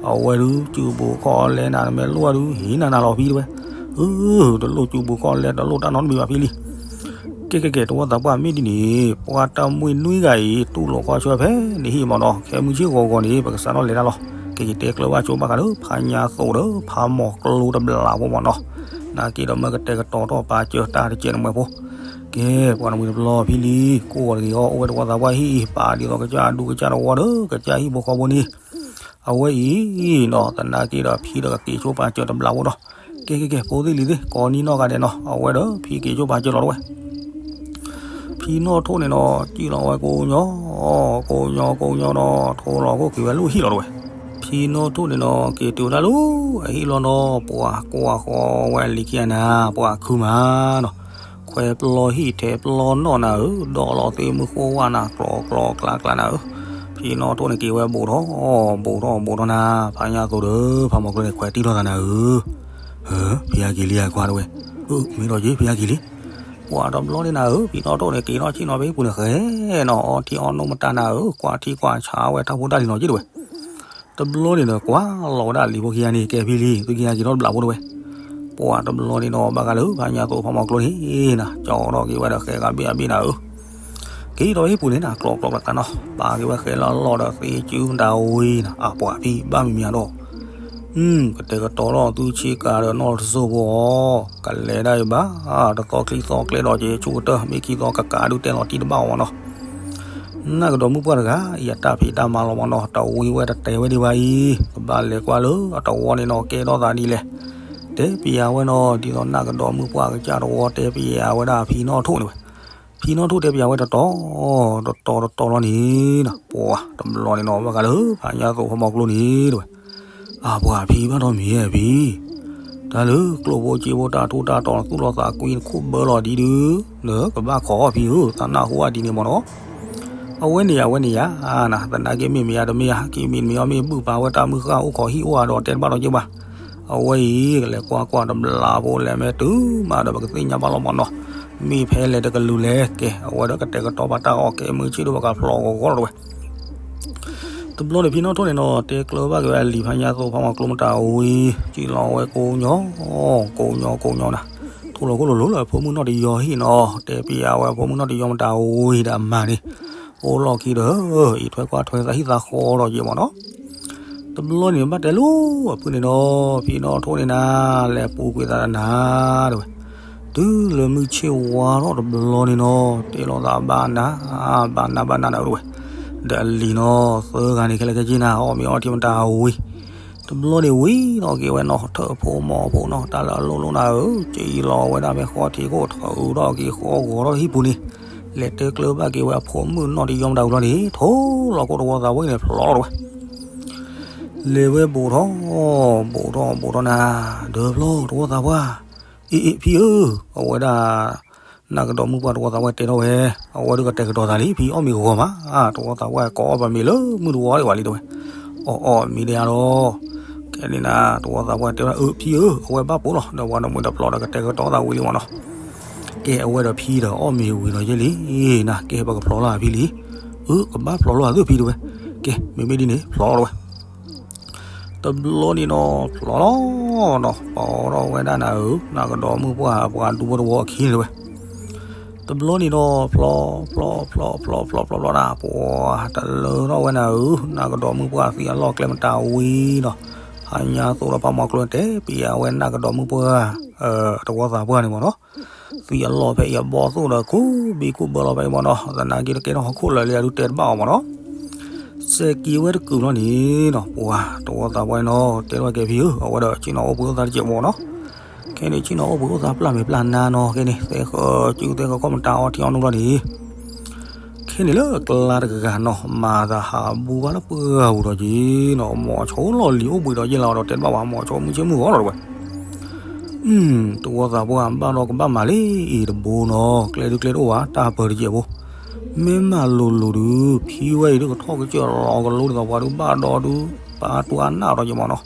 အဝဲဒုး စုပူၤခီၣ်လဲနၤ နမ့ၢ်လိၣ်ဒုး ဟ့ၣ်နၤနၤလီၤဖံတဲဝဲ, အၢ တလိၣ်စုပူၤခီၣ်လဲ တလိၣ်တၢ်နီတမံၤဘၣ်ဖံလံ ကဲကဲကဲ တဝီသးပှၢ်မ့ၢ်ဒ်န့ၣ် ပှၤတမှံၤနွံဂၤအံၤ တူၢ်လိာ်ခီဆၢဖဲန့ၣ်ဟံၣ်မ့ၢ်နီၤ, ခဲမုၢ်ဆ့ၣ်ဂီၤဂီၤန့ၣ် ပကစးထီၣ်လဲၤတၢ်လီၤ, ကဲကဲ တဲကျၢၤဘၣ်ဆိဘၣ်ဃးဒီး ဖးညါသိးဒီး ဖးမီၤကျိတဘျီဖိမ့ၢ်နီၤ, နာ်က့ဒီးမ့ၢ်ကတဲာ်ကတီၤထီၣ်ပာ်စၢၤတၢ်တကဲးတမှဲၤဖိ, ကဲ ပှၤတမှံၤတဘျီဖံလံ, ကိးဂီၤတဂ့ၤအီၤ အိၣ်ဝဲတဝီသးပှၢ်ဟံၣ်အံၤ ပာ်ဒ်သိးကစၢ်ဒူကစၢ်တဝီဒီး ကစၢ်ဟံၣ်ဖိဃီဖိန့ၣ် အဝဲအံၤနီၤ သနာ်က့ဒီး ဖံဒီးကက့ၤဆိပာ်စၢၤတဘျီဖိဒီး, ကဲကဲကဲ ဖိသ့ၣ်လံၤသ့ၣ် ကိးနံၤနီၢ်ဂၤဒဲးနီၤ အဝဲဒီးဖံက့ၤဆိပာ်စၢၤလီၤတဝဲ, ဖံနီၣ်ထိၣ်န့ၣ်နီၤ စံၣ်လီၤဝဲကိးညီ, ကိးညီကိးညီနီၤ ထိလီၤခိၣ်က့ၤဝဲလၢဟံၣ်လီၤတဝဲ, ဖံနီၣ်ထိၣ်န့ၣ်နီၤ က့ၤတုၤတၢ်လၢအဟံၣ်လီၤနီၤ ပှၤကွၢ်ဃီဝဲလံၤခံဂၤနၤ ပှၤခုမးနီၤ ခွဲးပျီဟံၣ်ထဲးပျီနီၣ်နၤဧၢ, ဒီးလီၤသ့ၣ်မုၢ်ဃိဝဲနၤ ကျီကျီကျါကျါနၤဧၢ, ဖံနီၣ်ထိၣ်န့ၣ်က့ၤဝဲဘူးထီၣ်, ဘူးထီၣ်ဘူးထီၣ်နၤ, ဖးညါသိးဒီး ဖးမီၤကျိန့ၣ် ခွဲးတံၢ်ထီၣ်သးနၤဧၢ, ဟၢ ဖံဟဲက့ၤလံဧါခွါတဝဲ, မ့ၢ်ဒီးက့ၤ ဖံဟဲက့ၤလံ, ပှၤတဘျီန့ၣ်နၤဧၢ, ဖံနီၣ်ထိၣ်န့ၣ် က့ၤထီၣ်ဆ့ၣ်နီၤဖဲဟံၣ်ပူၤန့ၣ် ဃဲနီၤ အီထံအီနိမတၤနၤဧၢ, ကွၢ်ထံကွၢ်ဆးဝဲတၢ်ဖိတၢ်လံၤနီၤက့တဝဲ တဘျီန့ၣ်ဒီး ကွၢ်လီၤဝဲဒၣ်လံၤဖိခံဂၤန့ၣ် ကဲဖံလံၤ သုခံဂၤက့ၤထီၣ်တဘျီဖိတဝဲ, ပှၤတဘျီန့ၣ်ဒီး ဘၣ်ဃးလၢဖးညါသိးဖးမီၤကျိန့ၣ်နၤ ကၠီထီၣ်က့ၤဝဲဒီးဃဲဂၤဘ့ၣ်အဘ့ၣ်နၤဧၢ, က့ၤထီၣ်ဟံၣ်ပူၤန့ၣ်နၤ ကျီကျီကျါကျါနီၤ ပာ်က့ၤဝဲဃဲလၢအလီၢ်ဒီးသ့စုတၢ်ဝံၤနၤ အပှၤဖံဘၣ်မံၤမံၤဒီး ကတဲာ်ကတီၤထီၣ်သုဆ့ကၤဒီးနီၢ်တစိၢ်ဖိအီၤ, ကလဲၤဒၣ်အံၤဘၣ်, တသီချံသီကျဲဒီးက့ၤဆူကတၢၢ် မ့ၢ်ခံသီကကးဒုးတဲလီၤတံၢ်တဘၣ်အီၤမ့ၢ်နီၤ, နၢ်ကဒီးမုၣ်ပှၢ်တဂၤအံၤ အတၢ်ဖံးတၢ်မၤလီၤမ့ၢ်နီၤ, တဝံၤဝဲတတဲဝဲဒံးဘၣ်အံၤ, ကဘၣ်လဲၤကွၢ်လၢအတဝီန့ၣ်နီၤ ကဲထီၣ်သးဒ်လဲၣ်, တဲပျးဝဲနီၤ ဒ်သိးနၢ်ကဒီးမုၣ်ပှၢ်ကစၢ်တဝီတဲပျးဝဲဒၣ်ဖံနီၣ်ထိၣ်န့ၣ်ဝဲ ဖံနီၣ်ထိၣ်တဲပျးဝဲတတီၤ, တတီၤတတီၤလီၤန့ၣ်နီၤ, ပှၤတဘျီန့ၣ်နီၤ ဘၣ်ဃးလၢဖးညါသိးဖးမီၤကျိန့ၣ်တဝဲ, အပှၤဖံဘၣ်ဒီးမံၤဧါဖံ, တၢ်လၢကျိၣ်ဖိစ့ဖိတၢ်ထူးတၢ်တီၤ နသူၣ်လီၤသးကွံနခိၣ်ဘၢလီၤဒ်ဒုး, နကဘၣ်ခိးအီၤဖံဧၢ, သးနၢ်ဟူအီၤဒ်န့ၣ်မ့ၢ်နီၤ, အဝဲန့ၣ်ယါ အဝဲန့ၣ်ယါ, နသနာ်က့မ့ၢ်မ့ၢ်ယါတမ့ၢ်ယါ က့ၤမံၤတမံၤအီၤ မ့ၢ်ဘုၣ်ပာ်ဝဲတၢ်မုၢ်ဃၢ်အိၣ်ခိးဟံၣ်အိၣ်ဧါဒီးတဲတဘၣ်ဒီးက့ၤဘၣ် အဝဲအံၤ ကလဲၤကွၢ်ကွၢ်တဘျီဖိလဲၣ် မ့ၢ်တုၤမးဒီးပကသ့ၣ်ညါဘၣ်လီၤမ့ၢ်နီၤ, မ့ၢ်ဖဲလဲၣ်တကလုာ်လဲၣ်, ကဲ အဝဲဒီးကတဲာ်ကတီၤပာ်တၢ်အီၣ်ကဲမုၢ်ဆ့ၣ်ဒိၣ်ပကဖျိးဂီၤဂီၤလီၤတဝဲ, တဘျီန့ၣ်ဖံနီၣ်ထိၣ်န့ၣ်နီၤ တဲကျၢၤဘၣ်က့ၤဝဲအလံၤဖးညါသိးဖးမီၤကျိမတၤဝံၤ စံၣ်လီၤဝဲကိးညီ, ကိးညီကိးညီနၤ, ထိၣ်လီၤခိၣ်လိၤလိၤလၢအဖိမုၣ်နီၢ်တယီၤဟံၣ်နီၤ တဲပျးဝဲအဖိမုၣ်နီၢ်တယီၤမတၤဝံၤဒီးအမါန့ၣ်, အိၣ်လီၢ်ခံဒီး အံးထွဲကွၢ်ထွဲသးဟံၣ်သးဃီဒီးယဲၢ်မးနီၤ. တဘျီန့ၣ်ဘၣ်တဲလိာ်အဖုန့ၣ်နီၤ ဖံနီၣ်ထိၣ်န့ၣ်နၤ လဲၤပူၤကွံာ်သးတနၤ တဲဝဲ, တုၤလၢမုၢ်ဆ့ၣ်ဝါထီၣ်တဘျီန့ၣ်နီၤ တဲလိာ်သးဘၣ်နၤ, ဘၣ်နၤဘၣ်နၤနၤတဲဝဲ, ဒီးအလံၤနီၤ သၢဂၤန့ၣ် ခဲလၢာ်ခဲဆ့နၤ အီၣ်မ့ၤအီထံမတၤဝံၤ, တဘျီန့ၣ်ဝံၤထီၣ်က့ၤဝဲနီၤ ထၢၣ်ဖိမီၤဖိနီၤ တၢ်လၢအလိၣ်လိၣ်နၤဧၢ, စံၣ်လီၤဝဲဒၣ်ဖဲဃီထံးခိၣ်ထၢၣ်အူထီၣ်က့ၤဃီဂီၤထီၣ်ဟံၣ်ပူၤန့ၣ်, လဲၤတဲကျၢၤဘၣ်က့ၤဝဲအဖိမုၣ်နီၢ်တယီၤမတၤဝံၤလီၤန့ၣ် ထိၣ်လီၤခိၣ်တဝီသးဝဲန့ၣ်ဖျိးလီၤတဲဝဲ လဲၤဝဲဘူးထီၣ်, ဘူးထီၣ်ဘူးထီၣ်နၤ, ဒၢဖျီတဝီသးပှၢ်, အ့ၣ်အ့ၣ်ဖံဧၢ, အဝဲဒၣ် နၢ်ကဒီးမုၣ်ပှၢ်တဝီသးဝဲတဲထီၣ်ဝဲ, အဝဲဒုးကတဲာ်ကတီၤသးလံ ဖံအီၣ်မ့ၤဂီၤမး, တဝီသးပှၢ်ကိးအီၣ်ပမ့ၤလၢမုၢ်တဝီဒံးဘၣ်လံတဲဝဲ, အီၣ်အီၣ်မ့ၤဒံးဧါလီၤ, ခဲန့ၣ်နၤ တဝီသးပှၢ်တဲဝဲဒၣ် အၢ ဖံဧၢ, အဝဲဘၣ်ပိာ်လီၤ ဒီးပှၤဒီးမုၣ်ဒီးဖျိးဒီးကတဲာ်ကတီၤသးဝံၤလံမးနီၤ ကဲအဝဲဒီးဖံဒီးအီၣ်မ့ၤဝံၤလီၤယဲၢ်လံ, နၤကဲပကဖျိးလီၤဖံလံ, အၢ ကဘၣ်ဖျိးလီၤအသ့ဖံတဲဝဲ, ကဲ မ့မ့ၢ်ဒ်န့ၣ် ဖျိးလီၤတဲဝဲ, တဘျီန့ၣ်နီၤ ဖျိးလီၤနီၤ ပီထီၣ်ဝဲဒၣ်နၤဧၢ နၢ်ကဒီးမုၣ်ပှၢ်ပှၤဒူဖိတဝီအခံန့ၣ်တဲဝဲ, တဘျီန့ၣ်နီၤ ဖျိး ဖျိး ဖျိး ဖျိး ဖျိး ဖျိး ဖျိးနၤ ပှၤတလၢထီၣ်ဝဲနၤဧၢ နၢ်ကဒီးမုၣ်ပှၢ်သံအလီၢ်ကျဲမတၤဝံၤနီၤ, ဖးညါသိးဒီးဖးမီၤကျိတဲပျးဝဲနၢ်ကဒီးမုၣ်ပှၢ် တဝီသးပှၢ်န့ၣ်မးနီၤ သံအလီၢ်ဖဲအံၤအဘီၣ်သိၣ်ဒီးကူဘ့ၣ်ကူဘၢလီၤဖဲအံၤမးနီၤ သနာ်က့တကဲထီၣ်ဟီၣ်ခိၣ်လၢာ်လံအဒုးတဲတဘၣ်အီၤမးနီၤ စဲးက့ၤဝဲတကုာ်လီၤန့ၣ်နီၤ ပှၤတဝီသးပှၢ်န့ၣ်နီၤ တဲထီၣ်ကဲဖံဧၢ အဝဲဒီးဆ့ၣ်နီၤအိၣ်ဘှံးအိၣ်သါတစဲးမးနီၤ ခဲန့ၣ်ဆ့ၣ်နီၤအိၣ်ဘှံးအိၣ်သါပျၢ်မဲာ်ပျၢ်နါနီၤ ခဲန့ၣ် သဲဃၢၤစုသဲဃၢၤခီၣ်မတၤအီထံအီနိလီၤန့ၣ် ခဲန့ၣ်လၢအကျါတဂၤနီၤ မၤသးဟးဘူဘၣ်လၢပှၢ်ပူၤဒီးက့ၤနီၤ မိၤဆိလီၢ်လံၤအိၣ်ဘှံးဒီးယဲၢ်လီၤဒီးတဲတဘၣ်ဝဲ မိၤဆိမုၢ်ဆ့ၣ်မုၢ်ဂီၤလီၤတဲဝဲ တဝီသးပှၢ်ဘၣ်ဒီးကဘၣ်မၤလံအံၤတဘိနီၤ ကျဲဒုကျဲတအိၣ်ဘၣ် တၢ်ပၢၤတစဲးဖိ မ့ၢ်မၤလိၤလိၤဒုး ဖံဝဲအံၤဒုးကထီၣ်ကစၢၢ်လီၤကလိဒ်သိးပှၤဒုးဘၣ်ဒီဒုး ပာ်တူၢ်အနၢ်ဒီးယဲၢ်မးနီၤ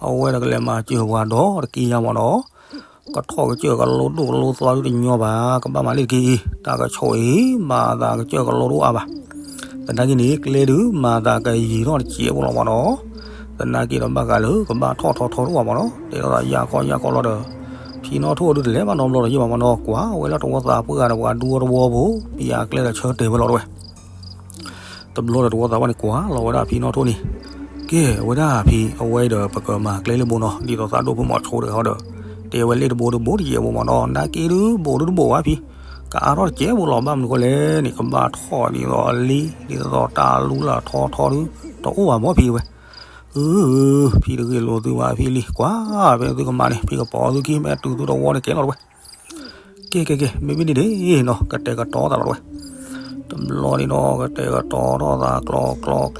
အဝဲဒီးကလဲၤမၤစၢၤပှၤဒီးတက့ၢ်ယါမးနီၤ ကထီၣ်ကစၢၢ်ကလိဒိၣ်ကလိသွါဒုးတညီဘၣ် ကဘၣ်မၤလံတက့ၢ်အံၤ တၢ်ကဆိၣ်အံၤ မၤသးကစၢၢ်ကလိတအိၣ်အါဘၣ် သနာ်က့န့ၣ် ကျဲဒုးမၤသးကယံာ်ထီၣ်တစဲးဖိလီၤမးနီၤ သနာ်က့ဒီးဘၣ်ဃးလၢကဘၣ်ထီၣ်ထီထီတအိၣ်ဘၣ်မးနီၤ တဲထီၣ်သးယၢ်ခီယၢ်ခီလီၤဒီး ဖံနီၣ်ထိၣ်ဒုးတလဲၤဘၣ်နီတဘျီဒီးယဲၢ်ဘၣ်မးနီၤ ကွၢ်ဝဲလၢတဝီသးပှၢ်ဒီးပှၤဒူဖိတဝီဖိ ပယၤကျဲဒီးဆၢတဲာ်ဝဲလီၤတဲဝဲ တဘျီဒီးတဝီသးပှၢ်န့ၣ်ကွၢ်လီၤဝဲဒၣ်ဖံနီၣ်ထိၣ်န့ၣ် ကဲဝဲဒၣ်ဖံ အဝဲဒီးပကမၤကျဲလၢဘိနီၤ ဒ်သိးသးဒိၣ်ဖိမီၤဆိတဂၤဒီး တဲဝဲလၢတဘိတဘိတစဲးဖိမးနီၤ နာ်က့ဒုးဘိဒုးတဘိဘၣ်ဖံ ကအါထီၣ်တစဲးဖိလီၤ ဘၣ်မနုၤဃိလဲၣ်န့ၣ် ကဘၣ်ထီၣ်ဒ်သိးအလံ ဒ်သိးတၢ်လူလၢထီထီဒုး တအိၣ်ဘၣ်မးဖံတဲဝဲ အၢ ဖံတဂ့ၢ်လိာ်သုဘၣ်ဖံလံ ကွၢ်ဖဲသုကမၤန့ၣ် ဖံကပိာ်သုခံ မ့ၢ်တုၤသုတဝီန့ၣ်ကဲလီၤတဲဝဲ ကဲကဲကဲ မ့မ့ၢ်ဒ်န့ၣ်နီၤ ကတဲာ်ကတီၤသးလီၤတဲဝဲ တဘျီန့ၣ်နီၤ ကတဲာ်ကတီၤထီၣ်သးကျီ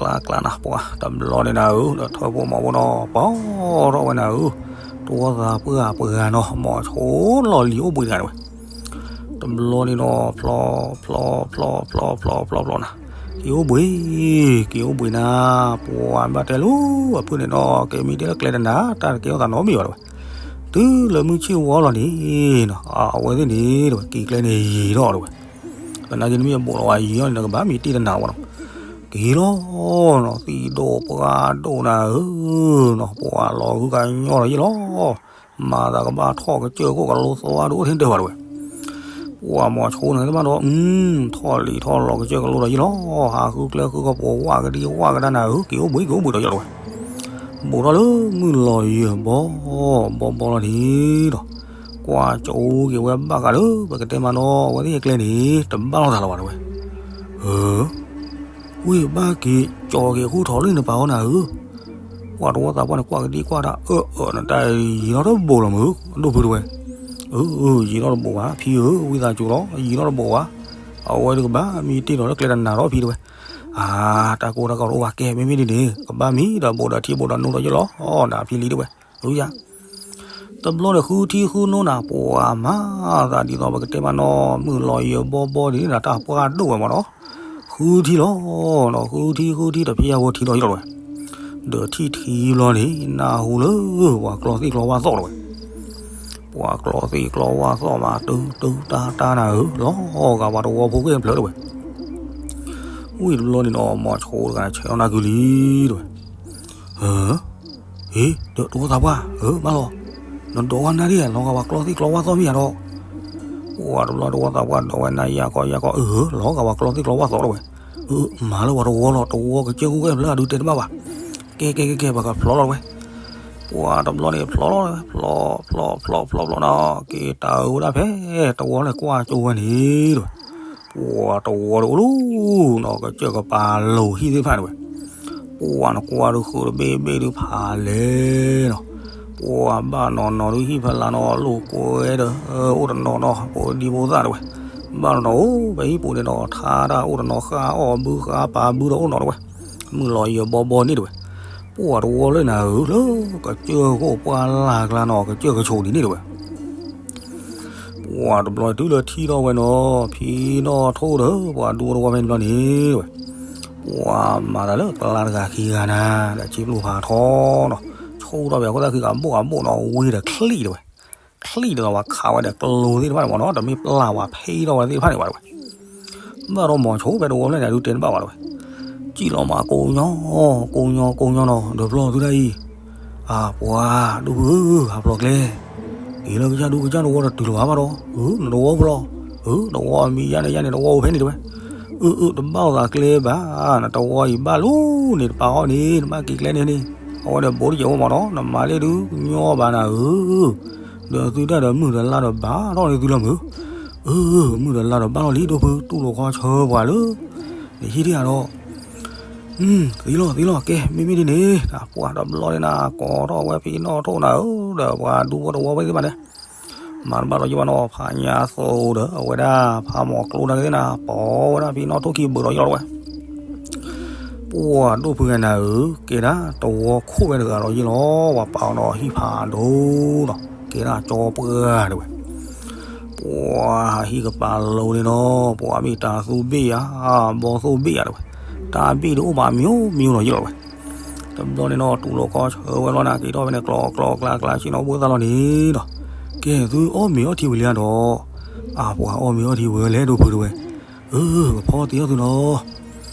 ကျီကျါကျါနၤ ပှၤတဘျီန့ၣ်နၤဧၢ ဒီးထၢၣ်ဖိမီၤဖိနီၤ ပီထီၣ်ဝဲနၤဧၢ တဝီသးပှၢ်ပှၤနီၤ မိၤဆိလီၢ်လံၤအိၣ်ဘှံးတဂၤတဲဝဲ တဘျီန့ၣ်နီၤ ဖျိ ဖျိ ဖျိ ဖျိ ဖျိ ဖျိ ဖျိနၤ က့ၤအိၣ်ဘှံး က့ၤအိၣ်ဘှံးနၤ ပှၤဘၣ်တဲလိၤ အဖုန့ၣ်နီၤ ကဲမ့ၢ်တဲလၢကျဲတနၤ တၢ်တကဲထီၣ်သးနီတမံၤဘၣ်တဲဝဲ တုၤလၢမုၢ်ဆ့ၣ်ဝါလီၤန့ၣ်နီၤ အဝဲသ့ၣ်န့ၣ်တဲဝဲ က့ၤကျဲန့ၣ်ယံာ်ထီၣ်တဲဝဲ သနာ်က့နမ့ၢ်အဘိးလီၤဝဲယံာ်ထီၣ်န့ၣ် နကဘၣ်မံတ့ၢ်တနၤလီၤဘၣ်နီၤ က့ၤလီၤနီၤ သံၣ်ဒိၣ်ပှၢ်ဒိၣ်နၤဧၢနီၤ ပှၤလီၤဂုၢ်ကညီထီၣ်ယဲၢ်လီၤ မၤသးကဘၣ်ထီၣ်ကစၢၢ်ခိၣ်ကလိသွါဒုးအိၣ်ထဲဒၢးဘၣ်တဲဝဲ ပှၤမိၤဆိန့ၣ်တဘၣ်ဒီး ထီၣ်လံၤထီၣ်လီၤကစၢၢ်ကလိဒီးယဲၢ်လီၤ ဟးဃုကျဲဃုကီၢ်ပှၤဝၣ်ကဒံဝၣ်ကဒါနၤဧၢ က့ၤအိၣ်ဘှံးက့ၤအိၣ်ဘှံးဒီးယဲၢ်လီၤဝဲ ဘူးထီၣ်လၢမုၢ်လီၤယံၤဘီ ဘီဘီလီၤန့ၣ်ဒီး ကွၢ်ကၠိက့ၤဝဲဘၣ်ဃးလၢ ပကတဲမးနီၤအဝဲသ့ၣ်အကျဲန့ၣ် တဘၣ်လိာ်သးလၢၤဘၣ်တဲဝဲ ဧၢ ဝ့ၢ်ဘၣ်က့ၤကၠီက့ၤဃူထီၣ်လၢနပာ်အီၤနၤဧၢ ပှၤတဝီသးပှၢ်န့ၣ် ကွၢ်ကဒံကွၢ်တၢ်အၢၣ်အၢၣ်နတၢ်အံၤ ယံာ်ထီၣ်တဘိလီၤမုၢ် ဒိၣ်ဖုတဲဝဲ အၢ ယံာ်ထီၣ်တဘိဘၣ် ဖံဧၢ ဝံသးစူၤလီၤ ယံာ်ထီၣ်တဘိဘၣ် အဝဲဒုးကဘၣ်မံတ့ၢ်ဒီးလၢကျဲတနၤဒီးဖံတဲဝဲ အါ တၢ်ကိၢ်တၢ်ဂီၤတအိၣ်ဘၣ် ကဲမ့မ့ၢ်ဒ်န့ၣ် ကဘၣ်မံဒီးဘိးဒီးထံဘိးဒီးနိဒီးယဲၢ်လီၤ အီၣ်နၤဖံလံတဲဝဲ အၢယၤ တဘျီဒီးဃုထံဃုနိနၤ ပှၤမၤသးဒ်သိးပကတဲမးနီၤ မုၢ်လီၤယံၤဘီဘီဒ်န့ၣ် တၢ်ပှၢ်ဒိၣ်ဝဲမးနီၤ ဃုထံလီၤနီၤ ဃုထံဃုထံတဖျဲၣ်ဖိထံလီၤယဲၢ်လီၤဝဲ ဒီးထံၣ်ထံဘျီန့ၣ် နၢ်ဟူလၢပှၤကျီသံၣ်ကျီဝၣ်သီၣ်တဲဝဲ ပှၤကျီသံၣ်ကျီဝၣ်သီၣ်မး တုၤတုၤတၢ်တၢ်နၤဧၢ လီၤဂာ်ပှၤတဝီဖိက့ၢ်ဖျၢၣ်တဲဝဲ ဝံၤတဘျီန့ၣ်ဒီး မိၤဆိတဂၤဆဲးထီၣ်နၢ်ကုလံတဝဲ, ဟၢ, ဟ့ၣ်, ဒီးတဝီသးပှၢ်, အၢ ဘၣ်လီၤ, နဒိးဝဲနၢ်ဒ်ဧါ, လီၤဂာ်ဝဲကျီသ့ၣ်ကျီဝၣ်သီၣ်မ့ၢ်ဧါဒီး, ပှၤတဘျီတဝီသးပှၢ်ဒိးဝဲနၢ်ယၢ်ကီယၢ်ကီ, အၢ လီၤဂာ်ဝဲကျီသ့ၣ်ကျီဝၣ်သီၣ်တဝဲ, အၢ မၤလၢပှၤတဝီလီၤ, တဝီကစၢၢ်ခိၣ်ကဲဖျၢၣ်အဒုးတဲတဘၣ်ဘၣ်, ကဲကဲကဲကဲ ပှၤကဖျီလီၤတဝဲ, ပှၤတဘျီန့ၣ်ဖျီလီၤ, ဖျီဖျီဖျီဖျီနီၤ က့ၤတၢ်အၢဝဲဒၣ်ဖဲ တဝီလဲၤကွၢ်ကၠိဝဲန့ၣ်တဝဲ, ပှၤတဝီဒီးအိၣ်လီၤနီၤ ကစၢၢ်ကပၤလိၤဟံၣ်သ့ၣ်တဖၣ်တဝဲ, ပှၤနကွၢ်ဒုးဃုတဘ့ၣ်ဘ့ၣ်ဒုးဖးလဲၢ်နီၤ, ပှၤဘၣ်နီၤနီၤဒုးဟံၣ်ဖဲလၢနီၤလိာ်ကွဲဒီး အိၣ်တနီၤနီၤ ဖိဒံဖိသၣ်တဝဲ, ဘၣ်နီၤနီၤအိၣ်ဖဲဟံၣ်ပူၤန့ၣ်ဒီး ထါတၢ်အိၣ်တနီၤဃၣ်အီၣ်ဘုဃၣ်ပာ်ဘုဒီးအိၣ်နီၤတဝဲ, မုၢ်လီၤယံၤဘီဘီန့ၣ်တဝဲ, ပှၤတဝီလၢနၤဧၢ လၢကစၢၢ်ခိၣ်ပှၢ်လၢ်ကျါနီၤ ကစၢၢ်ကဆိးဒ်န့ၣ်တဝဲ ပှၤတဘျီတုၤလၢထံၣ်ထီၣ်ဝဲနီၤ ဖံနီၣ်ထိၣ်ဒီး ပှၤဒူတဝီဖဲန့ၣ်တဘျီန့ၣ်တဝဲ, ပှၤမၤသးလၢကျါတဂၤခံဂၤနၤ ဒီးစံပျိဖးထီနီၤ, ဆိထီၣ်ဝဲအခိၣ်သၣ်ခံဂၤဘိၣ်အဘိၣ်နီၤ ဝံၤဒီးချံၣ်တဝဲ, ချံၣ်ဒီးဝဲခးဝဲဒီးကျိသ့ၣ်တဖၣ်န့ၣ်မ့ၢ်နီၤ တမ့ၢ်ပျၢ်ဝဲဖဲထီၣ်ဝဲသ့ၣ်တဖၣ်န့ၣ်ဝဲတဝဲ ဘၣ်ဒီးမိၤဆိဖဲတဝီဖျၢၣ်န့ၣ် အဒုးတဲတဘၣ်ဝဲတဝဲ, စံၣ်လီၤမးကိးညီ, ကိးညီကိးညီနီၤ ဒီးဖျီသုတၢ်အံၤ, အပှၤဒိၣ်ဖုဧၢ ဟးဖျိးကျဲ, က့ၤလၢကစၢ်ဒူကစၢ်တဝီတတုၤလၢၤဘၣ်ဘၣ်ဒီး, အၢ နတဝီဖဲလဲၣ်, အၢ တဝီအမံၤယါန့ၣ်ယါန့ၣ် တဝီအိၣ်ဖဲန့ၣ်တဝဲ, အၢ အၢ တဘၣ်အိၣ်သးကျဲဘၣ်, နတဝီအံၤဘၣ်လီၤန့ၣ် တပာ်အီၣ်န့ၣ် နဘၣ်က့ၤကျဲန့ၣ်န့ၣ်, အဝဲဒီးဘိးတယဲၢ်ဝဲမ့ၢ်နီၤ နမၤလၢဒုးညီဘၣ်နၤဧၢ ဒီးသုတၢ်ဒီးမုၢ်ဒီးလါဒီးဘၣ်ထီၣ်န့ၢ်သုလီၤမုၢ်, အၢ မုၢ်ဒီးလါဒီးဘၣ်ထီၣ်လံ ဒိၣ်ဖု တူၢ်လိာ်ခီဆၢပှၤလၢ နဟံၣ်ဒံးဧါဒီး, သံလီၤသံလီၤ ကဲ မ့မ့ၢ်ဒ်န့ၣ် ပှၤတဘျီန့ၣ်နၤ ကိးထီၣ်ဝဲဖံနီၣ်ထိၣ်နၤဧၢ ဒီးပှၤဒူဖိတဝီဖဲသ့ၣ်တဖၣ်န့ၣ်, မၤတဘၣ်ဒီးယဘၣ်နီၤ ဖးညါသိဒီး အဝဲဒၣ်ဖးမီၤကျိတၢ်ကသ့ၣ်နၤ ပိာ်ဝဲဒၣ်ဖံနီၣ်ထိၣ်ခံဘုးဒီးယလီၤတဝဲ ပှၤဒိၣ်ဖုဂၤနၤဧၢ ကဲဒၣ်တဝီခိၣ်ဝဲတဂၤဒီးယလီၤ ပှၤပာ်အီၤဒီးဟံၣ်ဖးဒိၣ်နီၤ ကဲဒၣ်ကၠီပှၢ်တဝဲ, ပှၤဟံၣ်ကပၤလိၤန့ၣ်နီၤ ပှၤမ့ၢ်တၤသူဘ့ၣ်ယါ ဘီသိၣ်ဘ့ၣ်ယါတဝဲ, တၢ်ဘ့ၣ်ဒုးအိၣ်ဘၣ်မံၤမံၤဒီးယလီၤဝဲ, တဘျီန့ၣ်နီၤ တူၢ်လိာ်ခီဆၢဝဲလီၤနၤ က့ၤထီၣ်ဖဲန့ၣ် ကျီကျီကျါကျါဆ့ၣ်နီၤဘိသၣ်လီၤန့ၣ်နီၤ, ကဲသုအီၣ်မ့ၤအီထံဝံၤလံဧါဒီး, အပှၤအီၣ်မ့ၤအီထံဝံၤဝဲလဲၣ်ဒိၣ်ဖုတဝဲ, အၢ ပဖီတ့ၢ်အီၣ်သုနီၤ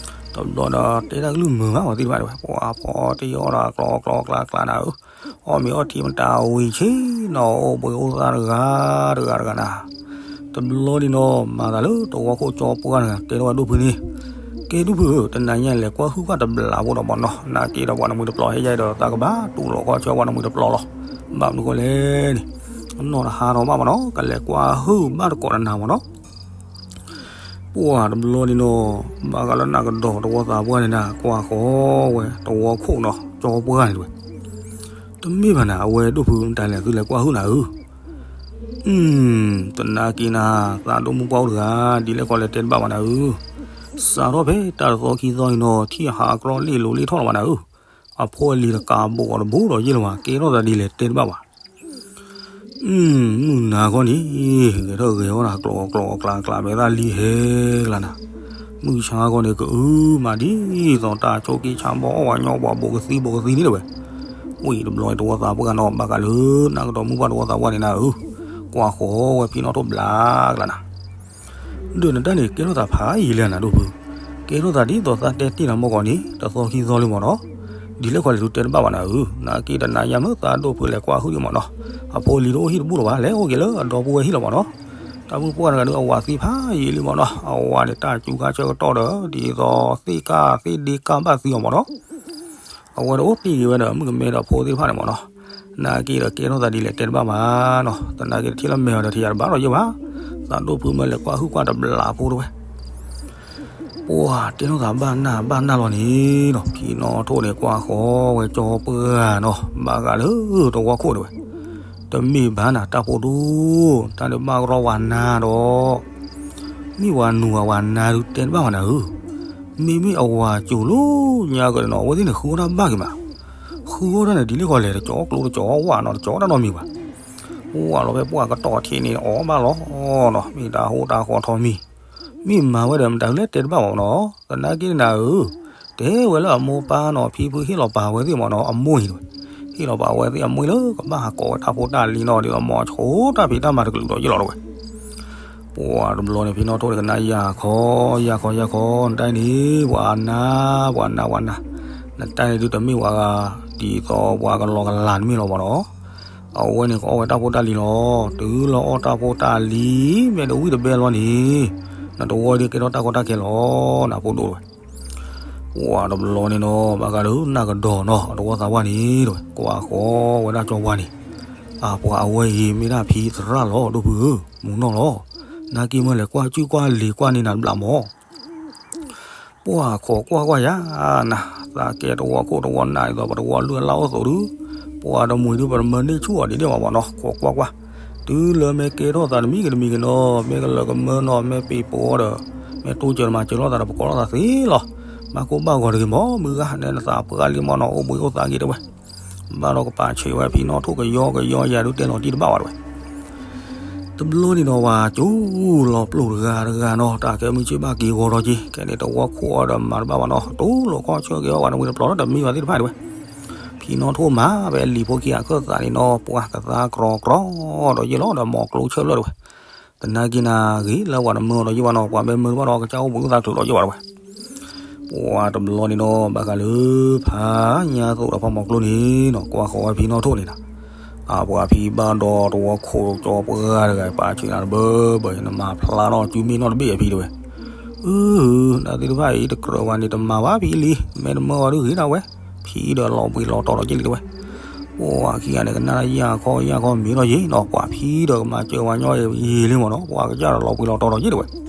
တဘျီဒီးတဲတၢ်ကလုၢ်မုာ်မး ပှၤသ့ၣ်တဖၣ်တဝဲ ပှၤဖီတ့ၢ်အီၣ်ဒီးကျီကျီကျါကျါနၤဧၢ, အီၣ်မ့ၤအီထံမတၤဝံၤဆ့ၣ်နီၤ အိၣ်ဘှံးအိၣ်သါတဂၤတဂၤတဂၤနၤ, တဘျီန့ၣ်နီၤ မၤသးလၢတဝီခိၣ်ကၠီပှၢ်တဂၤ ကဲထီၣ်ဝဲဒိၣ်ဖုန့ၣ်, ကဲဒိၣ်ဖုဧၢ တနၤညါလဲၤကွၢ်ဟုၣ်ကွၢ်တဘျးဖိဒီးမ့ၢ်နီၤ နာ်က့ဒီးပှၤနမှံၤတပျီၤဟဲယါဒီးသးကဘၣ်တူၢ်လိာ်ခီဆၢပှၤနမှံၤတပျီၤလီၤ, ဘၣ်မနုၤဃိလဲၣ်န့ၣ်, အနီၢ်တဟါထီၣ်ဘၣ်မ့ၢ်နီၤ ကလဲၤကွၢ်ဟုၣ်ဘၣ်တကိးတနၤမ့ၢ်နီၤ ပှၤတဘျီန့ၣ်နီၤ ဘၣ်ဃးလၢနၢ်ကဒီးတဝီသးပှၢ်န့ၣ်နၤ ကွၢ်ဃီဝဲတဝီခိၣ်နီၤ ကၠီပှၢ်န့ၣ်တဝဲ, တမ့ၢ်ဘၣ်နၤ အဝဲဒိၣ်ဖုမတၤလဲၣ် သုလဲၤကွၢ်ဟုၣ်နၤဧၢ, တနာ်က့နၤ သးဒိၣ်မုၢ်ပှၢ်အိၣ်တဂၤ ဒ်လဲၣ်ခီလဲၤတဲတဘၣ်ဘၣ်နၤဧၢ, စးထီၣ်ဖဲတၢ်တသီခံသီအံၤနီၤ ထံၣ်ဟးအကြီလ့ၣ်လိၤလ့ၣ်ထီၣ်လီၤဘၣ်နၤဧၢ, အဖိအလံၤတကးဘိးအီၤတဘိဒီးယဲၢ်လၢၤဘၣ် ကဲထီၣ်သးဒ်လဲၣ်တဲတဘၣ်ဘၣ် မုၢ်နၤခီန့ၣ် ဂဲၤထီၣ်ဂဲၤအီၣ်တၢ်ကျိးကျိးကျါကျါ မဲာ်သၣ်လံဟဲကျါနၤ, မုၢ်ဆါခီန့ၣ် ကအုမးဒ်သိးတၢ်ဆိးက့ဆါဘီအီၣ်ဝဲညီ ပှၤဘိးကသံဘိးကသံန့ၣ်တဝဲ, ဝံၤတဘျီတဝီသးပှၢ်နီၤ ဘၣ်ဃးလၢနၢ်ကဒီးမုၢ်ပှၢ်တဝီသးပှၢ်န့ၣ်နၤဧၢ, ကွၢ်ဃီဝဲဖံနီၣ်ထိၣ်ဘျးကျါနၤ ဒီးနတၢ်န့ၣ် ကဲထီၣ်သးဖးယံာ်လံနၤဒိၣ်ဖု, ကဲထီၣ်သးဒ်သိးသးတဲတ့ၢ်နၤမ့ၢ်ဂီၢ်န့ၣ် တသီခံသီလံမ့ၢ်နီၤ, ဒ်လဲၣ်ခီလဲၣ်သုတဲတဘၣ်ဘၣ်နၤဧၢ, နာ်က့တနၤညါမ့ၢ်သးဒိၣ်ဖုလဲၤကွၢ်ဟုၣ်ဒံးမ့ၢ်နီၤ, အဖိအလံၤတအိၣ်ဟံၣ်တဘူၣ်လၢၤဘၣ် လဲၤအိၣ်က့ၤလၢအဒီပုၢ်ဝဲၢ်ဟံၣ်လီၤမ့ၢ်နီၤ, တၢ်မုၢ်ပှၢ်တဂၤဒီးအဝၤသံဖးယံာ်လံမ့ၢ်နီၤ, အဝၤန့ၣ်တၢ်စူၤခါဆၢကတီၢ်ဒီး ဒ်သိးသ့ၣ်ကၢ်သ့ၣ်ဒ့ကၢ်ဘၣ်သံအီၤမ့ၢ်နီၤ အဝဲတအိၣ်တ့ၢ်က့ၤဝဲဒီး မုၣ်ကမဲဒီးဖိသ့ၣ်တဖၣ်န့ၣ်မ့ၢ်နီၤ, နာ်က့ဒီးကဲထီၣ်သးဒ်လဲၣ်တဲတဘၣ်ဘၣ်နီၤ, သနာ်က့တထံၣ်လၢမဲာ်အီၤဒီးထံၣ်ယၤတဘၣ်ဒီးယဲၢ်ဘၣ်, သးဒိၣ်ဖုမ့ၢ်လဲၤကွၢ်ဟုၣ်ကွၢ်တဘျးဖိတဝဲ, ပှၤတဲထီၣ်သးဘၣ်နၢ်ဘၣ်နၢ်လီၤန့ၣ်နီၤ, ဖံနီၣ်ထိၣ်န့ၣ်ကွၢ်ဃီဝဲကၠီပှၢ်နီၤ ဘၣ်ဃးလၢတဝီခိၣ်တဝဲ, တမ့ၢ်ဘၣ်နၤတၢ်ဖိဒိၣ်, တၢ်န့ၣ်ဘၣ်ကရီဝဲနၤဒီး မ့ၢ်ဝဲနူၤဝဲနၤဒုးတဲတဘၣ်ဘၣ်နၤဧၢ, မ့မ့ၢ်အဝၤစိၤလၢညါကဒီးနီၤ အဝဲသ့ၣ်န့ၣ်ဃုအီၣ်တၢ်ဘၣ်က့ၤမး, ဃုအီၣ်တၢ်န့ၣ်ဒ်လဲၣ်ဃီလဲၣ် တကၠီကျိတကၠီဝၣ်နီၤ တကၠီတၢ်နီတမံၤဘၣ်, ဝၣ်လီၤဖဲပှၢ်ကတီၢ်ထံးန့ၣ်အီၣ်ဘၣ်လီၤနီၤ မ့ၢ်တၢ်ဟူးတၢ်ဃီထီၣ်မံၤ, မ့ၢ်မၤဝဲဒီးမတၤလဲၣ်တဲတဘၣ်ဘၣ်နီၤ, သနာ်က့နၤဧၢ, တဲဝဲလၢအမိၢ်ပၢ်နီၤ ဖံဖုဟ့ၣ်လီၤပာ်ဝဲသ့ၣ်မ့ၢ်နီၤ အမိၢ်အံၤတဝဲ, ဟ့ၣ်လီၤပာ်ဝဲသ့ၣ်အမိၢ်လၢကဘၣ်ဟးကိးဝဲတၢ်ဖိတၢ်လံၤနီၤ ဒ်သိးမိၤဆိတၢ်ဖံးတၢ်မၤတကလုာ်ဒီးယဲၢ်လီၤတဝဲ, ပှၤတဘျီန့ၣ် ဖံနီၣ်ထိၣ်န့ၣ် ကနၣ်ယၢ်ခီ ယၢ်ခီ ယၢ်ခီ, နတၢ်အံၤန့ၣ် ပှၤနး ပှၤနး ပှၤနး, နတၢ်အံၤဒုးတမ့ၢ်ပှၤဂၤ ဒ်သိးပှၤကလီၤကလၤတမ့ၢ်လီၤဘၣ်နီၤ. အဝဲန့ၣ် ကအီၣ်ဝဲတၢ်ဖိတၢ်လံၤလီၤ. တုၤလၢအီၣ်တၢ်ဖိတၢ်လံၤ မ့ၢ်တဝံၣ်တဘဲလီၤန့ၣ် နတဝီဒုးကဲထီၣ်တၢ်ကီတၢ်ခဲလီၤ နဖိဒိၣ်ဝဲ ပှၤတဘျီန့ၣ်နီၤ ဘၣ်ဃးဒီးနၢ်ကဒီးနီၤ တဝီသးပှၢ်န့ၣ် ကွၢ်ဃီဝဲဒၣ်ကၠီပှၢ်န့ၣ်, အပှၤအဝဲအံၤမ့ၢ်ဒၣ်ဖံသရၣ်လီၤ ဒိၣ်ဖုဧၢ, မူနီၢ်လီၤ, နာ်က့မ့ၢ်လဲၤကွၢ်စုကွၢ်လံၤကွၢ်န့ၢ်နၤတဘျီမး ပှၤခိးကွၢ်ကွၢ်ယၤနၤ, သးကဲတဝီခိၣ်တဝီနၢ်ဒ်သိး ပတဝီလုၢ်အလၢ်အိၣ်သိးဒုး, ပှၤတမှံၤဒုး ပတမၢန့ၢ်ဆူၣ်အီၤဒ်န့ၣ်ဘၣ်မးနီၤ, ခိးကွၢ်ကွၢ်, တုၤလၢမ့ၢ်ကဲထီၣ်သးတမံၤက့ၤတမံၤက့ၤနီၤ, မ့ၢ်ကလၢၤကမၢနီၤ, မ့ၢ်ပ့ၤပိာ်အီၤဒီး, မ့ၢ်တိစၢၤတမၤစၢၤလိာ်သးဒီး ပကိးလိာ်သးသ့လီၤ. ဘၣ်ကိၢ်ဘၣ်ဂီၤတဂ့ၤမး မုၢ်ဂၤ, နဲနသးပှၢ်လံမးနီၤ, အိၣ်ဘှံးအိၣ်သါက့ၤတဲဝဲ ဘၣ်ဒီးကပာ်ဆံးဝဲဖံနီၣ်ထိၣ်ကယီကယီယၤဒုးတဲလီၤတံၢ်တဘၣ်ဘၣ်တဲဝဲ. တဘျီန့ၣ်ဒီး ပှၤကၠိလီၤပျိၢ်တဂၤတဂၤနီၤ, တၢ်ကဲမုၢ်ဆ့ၣ်ဘၣ်က့ၤဂီၤဒီးက့ၤ, ခဲန့ၣ်တဝီခိၣ်အီၤဒီးမၤတဘၣ်ဘၣ်နီၤ, တိၢ်လိာ်ခီၣ်ဆၢက့ၤအီၤ ပှၤတမှံၤတပျီၤလၢတမံၤဘၣ်သ့ၣ်တဖၣ်တဲဝဲ. ဖံနီၣ်ထိၣ်မၤဝဲလံာ်ဖိခံအခၢၣ်သးန့ၣ်နီၤ, ပှၤကသါကြီကြီဒီးယ့ၢ်လီၤဒီး မိၢ်ကျိဆၢဖျၢၣ်တဲဝဲ. သနာ်က့နၤဂ့ၤလၢပှၤတမၢအီၤဒီးယ့ၢ်ဘၣ်နီၤ, ပှၤမ့ၢ်မၢဘၣ်ဒီး ကစၢ်အိၣ်ဘှံးအိၣ်သါချုးဒီးယ့ၢ်ဘၣ်တဲဝဲ. ပှၤတဘျီန့ၣ်နီၤ ဘၣ်ဃးလၢ ဖးညါသိးဒီးဖးမိၢ်ကျိန့ၣ်နီၤ, ကွၢ်ဃီၤဝဲဖံနီၣ်ထိၣ်န့ၣ်နီၤ, အပှၤဖံဘၣ်ဒီးတဝီခိၣ်ကၠီပှၢ်တဂၤ ပာ်ဆံးနၤတဘၢဘၢ နမၤဖျါထီၣ်စုမ့ၢ်နီၣ်တဘ့ၣ်အဖံတဲဝဲ. အၢ နသ့ၣ်တဖၣ်အံၤတကြၢးဘၣ်န့ၣ် တမၤဘၣ်ဖံလံ, မ့ၢ်တမၢဝဲဒုးဂ့ၤဒၣ်ဝဲ, ဖံဒီးလီၤဘှံးလီၤတီၤဒီးက့ၤလံတဲဝဲ. ပှၤခံဂၤန့ၣ် ကနၣ်ယၢ်ခီယၢ်ခီမ့ၢ်ဒီးယ့ၢ်နီၤ, ပှၤဖံဒီးကမၤစၢၤဝဲညီယ့ၢ်လံမးနီၤ, ပှၤကစၢ်ဒီးလီၤဘှံးလီၤတီၤဒီးက့ၤလံတဲဝဲ.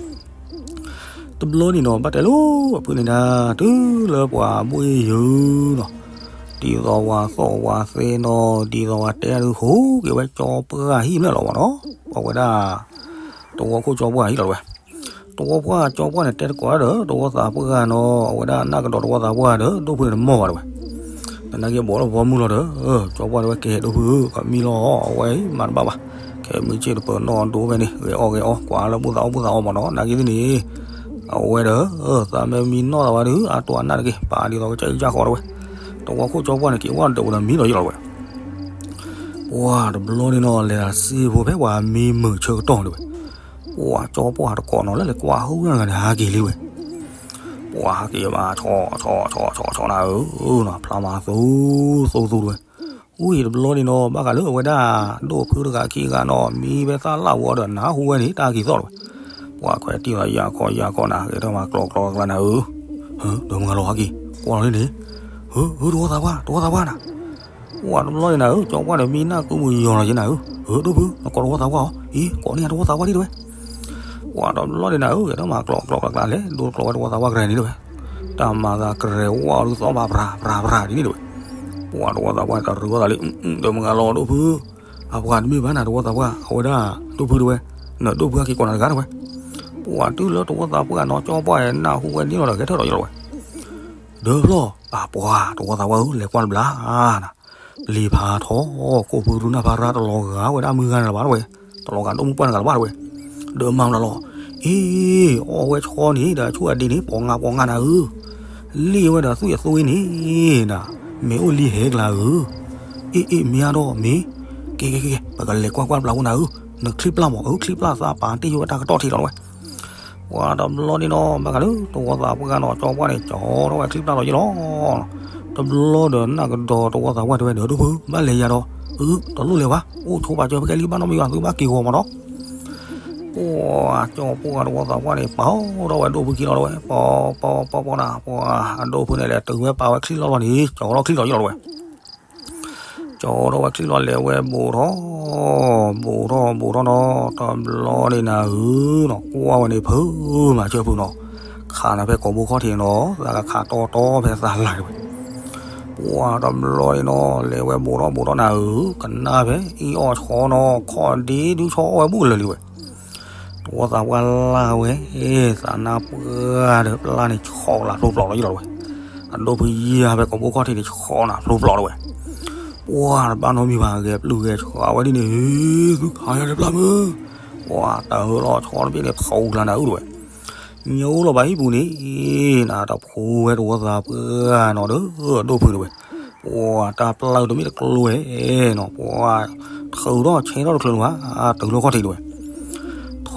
တဘျီန့ၣ်နီၤ ဘၣ်တဲလိာ်အဖုန့ၣ်ဒၣ် တုၤလၢပှၤဘှ့ၣ်ယုာ်နီၤ, ဒ်သိးပှၤသီၣ်ပှၤသဲနီၤ, ဒ်သိးပှၤတဲဒုးဃိက့ၤဝဲကၠီပှၢ်ဟံၣ်မ့ၢ်လီၤမးနီၤ, ပှၤဝဲဒၣ် တဝီခိၣ်ကၠီပှၢ်ဟံၣ်လီၤတဲဝဲ. တဝီပှၢ်ကၠီပှၢ်န့ၣ် တဲတကိးဒီး တဝီသးပှၢ်နီၤ, အဝဲဒၣ်နၢ်ကဒီးတဝီသးပှၢ်ဒီး ဒိၣ်ဖုန့ၣ်တမီၢ်ဘၣ်တဲဝဲ. သနာ်က့ဘီးလၢဘီမုၢ်လီၤဒီး ကၠီပှၢ်တဲဝဲ ကဲဒိၣ်ဖုဧၢ, ကမံလီၤအဝဲအံၤ မၤတဘၣ်ဘၣ်, ခဲမုၢ်ဆ့ၣ်တပၢၤနီၣ်ဒိဝဲန့ၣ် ဂဲၤအီၣ်ဂဲၤအီ ကွၢ်လၢဘူၣ်သးအီၣ်ဘူၣ်သးအီမးနီၤ, နာ်က့သ့ၣ်န့ၣ် အဝဲဒီး သးမ့ၢ်မံနီၢ်သးဝဲဒုး အတိၢ်အနၢ်တက့ၢ်, ပာ်ဒ်သိးကစၢ်အံၤကၢ်ဃီတဲဝဲ. တဝီခိၣ်ကၠီပှၢ်န့ၣ် က့ၤဝဲဒီးဝဲဒီးမံလီၤယ့ၢ်လီၤတဲဝဲ. ပှၤတဘျီန့ၣ်နီၤ လဲၤသးစ့ဖိဖဲပှၤမံမုာ်ဆၢကတီၢ်တဲဝဲ. ပှၤကၠီပှၢ်တကိးနီၤ လၢလဲၤကွၢ်ဟူတဂၤန့ၣ် ဟးက့ၤလံဝဲ. ပှၤဟးက့ၤမး ဆီဆီဆီဆီနၤဧၢ, ဖျါမးသူသူသူတဲဝဲ. အူအံၤတဘျီန့ၣ်နီၤ ဘၣ်ဃးလၢအဝဲဒၣ် ဒိၣ်ဖုတဂၤခံဂၤနီၤ မံဖဲသၣ်လၣ်ဝီဒီးနၢ်ဟူဝဲန့ၣ် တၢ်က့ၤသီၣ်တဲဝဲ. ပှၤခွဲးတံၢ်လီၤ ယၢ်ခီယၢ်ခီနၤ ဂဲၤထီၣ်မၤကျီကျီကျါနၤဧၢ, ဒီးမုၢ်ဂၤလီၤဟဲက့ၤ ကွၢ်လီၤန့ၣ်, ဧၢ တဝီသးပှၢ် တဝီသးပှၢ်နၤ. ပှၤတဘျီန့ၣ်နၤဧၢ ကၠီပှၢ်ဒီးမံနၢ်ကုမုာ်ယီၤလီၤက့ၤနၤဧၢ, ဧၢ ဒိၣ်ဖု နကိးတဝီသးပှၢ်အီၤ, အံၤ ကိးန့ၢ်ယၤတဝီသးပှၢ်ဒ်တဲဝဲ. ပှၤတဘျီန့ၣ်နၤဧၢ ဂဲၤထီၣ်မၤကျီကျီကျါကျါလဲၣ် ဒိတကျီဝဲတဝီသးပှၢ်ကရဲန့ၣ်တဲဝဲ. တၢ်မၤသးကရဲဝါအီၤဒုးသီၣ်ဖးဖြးဖြးဖြးဒ်န့ၣ်တဲဝဲ. ပှၤတဝီသးပှၢ်တရၢဝဲသးလံ, ဒီးမုၢ်ဂၤလီၤဒိၣ်ဖု, အပှၤတမ့ၢ်ဘၣ်နၤတဝီသးပှၢ် အဝဲဒၣ် ဒိၣ်ဖုတဲဝဲ, နဒိၣ်ဖုဟဲက့ၤကိးနၤတဂၤတဲဝဲ. ပှၤတုၤလၢတဝီသးပှၢ်နီၤ ကၠီပှၢ်နီၤဟူဝဲန့ၣ်လီၤဒီး ဂဲၤထၢၣ်ဒီးယလီၤဝဲ. ဒီးဖျီၣ် အပှၤတဝီသးပှၢ်ဧၢ လဲၤကွၢ်တဘျီနၤ လံာ်ဖးထီ ခိၣ်ဖုရူနၢ်ဖးရၢ်တလီၤဂာ်ဝဲဒၣ်မုၢ်ဂၤန့ၣ်လၢၤဘၣ်တဲဝဲ, တလီၤဂာ်ဒိၣ်မုၢ်ပှၢ်န့ၣ်ဂၤလၢၤဘၣ်တဲဝဲ. ဒီးမၤမနုၤလီၤ, အ့ အီၣ်ဝဲဆီန့ၣ် ဒီးဆူၣ်အဒံးန့ၣ် ပိာ်ငါပိာ်ငါနၤဧၢ, လ့ၣ်ဝဲဒီးသွံၣ်အသွံၣ်န့ၣ်နၤ, မ့ၢ်အိၣ်လံဟဲကျါဧၢ, အ့ အ့ မ့ၢ်အါဒီးမ့ၢ်, ကဲကဲကဲ ပကလဲၤကွၢ်ကွၢ်တဘျီဖိနၤဧၢ, နချံပျၢ်မးဧၢ ချံပျၢ်သးပာ်တ့ၢ်ယိဝဲတၢ်ကတီၢ်ထံးလီၤတဲဝဲ. ပှၤတဘျီန့ၣ်နီၤ ဘၣ်ဃးလၢတဝီသးပှၢ်နီၤ ကၠီပှၢ်န့ၣ် ကၠီထီၣ်ဝဲချံပျၢ်လီၤယ့ၢ်လီၤ. တဘျီဒီးနၢ်ကဒီးတဝီသးပှၢ်တဲဝဲ ဒီးဒိၣ်ဖု ဘၣ်လဲၤယၤဒီး, အၢ တလိၣ်လဲၤဘၣ် အိၣ်ဆိပာ်စၢၤဖဲကဲလံ ဘၣ်နီတမံၤဘၣ် သုဘၣ်က့ၤဂီၤမးဒီး. ပှၤကၠီပှၢ်တဝီသးပှၢ်န့ၣ် ပာ်ထီၣ်ဝဲဒိၣ်ဖုခံလီၤတဲဝဲ, ပီပီပီပီနၤ ပှၤအဒိၣ်ဖုန့ၣ်လဲၤတုၤဝဲပာ်ဝဲချံလီၤလီၤန့ၣ် ကၠီထီၣ်ချံလီၤယ့ၢ်လီၤတဲဝဲ. ကၠီထီၣ်ဝဲချံလီၤလဲၤဝဲဘူးထီၣ်, ဘူးထီၣ်ဘူးထီၣ်နီၤ တဘျီန့ၣ်နၤဧၢနီၤ ကွၢ်ဝဲန့ၣ်ဖုမၤစၢၤဖုနီၤ, ခးနၤဖဲကိာ်ဘိခီၣ်ထံးန့ၣ်နီၤ သးကခးတီတီဖဲသးလၤတဲဝဲ. ပှၤတဘျီန့ၣ်နီၤ လဲၤဝဲဘူးထီၣ်ဘူးထီၣ်နၤဧၢ ကနၣ်ဖဲအံၤအီၣ်ဆီနီၤ ခီၣ်ဒ့ဒုးဆီအီၣ်ဝဲဘူးကလၢာ်လံဝဲ. တဝီသးပှၢ်လၢ်ဝဲ, သးနၢ်ပှၢ်ဒီးပျၢ်န့ၣ် ဆီလီၤဖျိပျီလီၤယ့ၢ်လီၤတဲဝဲ. အဒိၣ်ဖုယံၤဖဲကိာ်ဘိခီၣ်ထံးန့ၣ် ဆီနၤဖျိပျီတဲဝဲ. ပှၤတဘၣ်နီတမံၤဘၣ် ဂဲၤပျုၢ်ဂဲၤဆီဝဲဒ်န့ၣ်, သုခးယၤတပျၢ်မုၢ်, ပှၤတၢ်ဟၢလီၤဆီတဘ့ၣ်န့ၣ် ဖီအူကျါနၤဧၢတဲဝဲ. ညိလီၤဘၣ်ဟံၣ်ပူၤန့ၣ် နတဖိဝဲတဝီသးပှၢ်နီၤဒီး ဒိၣ်ဖုတဲဝဲ. ပှၤတၢ်ပျၢ်တမ့ၢ်တကျိၤဝဲနီၤ ပှၤထုးထီၣ်ဆဲထီၣ်တချုးန့ၣ်ဘၣ် တုၤလီၤခီၣ်ထံးတဲဝဲ. ထီ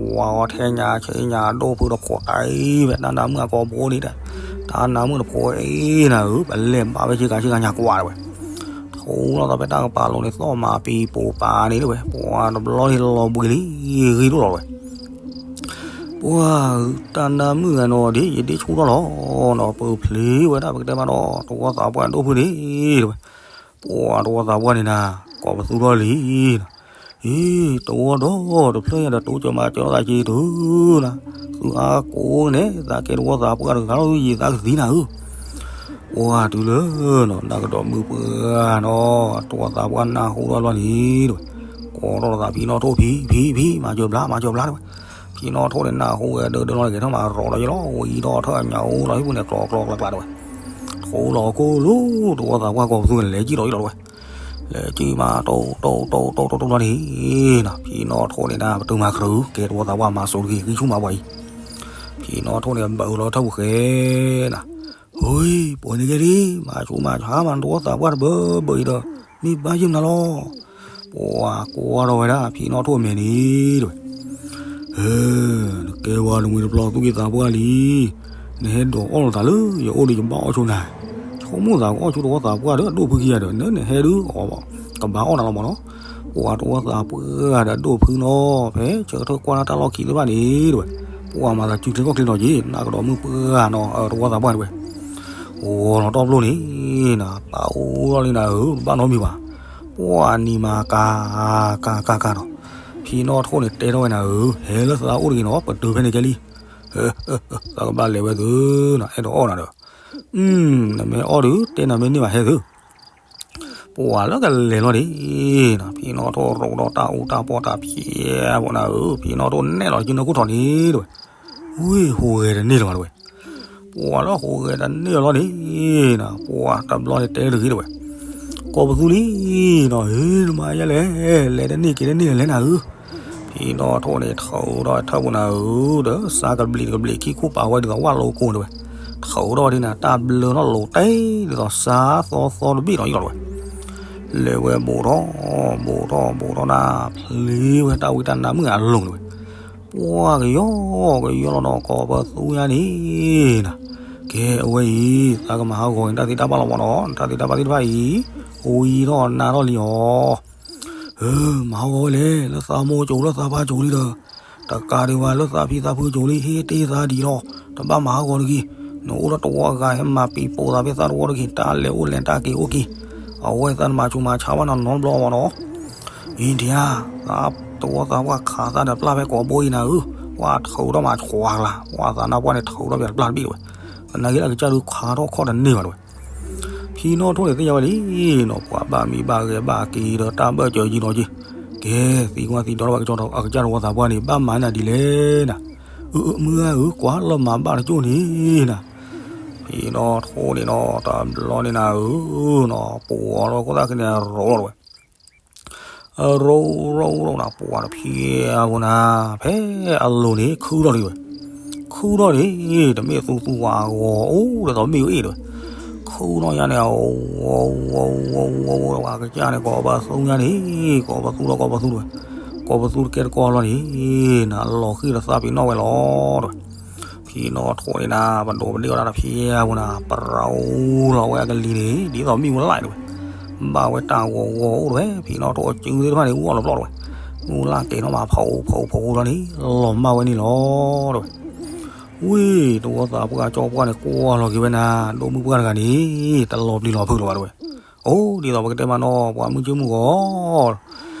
ကွၢ်အီၤထဲညါဆဲညါ ဒိၣ်ဖုဒီးခိးတၢ်အံၤဝဲ တၢ်နၢမုၣ်အကိာ်ဘိန့ၣ်ဒီး တၢ်နၢမုၣ်တဖိအံၤနၤဧၢ ပလဲၤဘၣ်ဝဲဆ့ကၤဆ့ကၤညါကွၢ်တဝဲ ထိလီၤသးဖဲတၢ်ကပၤလိၤန့ၣ် သီၣ်မၤပံၤပိာ်ပၤန့ၣ်တဝဲ ပှၤတဘျီန့ၣ်လီၤဘှံးလံ ဂ့ၤဒိၣ်လီၤတဝဲ ပှၤတၢ်နၢမုၣ်ဂၤနီၤ ဒ်ယဒ့ဆူၣ်ထီၣ်လီၤနီၤ ပဖျ့ဝဲဒၣ်ပကတဲမးဒီး တဝီသးပှၢ်ဒိၣ်ဖုန့ၣ်တဝဲ ပှၤတဝီသးပှၢ်န့ၣ်နၤ ကိးပသူထီၣ်လံ အံၤ တဝီဒီးတဖျၢၣ်ညါဒီး တိစၢၤမၤစၢၤလိာ်သးက့ၤတုၤနၤ သုအါကိးန့ၣ် သးကဲတဝီသးပှၢ်တဂၤလီၤ ယံာ်သးကသံနၤဧၢ ပှၤတုၤလၢနီၤ နၢ်ကဒီးမုၢ်ပှၢ်နီၤ တဝီသးပှၢ်နၢ်ဟူထီၣ်လီၤန့ၣ်တဝဲ ကိးထီၣ်လိာ်သးဖံနီၣ်ထိၣ် ဖံ ဖံ ဖံ မၤစၢၤဘျါ မၤစၢၤဘျါတဝဲ ဖံနီၣ်ထိၣ်န့ၣ် နၢ်ဟူဝဲဒၢဒၢလီၤ ကဲထီၣ်မၤရီၤလီၤယလီၤ ဝံၤဒီးထၢၣ်အညၣ်အိၣ်လီၤဟံၣ်ပူၤန့ၣ် ကျီကျီကျီကျီတဝဲ ထိလီၤကိၢ်လိၤ တဝီသးပှၢ်ကိးပသူန့ၣ် လဲၤကံၣ်လီၤယလီၤတဝဲ လဲၤကံၣ်မး တိၢ်တိၢ်တိၢ်တိၢ်တိၢ်တိၢ်လီၤန့ၣ်နီၤ ဖံနီၣ်ထိၣ်န့ၣ်နၤ ပတုာ်မၤခရူ ကဲတဝီသးပှၢ်မၤစိၤတဂ့ၤ ဂံၢ်ဆူၣ်မးပှၤအံၤ ဖံနီၣ်ထိၣ်န့ၣ် ဘၣ်အၢလီၤထၢၣ်ပူၤဃဲနၤ ဟူ ပိာ်န့ၢ်ကဲလံ မၤဆူၣ်မၤဆါမး တဝီသးပှၢ်တဘၢဘၢအံၤဒီး မ့ၢ်ဘၣ်ယုၢ်မနုၤလီၤ ပှၤကွၢ်ထီၣ်ဝဲဒၣ် ဖံနီၣ်ထိၣ်အမဲာ်န့ၣ်တဝဲ ဟဲ နကဲဝဲနမှံၤတပျီၤသူၣ်က့သးပှၢ်လံ နဟဲဒိးအီၣ်လိာ်သးလၢယအိၣ်ဒီး ယဘၣ်အီၣ်ဆိနၤ ဆိကမိၣ်သးကအီၣ်ဆိတဝီသးပှၢ်ဒီးအဒိၣ်ဖုခံဂၤဒီး နနဟဲဒုးအီၤ ကဘၣ်အီၣ်နၤလီၤမးနီၤ ပှၤတဝီသးပှၢ်ဒီးအဒိၣ်ဖုနီၤ ဖဲဆၢထၢၣ်ကွၢ်တၢ်လီၢ်ခံသ့ၣ်တဖၣ်န့ၣ်တဝဲ ပှၤမၤသးစုကျဲကီၢ်ချ့နီၤက့ၤ နၢ်ကဒီးမုၢ်ပှၢ်နီၤ တဝီသးပှၢ်တဝဲ ဂီၤလီၤတီၢ်ပျိန့ၣ်နၤ ပာ်အိၣ်ထီၣ်လံနၤဧၢ တဘၣ်နီတမံၤဘၣ် ပှၤနံၤမၤကၤ ကၤကၤကၤဒီး ဖံနီၣ်ထိၣ်န့ၣ်တဲထီၣ်ဝဲနၤဧၢ ဟဲလၢသးအိၣ်တဂ့ၤနီၤ ပတုာ်ဖဲန့ၣ်ကဲလံ သးကဘၣ်လဲၤဝဲသုနီၤ အဲၣ်ဒိးအီၣ်နၤဒီး နမ့ၢ်အီၣ်ဒီး တဲနၤမ့ၢ်န့ၢ်ဘၣ်ဟဲသု ပှၤလၢကလဲၤလီၤဒ်နီၤ ဖံနီၣ်ထိၣ်ရိးဒီးတၢ်အူတၢ်ပီၣ်တၢ်ဖျဲးဖိနၤဧၢ ဖံနီၣ်ထိၣ်နဲၣ်လီၤက့ၤနၢ်ခိၣ်ထီၣ်န့ၣ်တဝဲ ဝ့ၢ်ဟူးဂဲၤတန့ၢ်လၢၤဘၣ်တဝဲ ပှၤလၢဟူးဂဲၤတန့ၢ်လီၤန့ၣ်နၤ ပှၤတဘျီန့ၣ်တဲတဂ့ၤတဝဲ ကိးပသူလံနီၤ ဟ့ၣ်နမၤယဲလဲၣ် လဲၤတန့ၢ်က့ၤတန့ၢ်လဲၣ်နၤဧၢ ဖံနီၣ်ထိၣ်န့ၣ် ထုးထီၣ်ထၢၣ်ပူၤနၤဧၢ ဒီးစါကဘျံးတကဘျံးခံခူပာ်ဝဲဒ်သိးဝၣ်လိကိၢ်တဝဲ ထုးထီၣ်ဒ်နၤ တၢ်ဘျၢထီၣ်လိၤတဲဒ်သိးစါသီသီတဘ့ၣ်နီၤယလီၤတဝဲ လဲၤဝဲဘိးထီၣ် ဘိးထီၣ်ဘိးထီၣ်နၤ ဖျ့ဝဲတၢ်ဝံတၢ်နါမုၣ်အလိၤတဝဲ ပှၤကယီကယီလီၤဒီးကိးပသူညါန့ၣ်နၤ ကဲအဝဲအံၤ သးကမၤဟးဂီၤက့ၤတၢ်သ့တၢ်ဘၣ်လီၤမးနီၤ တၢ်သ့တၢ်ဘၣ်သ့ၣ်တဖၣ်အံၤ ဝံၤထီၣ်နါထီၣ်လံအီၤ မၤဟးဂီၤဝဲလဲၣ် လၢသးမိၢ်ကၠိလၢသးပၢ်ကၠိလံဒီး တကးဒံးဘၣ်လၢသးဖံသးဖုကၠိလံ ဟ့ၣ်တ့ၢ်သးဒံးလီၤ တဘၣ်မၤဟးဂီၤတဂ့ၤ နအိၣ်လၢတဝီအဂၤ ဟဲမၤပံၤပိာ်သးဖဲသးတဝီတဂ့ၤ တၢ်လဲၤအိၣ်လဲၤတၢ်က့ၤအိၣ်က့ၤ အဝဲသးနမၤဆူးမၤဆါဘၣ်နီၤနီတဘျီမးနီၤ အ့ဒံယါ သးတဝီသးပှၢ်ခးသးဒီးပျၢ်ဖဲကိးဘိအံၤနၤဧၢ ပှၤထုးထီၣ်မၤဆွးကလါ ပှၤသးနါပှၢ်န့ၣ် ထုးထီၣ်ပှၤတပျၢ်တဘ့ၣ်တဝဲ သနာ်က့လၢအကစၢ်ဒုးခးထီၣ်ခီၣ်တန့ၢ်ဘၣ်တဝဲ ဖံနီၣ်ထိၣ်န့ၣ်သ့ၣ်ညါဝဲလံနီၤ ပှၤဘၣ်မံဘၣ်ဂဲၤဘၣ်က့ၤဒီးတၢ်ဘၣ်စၢၤယံၤနီၤက့ၤ ကဲသံကွၢ်သံဒီးဘၣ်ကစၢ်အကစၢ်တဝီသးပှၢ်န့ၣ် ဘၣ်မၤနၤဒ်လဲၣ်နၤ အၢ မုၢ်ဂၤဧၢ ကွၢ်လၢမၤဘၣ်တကၠိၢ်န့ၣ်နၤ ဖံနီၣ်ထိၣ်န့ၣ်နီၤ တဘျီန့ၣ်နၤဧၢနီၤ ပှၤလီၤခိၣ်သၣ်ခဲန့ၣ် ရိးလီၤတဝဲ ရိးရိးရိးနၤ ပှၤတဖံးအပူၤနၤ ဖဲအလိၤန့ၣ် ခုထီၣ်ဒံးဝဲ ခုထီၣ်န့ၣ် တမ့ၢ်သူသူဝဲအဂီၤ အိၣ်ဒ်သိးမ့ၣ်အူအ့ၣ်တဝဲ ခုထီၣ်ညါန့ၣ် ဝီဝီဝီဝီဝီဝီ အကစၢ်န့ၣ် ကိးပသူညါန့ၣ် ကိးပသူလီၤ ကိးပသူတဝဲ ကိးပသူတကဲတကီလီၤန့ၣ် နလီၤဃံၢ်ဒီးသးပ့ၤနီၣ်ဝဲလီၤတဝဲ ဖံနီၣ်ထိၣ်န့ၣ်နၤ ပဒိးပဒ့ၣ်ဝဲဒၣ်တဖံးအပူၤနၤ ပရၤအူလီၤဝဲအကလံၤန့ၣ် ဒ်သိးမ့ၣ်အူလၢ်တဝဲ ဘၣ်ဝဲတၢ်ဂီၤဂီၤအိၣ်တဝဲ ဖံနီၣ်ထိၣ်အစုသ့ၣ်တဖၣ်န့ၣ် အူအီၣ်လီၤပျီတဝဲ မ့ၣ်အူလၢ်ကဲၤထီၣ်မး ဖးအိၣ်ဖးအိၣ်ဖးအိၣ်လီၤန့ၣ် လီၤမၢ်ဝဲန့ၣ်လီၤတဝဲ ဝ့ၢ် တဝီသးပှၢ်ကၠီပှၢ်န့ၣ် ကွၢ်လီၤက့ၤဝဲနၤ ဒိၣ်မုၢ်ပှၢ်တဂၤန့ၣ် တလီၤပျံၤလီၤဖုးလၢၤဘၣ်တဝဲ အိၣ်ဒ်သိးပကတဲမးနီၤ ပှၤမုၢ်ကၠိမုၢ်ဂီၤ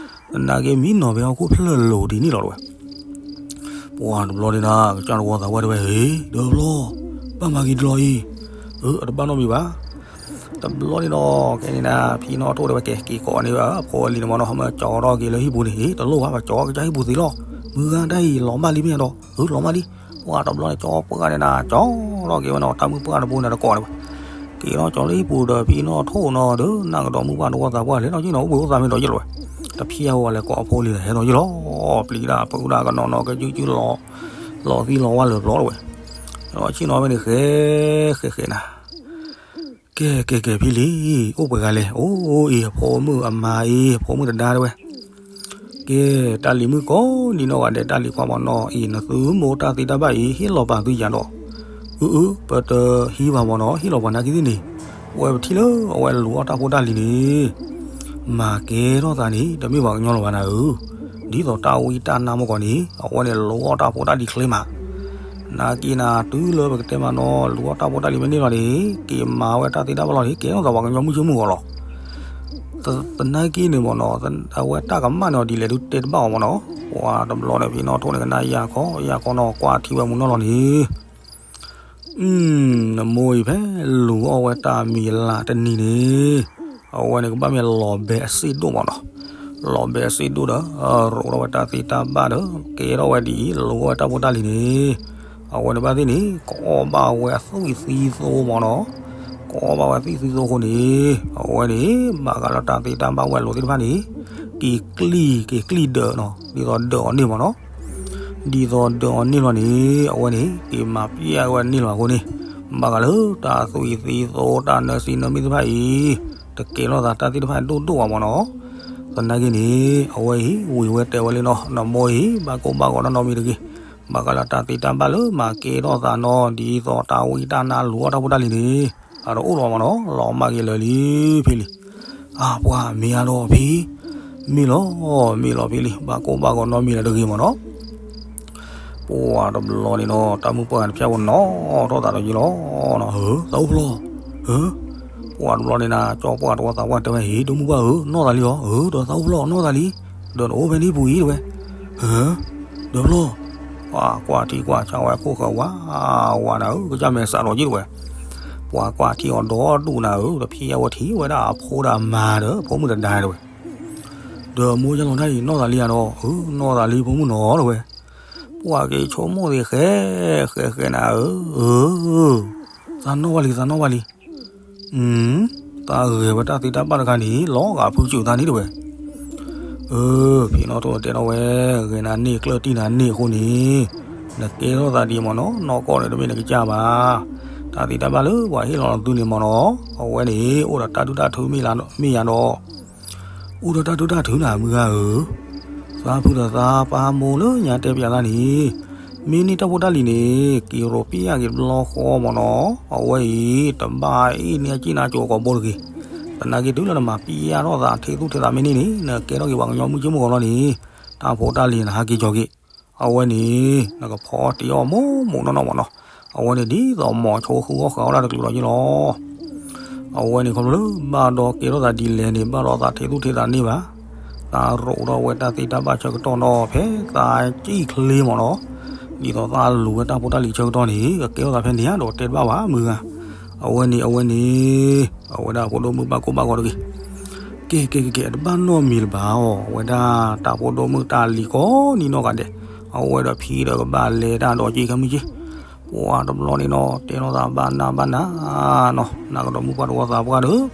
သနာ်က့မံနီၤဖဲဟီၣ်ခိၣ်ဖျၢၣ်လိၤဒ်န့ၣ်လီၤတဝဲ ပှၤတဘျီန့ၣ်နၤ ကစၢ်တဝီသးပှၢ်တဲဝဲ ဟ့ၣ် ဒီးဘျီ ဘၣ်မၤက့ၤတလီၤအံၤ အၢ အတဘၣ်နီတမံၤဘၣ် တဘျီန့ၣ်ဒီး ကဲန့ၣ်နၤ ဖံနီၣ်ထိၣ်တဲဝဲ ကဲ က့ၤကိးန့ၢ်ဝဲ ဖိအလံၤန့ၣ်မးနီၤ ဟဲမၢကၠီထီၣ်က့ၤလၢဟံၣ်ပူၤန့ၣ် ဟ့ၣ် တလိၣ်ဘၣ် ပကၠီကစၢ်ဟံၣ်ပူၤသ့လီၤ မုၢ်ဂၤတၢ်အံၤလီၤမၢ်လံမ့ၢ်ဒီး အၢ လီၤမၢ်လံ ပှၤတဘျီန့ၣ် ကၠီပှၢ်န့ၣ်နၤ ကၠီထီၣ်က့ၤဝဲနီၤ တၢ်မုၢ်ပှၢ်တဘိန့ၣ်တကိးန့ၣ်ဝဲ က့ၤထီၣ်ကၠီလၢဟံၣ်ပူၤဒီး ဖံနီၣ်ထိၣ်နီၤဒီး နၢ်ကဒီးမုၢ်ပှၢ်တဝီသးပှၢ် လဲၤထီၣ်က့ၤနီၤ အိၣ်ဘှံးအိၣ်သါမ့ၢ်ဒီးယလီၤဝဲ တဖံးအဝဲလဲၤကိးအဖိအလံၤဒီး ဟဲထီၣ်ယလီၤ ပျံၤဒၣ်ဖုးဒၣ်ကနီၤနီၤ ကယုၢ်ကယုၢ်လီၤ လီၤသံလီၤဝါလၢာ်ပျီတဝဲ ဆ့ၣ်နီၤဝဲန့ၣ် ဃဲ ဃဲဃဲနၤ, ကဲ ကဲ ကဲ ဖံလံၤ, အိၣ်ပှဲၤဂၤလဲၣ်, အိၣ်အံၤ အဖိမုၣ်အမါအံၤ အဖိမုၣ်တဒါတဲဝဲ, ကဲ တၢ်လံၤမုၣ်ကိးနံၤနီၢ်ဂၤဒဲး တၢ်လံၤခွါမၢ်နီၤအံၤ နသုမိၢ်တၢ်သ့တၢ်ဘၣ်အံၤ ဟ့ၣ်လီၤပာ်သုယၤဒီး, အုအု ပတဟံးဘၣ်မၢ်နီၤ, ဟ့ၣ်လီၤပာ်နာ်က့သ့ၣ်န့ၣ်, အဝဲပထံၣ်လၢအဝဲလူၤအီၣ်တၢ်ဖိတၢ်လံၤန့ၣ် မၤကဲထီၣ်သးန့ၣ် တမ့ၢ်ပှၤကညီလၢၤဘၣ်နၤဧၢ, ဒ်သိးတၢ်ဝံတၢ်နါမ့ၢ်ကီးန့ၣ် အဝဲန့ၣ်လူၤအီၣ်တၢ်ဖိတၢ်လံၤချ့မး, နာ်က့နၤ တုၤလၢပကတဲမၢ်နီၤ လူၤအီၣ်တၢ်ဖိတၢ်လံၤမ့ၢ်န့ၢ်လီၤန့ၣ် က့ၤမၤဝဲတၢ်သ့တၢ်ဘၣ်လီၤန့ၣ် ကဲထီၣ်သးပှၤကညီမုၢ်ကၠိမုၢ်ဂီၤလီၤ. သနာ်က့န့ၣ်မၢ်နီၤ အဝဲတၢ်ကမၣ်န့ၣ်အီၤဒ်လဲၣ်ဒုးတဲတဘၣ်အီၤမၢ်နီၤ, ပှၤတဘျီန့ၣ် ဖံနီၣ်ထိန့ၣ် ကနၣ်ယၢ်ခီ ယၢ်ခီနီၤ ကွၢ်ထံဝဲမုၢ်နီၢ်လီၤန့ၣ် နမိၢ်အံၤဖဲလူၤအီၣ်ဝဲတၢ်မံၤလၢ်တနံၤန့ၣ်, အဝဲန့ၣ်ကဘၣ်မ့ၢ်လီၤဘဲအစ့ၣ်ဒိၣ်မၢ်နီၤ, လီၤဘဲအစ့ၣ်ဒိၣ်ဒီး ရိးထီၣ်ဝဲတၢ်သ့တၢ်ဘၣ်ဒီး ကဲထီၣ်ဝဲဒ်အံၤ လူၤအီၣ်ဝဲတၢ်ဖိတၢ်လံၤန့ၣ်, အဝဲန့ၣ်ဘၣ်သ့ၣ်န့ၣ် ကအီၣ်ဘၣ်ဝဲအသွံၣ်သံသိမၢ်နီၤ, ကအီၣ်ဘၣ်ဝဲသွံၣ်သံသိအဃိန့ၣ်, အဝဲန့ၣ် ဘၣ်ဃးလၢတၢ်သ့တၢ်ဘၣ်ဝဲအလိၤသ့ၣ်တဖၣ်န့ၣ်, က့ၤကျံၣ် က့ၤကျံၣ်ဒၢးနီၤ ဒ်သိးဒၢးအီၤန့ၢ်မၢ်နီၤ ဒ်သိးဒၢးအီၤန့ၢ်လီၤန့ၣ် အဝဲန့ၣ် က့ၤမၤပျဲဝဲန့ၢ်လီၤအဃိန့ၣ်, ဘၣ်ဃးလၢတၢ်သွံၣ်သံသိတၢ်နၢၤစံနၢၤမ့ၣ်သ့ၣ်တဖၣ်အံၤ, တကဲထီၣ်သးတၢ်သ့ၣ်တဖၣ်ဒိၣ်ဒိၣ်ဘၣ်မၢ်နီၤ, သနာ်က့န့ၣ် အဝဲအံၤ ဝံၤဝဲတဲဝဲလံနီၤ နမိၢ်အံၤ ဘၣ်ကိၢ်ဘၣ်ဂီၤနီတမံၤတဂ့ၤ, ဘၣ်ဃးလၢတၢ်သ့တၢ်ဘၣ်လၢမၤကဲထီၣ်သးနီၤ ဒ်သိးတၢ်ဝံတၢ်နါလူၤအီၣ်တၢ်ဖိတၢ်လံၤန့ၣ်, အတအိၣ်လီၤမၢ်နီၤ လီၤမၢ်က့ၤလၢာ်လံ ဖံလံၤ အပှၤမ့ၢ်အါဒီးဖံ, မ့ၢ်လီၤ မ့ၢ်လီၤဖံလံၤ ဘၣ်ကိၢ်ဘၣ်ဂီၤနီတမံၤလၢၤတဂ့ၤမၢ်နီၤ, ပှၤတဘျီန့ၣ်နီၤ တၢ်မုၢ်ပှၢ်တဖၠၣ်ဖိနီၤထီၣ်သးဒီးယ့လီၤ, ဟၢ သးအိၣ်ဖျီၣ်, ဟၢ, ပှၤတဘျီန့ၣ်နၤ ကၠီပှၢ်တဝီသးပှၢ်တဲဝဲ ဟ့ၣ် ဒိၣ်မုၢ်ပှၢ်ဧၢ နီၢ်သးလံလီၤ, ဟၢ ဒီးသးအိၣ်ဖျီၣ်နီၢ်သးလံ, ဒီးနအိၣ်ဖဲန့ၣ်ပူၤအံၤတဲဝဲ, ဟၢ, ဒီးဖျီၣ်, ပှၤကွၢ်ထံကွၢ်ဆးဝဲခိၣ်ဃၢၤဝါဝါနၤဧၢ ကစၢ်မဲာ်စးဒီးယ့တဲဝဲ, ပှၤကွၢ်ထံအီၤဒီဒူၣ်နၤဧၢ တဖံးအဝဲထံၣ်ဝဲဒၣ်အဖိဒီးအမါဒီး ဖိမုၣ်တဒါတဲဝဲ, ဒီးမိၢ်ယလီၤတၢ်အံၤ နီၢ်သးလံဧါဒီး, အၢ နီၢ်သးလံဖိမုၣ်နီၤတဲဝဲ, ပှၤက့ၤဆိကမိၣ်သ့ၣ်ဃဲ ဃဲဃဲနၤဧၢ, သးနီၢ်ဘၣ်လံ သးနီၢ်ဘၣ်လံ, သးဂဲၤဝဲတၢ်သ့တၢ်ဘၣ်တခါန့ၣ် လီၤဂာ်ဖုကၠူးသးန့ၣ်တဲဝဲ, အၢ ဖံနီၣ်ထိၣ်တဲထီၣ်ဝဲ, ဂဲၤနၤန့ၢ်ကျၢၢ်တံၢ်နၤန့ၢ်အဃိန့ၣ်, နကဲထီၣ်သးဒ်အံၤမၢ်နီၤ နီၢ်ကီၢ်န့ၣ်တမ့ၢ်နကစၢ်ဘၣ်, တၢ်သ့တၢ်ဘၣ်လၢပှၤဟ့ၣ်လီၤသုန့ၣ်မၢ်နီၤ အဝဲန့ၣ် အိၣ်ဒီးတၢ်ဒုၣ်တၢ်ထုမ့ၢ်ယၤဒီး အိၣ်ဒီးတၢ်ဒုၣ်တၢ်ထုနၤမုၢ်ဂၤဧၢ, သးဖုဒီးသးပၢ်မိၢ်လၢညါတဲပျးသးန့ၣ်, မ့ၢ်န့ၢ်တၢ်ဖိတၢ်လံၤန့ၣ် က့ၤရိးပျဲက့ၤတဘျီဃီမၢ်နီၤ အဝဲအံၤ တဘၣ်အ့ၣ်န့ၢ်အစ့ၣ်နါကိၤကိးဘိတဂ့ၤ, သနာ်က့တုၤလၢနမၤပျဲထီၣ်သးထဲသူၣ်ထဲသးမ့ၢ်န့ၢ်န့ၣ် နကဲထီၣ်က့ၤပှၤကညီမုၢ်ကၠိမုၢ်ဂီၤလီၤန့ၣ်, တၢ်ဖိတၢ်လံၤနဟးက့ၤကီၤက့ၤ, အဝဲန့ၣ် နကဖီတ့ၢ်အီၣ်မိၢ်မိၢ်နီၢ်နီၢ်မၢ်နီၤ, အဝဲန့ၣ်ဒ်သိးမိၤဆိဃုအီၣ်ဃာ်အီၣ်ဒၣ်တကလုာ်လီၤယ့လီၤ အဝဲန့ၣ်ခီဖျိလၢဘၣ်ဒီးကဲထီၣ်သးဒ်လဲၣ်န့ၣ် ဘၣ်ဒီးသးထဲသူၣ်ထဲသးန့ၢ်ဘၣ်, သးရိးထီၣ်ဝဲတၢ်သ့တၢ်ဘၣ်ဆၢကတီၢ်နီၤ ဖဲသးကံၣ်ချ့မၢ်နီၤ, ဒ်သိးသးလူၤဝဲတၢ်ဖိတၢ်လံၤဆၢကတီၢ်န့ၣ် ကကဲထီၣ်သးဖဲန့ၣ်ဧါဒီးတဲတဘၣ်ဘၣ်မုၢ်ဂၤ, အဝဲန့ၣ် အဝဲန့ၣ်, အဝဲဒၣ်ဖိဒိၣ်မုၣ်ဘၣ်ကိၢ်ဘၣ်ဂီၤတဂ့ၤ, ကဲကဲကဲကဲ အတဘၣ်နီတမံၤလၢၤဘၣ်အီၤ အဝဲဒၣ်တၢ်ဖိဒိၣ်မုၣ်တၢ်လံၤကိးနံၤနီၢ်ဂၤဒဲး, အဝဲဒီးဖံဒီးကဘၣ်လဲၤတၢ်ဒီးက့ၤခဲမုၢ်က့ၤ ပှၤတဘျီန့ၣ်နီၤ တဲထီၣ်သးဘၣ်နၢ်ဘၣ်နၢ်နီၤ နကဒီးမုၢ်ပှၢ်တဝီသးပှၢ်ဒီး,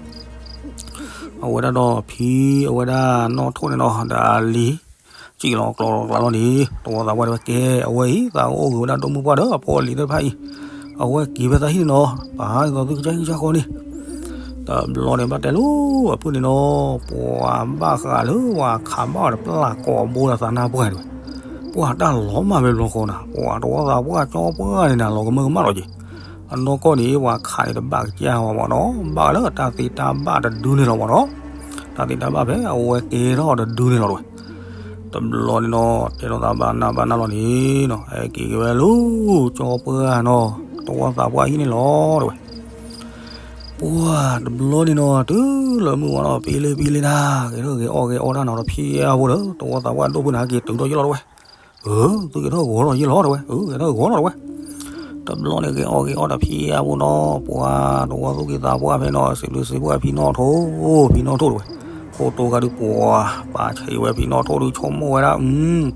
အဝဲဒၣ်ဒီးဖံ အဝဲဒၣ်နီၣ်ထိၣ်န့ၣ်နီၤ ဒီးအလံၤ, စံၣ်လီၤကျီလီၤကျါလီၤန့ၣ် တဝီသးပှၢ်တဲဝဲကဲ အဝဲအံၤ သးကအိၣ်ဂ့ၤဝဲဒၣ်ဒိၣ်မုၢ်ပှၢ်ဒီးအဖိအလံၤသ့ၣ်တဖၣ်အံၤ, အဝဲက့ၤဖဲသးဟံၣ်န့ၣ်နီၤ ပာ်ဒ်သိးသုကစၢ်ဟံၣ်ကစၢ်ဃီန့ၣ် တဘျီန့ၣ်ဘၣ်တဲလိၤ အဖုၣ်န့ၣ်နီၤ ပှၤဘၣ်ဃးလၢပှၤခးဘၣ်အီၤတပျၢ်ကိးဘိဒီးသးနၢ်ပှၢ်တဲဝဲ, ပှၤတၢ်လီၤမၢ်ဖဲဘျီဃီနၤ ပှၤတဝီသးပှၢ်ကၠီပှၢ်န့ၣ်နၤ လီၤကမၢကမၣ်လီၤက့ၤ, အနီၢ်ကီၢ်န့ၣ် ပှၤခးန့ၣ်တဘၣ်ကစၢ်ဝဲမၢ်နီၤ ဘၣ်လၢတၢ်သ့တၢ်ဘၣ်တဒုန့ၣ်လီၤမၢ်နီၤ, တၢ်သ့တၢ်ဘၣ်ဖဲအဝဲကဲထီၣ်တဒုန့ၣ်လီၤတဲဝဲ တဘျီန့ၣ်နီၤ တဲထီၣ်သးဘၣ်နၢ်ဘၣ်နၢ်လီၤန့ၣ်နီၤ ဟဲက့ၤက့ၤဝဲလၢ ကၠီပှၢ်နီၤ တဝီသးပှၢ်ဟံၣ်န့ၣ်လီၤတဲဝဲ, ပှၤတဘျီန့ၣ်နီၤ တုၤလၢမုၢ်ဝါနီၤ ပ့လ့ပ့လ့နၤ ဂဲၤထီၣ်ဂဲၤအီၣ်ဂဲၤအီတၢ်နီၤ တဖံးအါဖိဒီး တဝီသးပှၢ်ဒိၣ်ဖုန့ၣ် ဟဲက့ၤတုၤထီၣ်ယ့ၢ်လီၤတဲဝဲ, အၢ သုဂဲၤထီၣ်ဂီၤလီၤယ့ၢ်လီၤတဲဝဲ အၢ ဂဲၤထီၣ်ဂီၤလီၤတဲဝဲ တဘျီန့ၣ် ဂဲၤအီၣ်ဂဲၤအီတၢ်ဖံးအါဖိနီၤ ပှၤတဝီသူၣ်က့သးပှၢ်ဖဲနီၤ စံးဘျုးစံးဖှိၣ်ဖံနီၣ်ထိၣ် ဖံနီၣ်ထိၣ်တဲဝဲ, ဖိတိၤဂၤဒုးပှၤ ပာ်ဆံးဝဲဖံနီၣ်ထိၣ်ဒုးဆိကမိၣ်ဝဲဒၣ်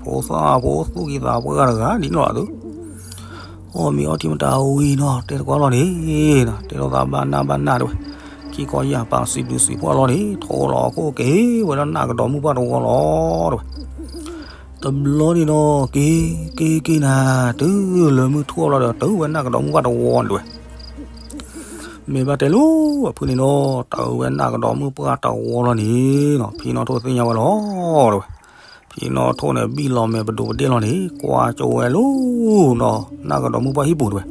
ဖိသၣ်ဖိသူၣ်က့သးပှၢ်တဂၤဒ်န့ၣ်လီၤသု အီၣ်မ့ၤအီထံမတၤဝံၤနီၤ တဲသကိးလီၤန့ၣ်နီၤ တဲထီၣ်သးဘၣ်နၢ်ဘၣ်နၢ်တဲဝဲ, ခံခီယၢ်ပာ်စံးဘျုးစံးဖှိၣ်အလီၢ်န့ၣ် ထိၣ်လီၤအခိၣ်က့ၤဝဲဒၣ်နၢ်ကဒီးမုၢ်ပှၢ်တဝီလီၤတဲဝဲ, တဘျီန့ၣ်နီၤ က့ၤက့ၤက့ၤနၤ တုၤလၢမုၢ်ထူၣ်အလီၤဒီး တုၤဝဲနၢ်ကဒီးမုၢ်ပှၢ်တဝီန့ၣ်တဝဲ. မ့ၢ်ဘၣ်တဲလိၤအဖုန့ၣ်နီၤ တုၤဝဲနၢ်ကဒီးမုၢ်ပှၢ်တဝီလီၤန့ၣ်နီၤ ဖံနီၣ်ထိၣ်သ့ၣ်ညါဝဲလီၤတဝဲ. ဖံနီၣ်ထိၣ်န့ၣ် ဘံၣ်လီၤမဲာ်ပဒိးပဒ့ၣ်လီၤန့ၣ် ကွၢ်ကၠိဝဲလီၤနီၤ နၢ်ကဒီးမုၢ်ပှၢ်ဟံၣ်ပူၤတဝဲ.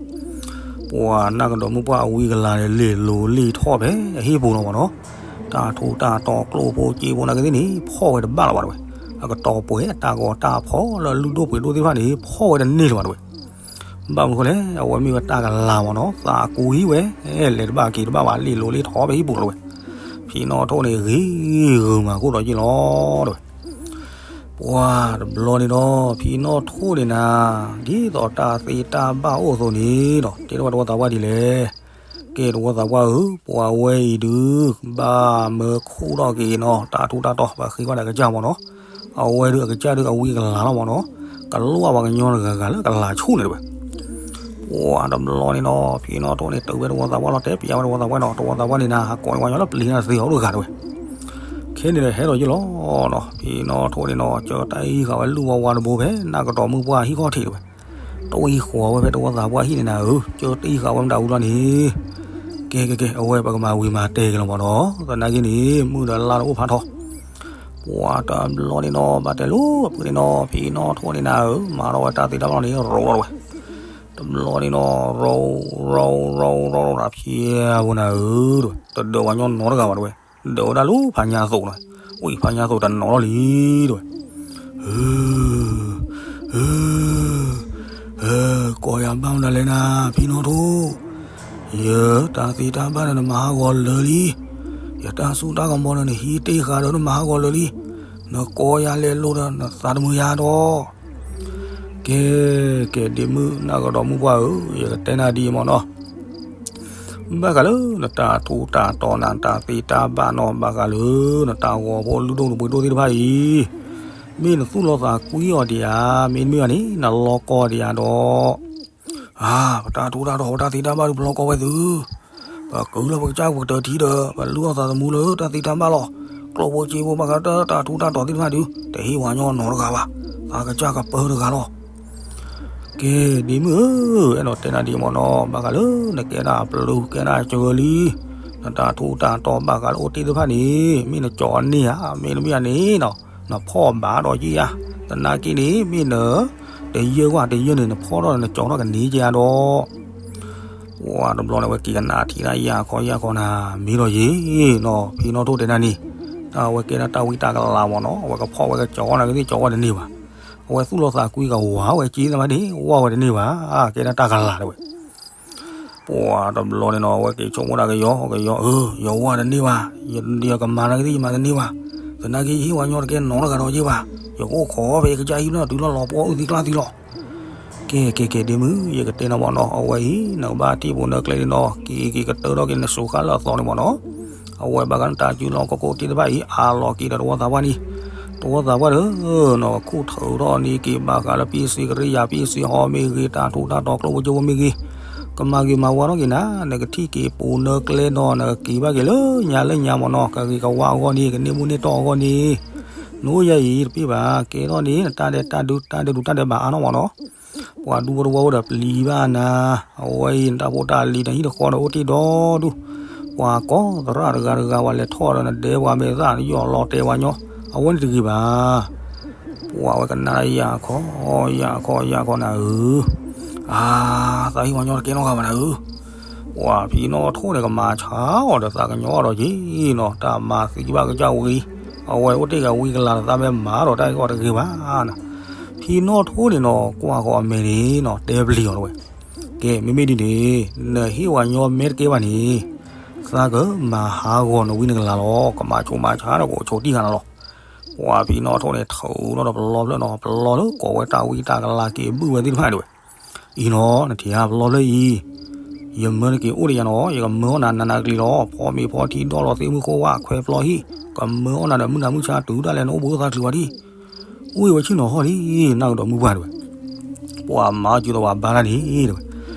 ပှၤနၢ်ကဒီးမုၢ်ပှၢ်အဝံကလၤန့ၣ် လ့ၣ်လိၤလ့ၣ်ထီၣ်ဖဲအဟံၣ်ပူၤလီၤမ့ၢ်နီၤ. တၢ်ထူးတၢ်တီၤကျိၣ်ဖိစ့ဖိနာ်က့သ့ၣ်န့ၣ် ဖီၣ်ဝဲတဘၣ်လီၤဘၣ်တဝဲ. အကတီၤပှဲၤတၢ်ဂီၤတၢ်ဖီၣ်လၢလုၢ်ဒိၣ်ပှ့ၤဒိၣ်သ့ၣ်တဖၣ်န့ၣ် ဖီၣ်ဝဲတန့ၢ်လၢၤဘၣ်တဝဲ. ဘၣ်မနုၤဃိလဲၣ် အဝဲမ့ၢ်ဝဲတၢ်ကလၤမ့ၢ်နီၤ သးကူဟံၣ်ဝဲ လဲၤတဘၣ်က့ၤတဘၣ်ဘၣ် လ့ၣ်လိၤလ့ၣ်ထီၣ်ဖဲဟံၣ်ပူၤလီၤတဝဲ. ဖံနီၣ်ထိၣ်န့ၣ် ဂ့ၤဂုာ်မၤခိၣ်ဒီးက့ၤလီၤတဝဲ. ပှၤတဘျီန့ၣ်ဒီး ဖံနီၣ်ထိၣ်န့ၣ်နၤ ဒ်သိးတၢ်သ့တၢ်ဘၣ်အိၣ်အသိးန့ၣ်ဒီး တဲထီၣ်ဝဲတဝီသးပှၢ်ဒ်လဲၣ်. ကဲတဝီသးပှၢ်ဧၢ ပှၤဝဲအံၤဒုး ဘၣ်မၢခိၣ်ထီၣ်က့ၤနီၤ တၢ်ထူးတၢ်တီၤ ပှၤဃ့ကွၢ်န့ၣ်အကစၢ်မ့ၢ်နီၤ. အဝဲဒုးအကစၢ်ဒုးအဝံကလၤလီၤမ့ၢ်နီၤ. ကလိၣ်ဘၣ်ပှၤကညီတဂၤဂၤလၢကလၤဆူၣ်န့ၣ်တဝဲ. ပှၤတဘျီန့ၣ်နီၤ ဖံနီၣ်ထိၣ်န့ၣ် တုၤဝဲတဝီသးပှၢ်လီၤ တဲပျးဝဲတဝီသးပှၢ်နီၤ တဝီသးပှၢ်န့ၣ်နၤ ဟးကိးန့ၢ်ပှၤညီလၢပျံၤန့ၣ်သ့အီၤတဂၤတဝဲ. ခဲန့ၣ်ဒီးဟဲဒီးယ့ၢ်လီၤနီၤ ဖံနီၣ်ထိၣ်န့ၣ်နီၤ ကၢတၢ်အံၤဃာ်ဝဲလူၢ်ဝါဝါတဘိဖဲ နၢ်ကဒီးမုၢ်ပှၢ်ဟံၣ်ခီၣ်ထံးတဝဲ. တဝံဃီၤဝဲဖဲတဝီသးပှၢ်ဟံၣ်န့ၣ်နၤဧၢ ကၢတၢ်အံၤဃာ်ဝဲမတၤဝံၤလီၤန့ၣ်. ကဲကဲကဲ အဝဲပကမၤဝံၤမၤတဲာ်က့ၤလီၤမ့ၢ်နီၤ သနာ်က့န့ၣ် မုၢ်ဒီးလါတအိၣ်ဖးထီ ပှၤတဘျီန့ၣ်နီၤ ဘၣ်တဲလိၤအဖုန့ၣ်နီၤ ဖံနီၣ်ထိၣ်န့ၣ်နၤဧၢ မၤထီၣ်ဝဲတၢ်သ့တၢ်ဘၣ်လီၤန့ၣ် ရိးလီၤတဝဲ. တဘျီန့ၣ်နီၤ ရိးရိးရိးရိးတဖျဲးဖိနၤဧၢတဝဲ တဒၢးပှၤညီနီတဂၤဘၣ်တဝဲ. ဒၢးဝဲဒၣ်လၢဖးညါသိးနီၤ ဝံၣ်ဖးညါသိးတနီၤလီၤလံတဝဲ. ဟ ဟ ဟ ကိးယၤဘၣ်မနုၤလဲၣ်နၤ ဖံနီၣ်ထိၣ် ယတၢ်သ့တၢ်ဘၣ်ဒီးနမၤဟးဂီၤလၢာ်လံ. ယတၢ်စိတၢ်ကမီၤဒီးနဟံးတ့ၢ်ဃာ်ဒီးနမၤဟးဂီၤလၢာ်လံ. နကိးယၤလဲၤလိၤဒီးနသးတမုာ်ယၤဒီး ကဲ ကဲ ဒ့မုၣ်နၢ်ကဒီးမုၢ်ပှၢ်ဧၢ, ယကတဲနၤဒ်အံၤမ့ၢ်နီၤ, ဘၣ်ဃးလၢနတၢ်ထူးတၢ်တီၤနတၢ်သ့တၢ်ဘၣ်နီၤ, ဘၣ်ဃးလၢနတၢ်ဂီၤဖိလုၢ်ဒိၣ်ပှ့ၤဒိၣ်သ့ၣ်တဖၣ်အံၤ, မ့ၢ်နသူၣ်လီၤသးကွံအီၤဒံးဧါ, မ့တမ့ၢ်ဘၣ်န့ၣ် နလီကီဒံးဧါဒီး အါ, ပတၢ်ထူးတၢ်တီၤပတၢ်သ့တၢ်ဘၣ်ဒုး ပလီကီဝဲသု, ပကုၢ်လၢပကစၢ်ပကတၢၢ်ထံဒီး ပလုၢ်အီၣ်သးသမူလၢတၢ်သ့တၢ်ဘၣ်လီၤ, ကျိၣ်ဖိစ့ဖိဘၣ်ဃးလၢတၢ်ထူးတၢ်တီၤသ့ၣ်တဖၣ်ဒုး တဟ့ၣ်ပှၤညီနီတဂၤဘၣ်, သးကစၢ်ကပၢတဂၤလီၤ. ကဲ, ဒ့မုၣ်ဧၢ, အဲၣ်ဒိးတဲနၤဒ်အံၤမ့ၢ်နီၤ, ဘၣ်ဃးလၢနကဲဒၣ်အပျုၤ ကဲဒၣ်အစၢၤလံ, နတၢ်ထူးတၢ်တီၤဘၣ်ဃးလၢအိၣ်တ့ၢ်သ့ၣ်တဖၣ်န့ၣ် မ့ၢ်နကၠီၤန့ၢ်ဧါ, မ့တမ့ၢ်ဧါန့ၣ်နီၤ, နဖီၣ်ဘၣ်ဒီးက့ၤဧါ, သနာ်က့န့ၣ် မ့ၢ်န တယၢကွၢ်တယၢန့ၣ် နဖီၣ်ထီၣ်နကၠီၤထီၣ်ကန့ၢ်က့ၤဧါဒီး ပှၤတဘျီန့ၣ် အဝဲက့ၤကနၣ်ထံၣ်တၢ်ယၢ်ခီယၢ်ခီနၤ, မ့ၢ်ဒီးယ့ၢ်နီၤ, ဖံနီၣ်ထိၣ်တဲနၤန့ၣ်, တၢ်အဝဲကဲဒၣ်တၢ်ဝံတၢ်ကလၤမ့ၢ်နီၤ, အဝဲကဖီၣ်ဝဲကကၠီၤနာ်က့သ့ၣ်ကၠီၤဝဲတန့ၢ်ဘၣ်, အဝဲသူၣ်လီၤသးကွံကဝးဝဲက့ၤသးမးန့ၣ် ဝၢ်ဝဲတန့ၢ်ဘၣ်, ကဲဒၣ်တၢ်ကလၤတဝဲ ပှၤတဘျီန့ၣ်နီၤ အဝဲက့ၤဆိကမိၣ်ဒၣ်ကယီကယီ, အၢ ယဝၢ်တန့ၢ်ဘၣ်, ယကမၤနာ်က့သ့ၣ်ယမၤတန့ၢ်ဘၣ်, သနာ်က့ယဟ့ၣ်ဝဲညီတကဲနီတဂၤဒီးယ့ၢ်ဘၣ်, ယကအိၣ်ခိးဖဲယကစၢ်ဟံၣ်နီၤ တုၤလီၤလီၤပှီၢ်အုၣ်သံကျၢ်သံလီၤ. ကဲ ကဲ ကဲ ဒ့မုၣ် ယကတဲနၤမ့ၢ်နီၤ, အဝဲအံၤ နကဘၣ်ထံၣ်ပူၤနၢကျဲန့ၣ်နီၤ, က့ၤက့ၤကတၢၢ်ထီၣ်က့ၤနစိၤဃာ်လၢအသီန့ၣ်မ့ၢ်နီၤ, အဝဲဘၣ်ဃးနတၢ်စုလီၢ်ခီၣ်ခိၣ်သ့ၣ်တဖၣ်အံၤ အးလီၤက့ၤဒီးတဝီသးပှၢ်န့ၣ်, တဝီသးပှၢ်ဒီး နကခူၣ်ထုးထီၣ်န့ၢ်က့ၤဘၣ်ဃးလၢပ့ၢ်စ့ကရံယၤ ပ့ၢ်စ့ဟီမ့ၢ်ဂ့ၤ တၢ်ထူးတၢ်တီၤကျိၣ်ဖိစ့ဖိမ့ၢ်ဂ့ၤ, ကမၤဂ့ၤမၤဝါထီၣ်က့ၤနၤ, နကထံၣ်က့ၤပူၤနၢကျဲနီၤ, နကက့ၤဘၣ်က့ၤလၢညါလၢညါမ့ၢ်နီၤ, ကဂ့ၤကဝါအဂီၢ်န့ၣ် ကန့ၢ်မူန့ၢ်တီၢ်အဂီၢ်န့ၣ်, နအိၣ်ယၤအံၤတပ့ၢ်ဘၣ်, ကဲထီၣ်န့ၣ် နတၢ်ဒဲးတၢ်ဒုး တၢ်ဒဲးဒုးတၢ်ဒဲးဘးအါနီၢ်မ့ၢ်နီၤ, ပှၤဒူဖိတဝီဖိဒီးပျံၤဘၣ်နၤ, အဝဲအံၤ နတၢ်ဖိတၢ်လံၤ နဟံၣ်တဃီဒီးအိၣ်တ့ၢ်ဒီဒူၣ်, ပှၤကိးသရၣ်တဂၤတဂၤ ပှၤလဲၤထီၣ်ဒီးနဒဲပှၤမဲာ်သၣ် နယီၢ်လီၤတဲာ်ပှၤညီ, အဝဲန့ၣ်တဂ့ၤဘၣ်. ပှၤဝဲကနၣ်ယၢ်ခီ, ယၢ်ခီ ယၢ်ခီနၤဧၢ, အါ, သးဟ့ၣ်ပှၤညီတကဲနီတဂၤဘၣ်နၤဧၢ, ပှၤဖံနီၣ်ထိၣ်န့ၣ် ကမၤဆါအီၤဒီးသးကညီၤဒီးက့ၤနီၤ, တၢ်မၤသံဘၣ်ကစၢ်ဝံၤ, အဝဲအိၣ်တ့ၢ်ဂၤဝံကလၤဒီးသးမ့ၢ်မၤဒီးတၢ်ဂ့ၢ်အီၤတဂ့ၤဘၣ်နၤ, ဖံနီၣ်ထိၣ်န့ၣ်နီၤ ကွၢ်ဃီၤအမဲာ်န့ၣ်နီၤ တဲပျံၤအီၤတဝဲ, ကဲ မ့မ့ၢ်ဒ်န့ၣ် နဟ့ၣ်ပှၤညီမဲာ်တကဲဘၣ်န့ၣ် သးကမၤဟးဂီၤနဝံနကလၤလီၤ, ကမၤဆိးမၤဆါဒီးကအိၣ်ဆိးတံၢ်ဃာ်နၤလီၤ. ပှၤဖံနီၣ်ထိၣ်န့ၣ် ထုးထီၣ်ဒီးပလီဖျၢၣ်နီၤ, ပလီလၢကိးဝဲတၢ်ဝံတၢ်ကလၤက့ၤဘုၣ်ဝဲသ့ၣ်တဖၣ်ဒၣ်ဝဲ, အံၤနီၤ နထံၣ်ဧါ ပလီဖျၢၣ်အံၤ, ယမၢနက့ၤအိၣ်ဒီးယၤနီၤ, ယကမၢအီၣ်နၤနးနးကလံၤလီၤ, ဖီမ့ၤဖီထံဒီလီၤသ့ၣ်မုၢ်ခိၣ်ဝါခွဲးပျီဟံၣ်, ကမၢအီၣ်နၤဒီးမုၢ်နၤမုၢ်ဆါတုၤဒၣ်လဲာ်နအိၣ်ဘှံးအိၣ်သါချုးဝဲဒၣ်, အိၣ်ဝဲဆ့ၣ်နီၤဟီၣ်လံ, နၢ်ကဒီးမုၢ်ပှၢ်တဝဲ ပှၤမၤအီၣ်စုဒီးပှၤဘါတၢ်န့ၣ်တဝဲ,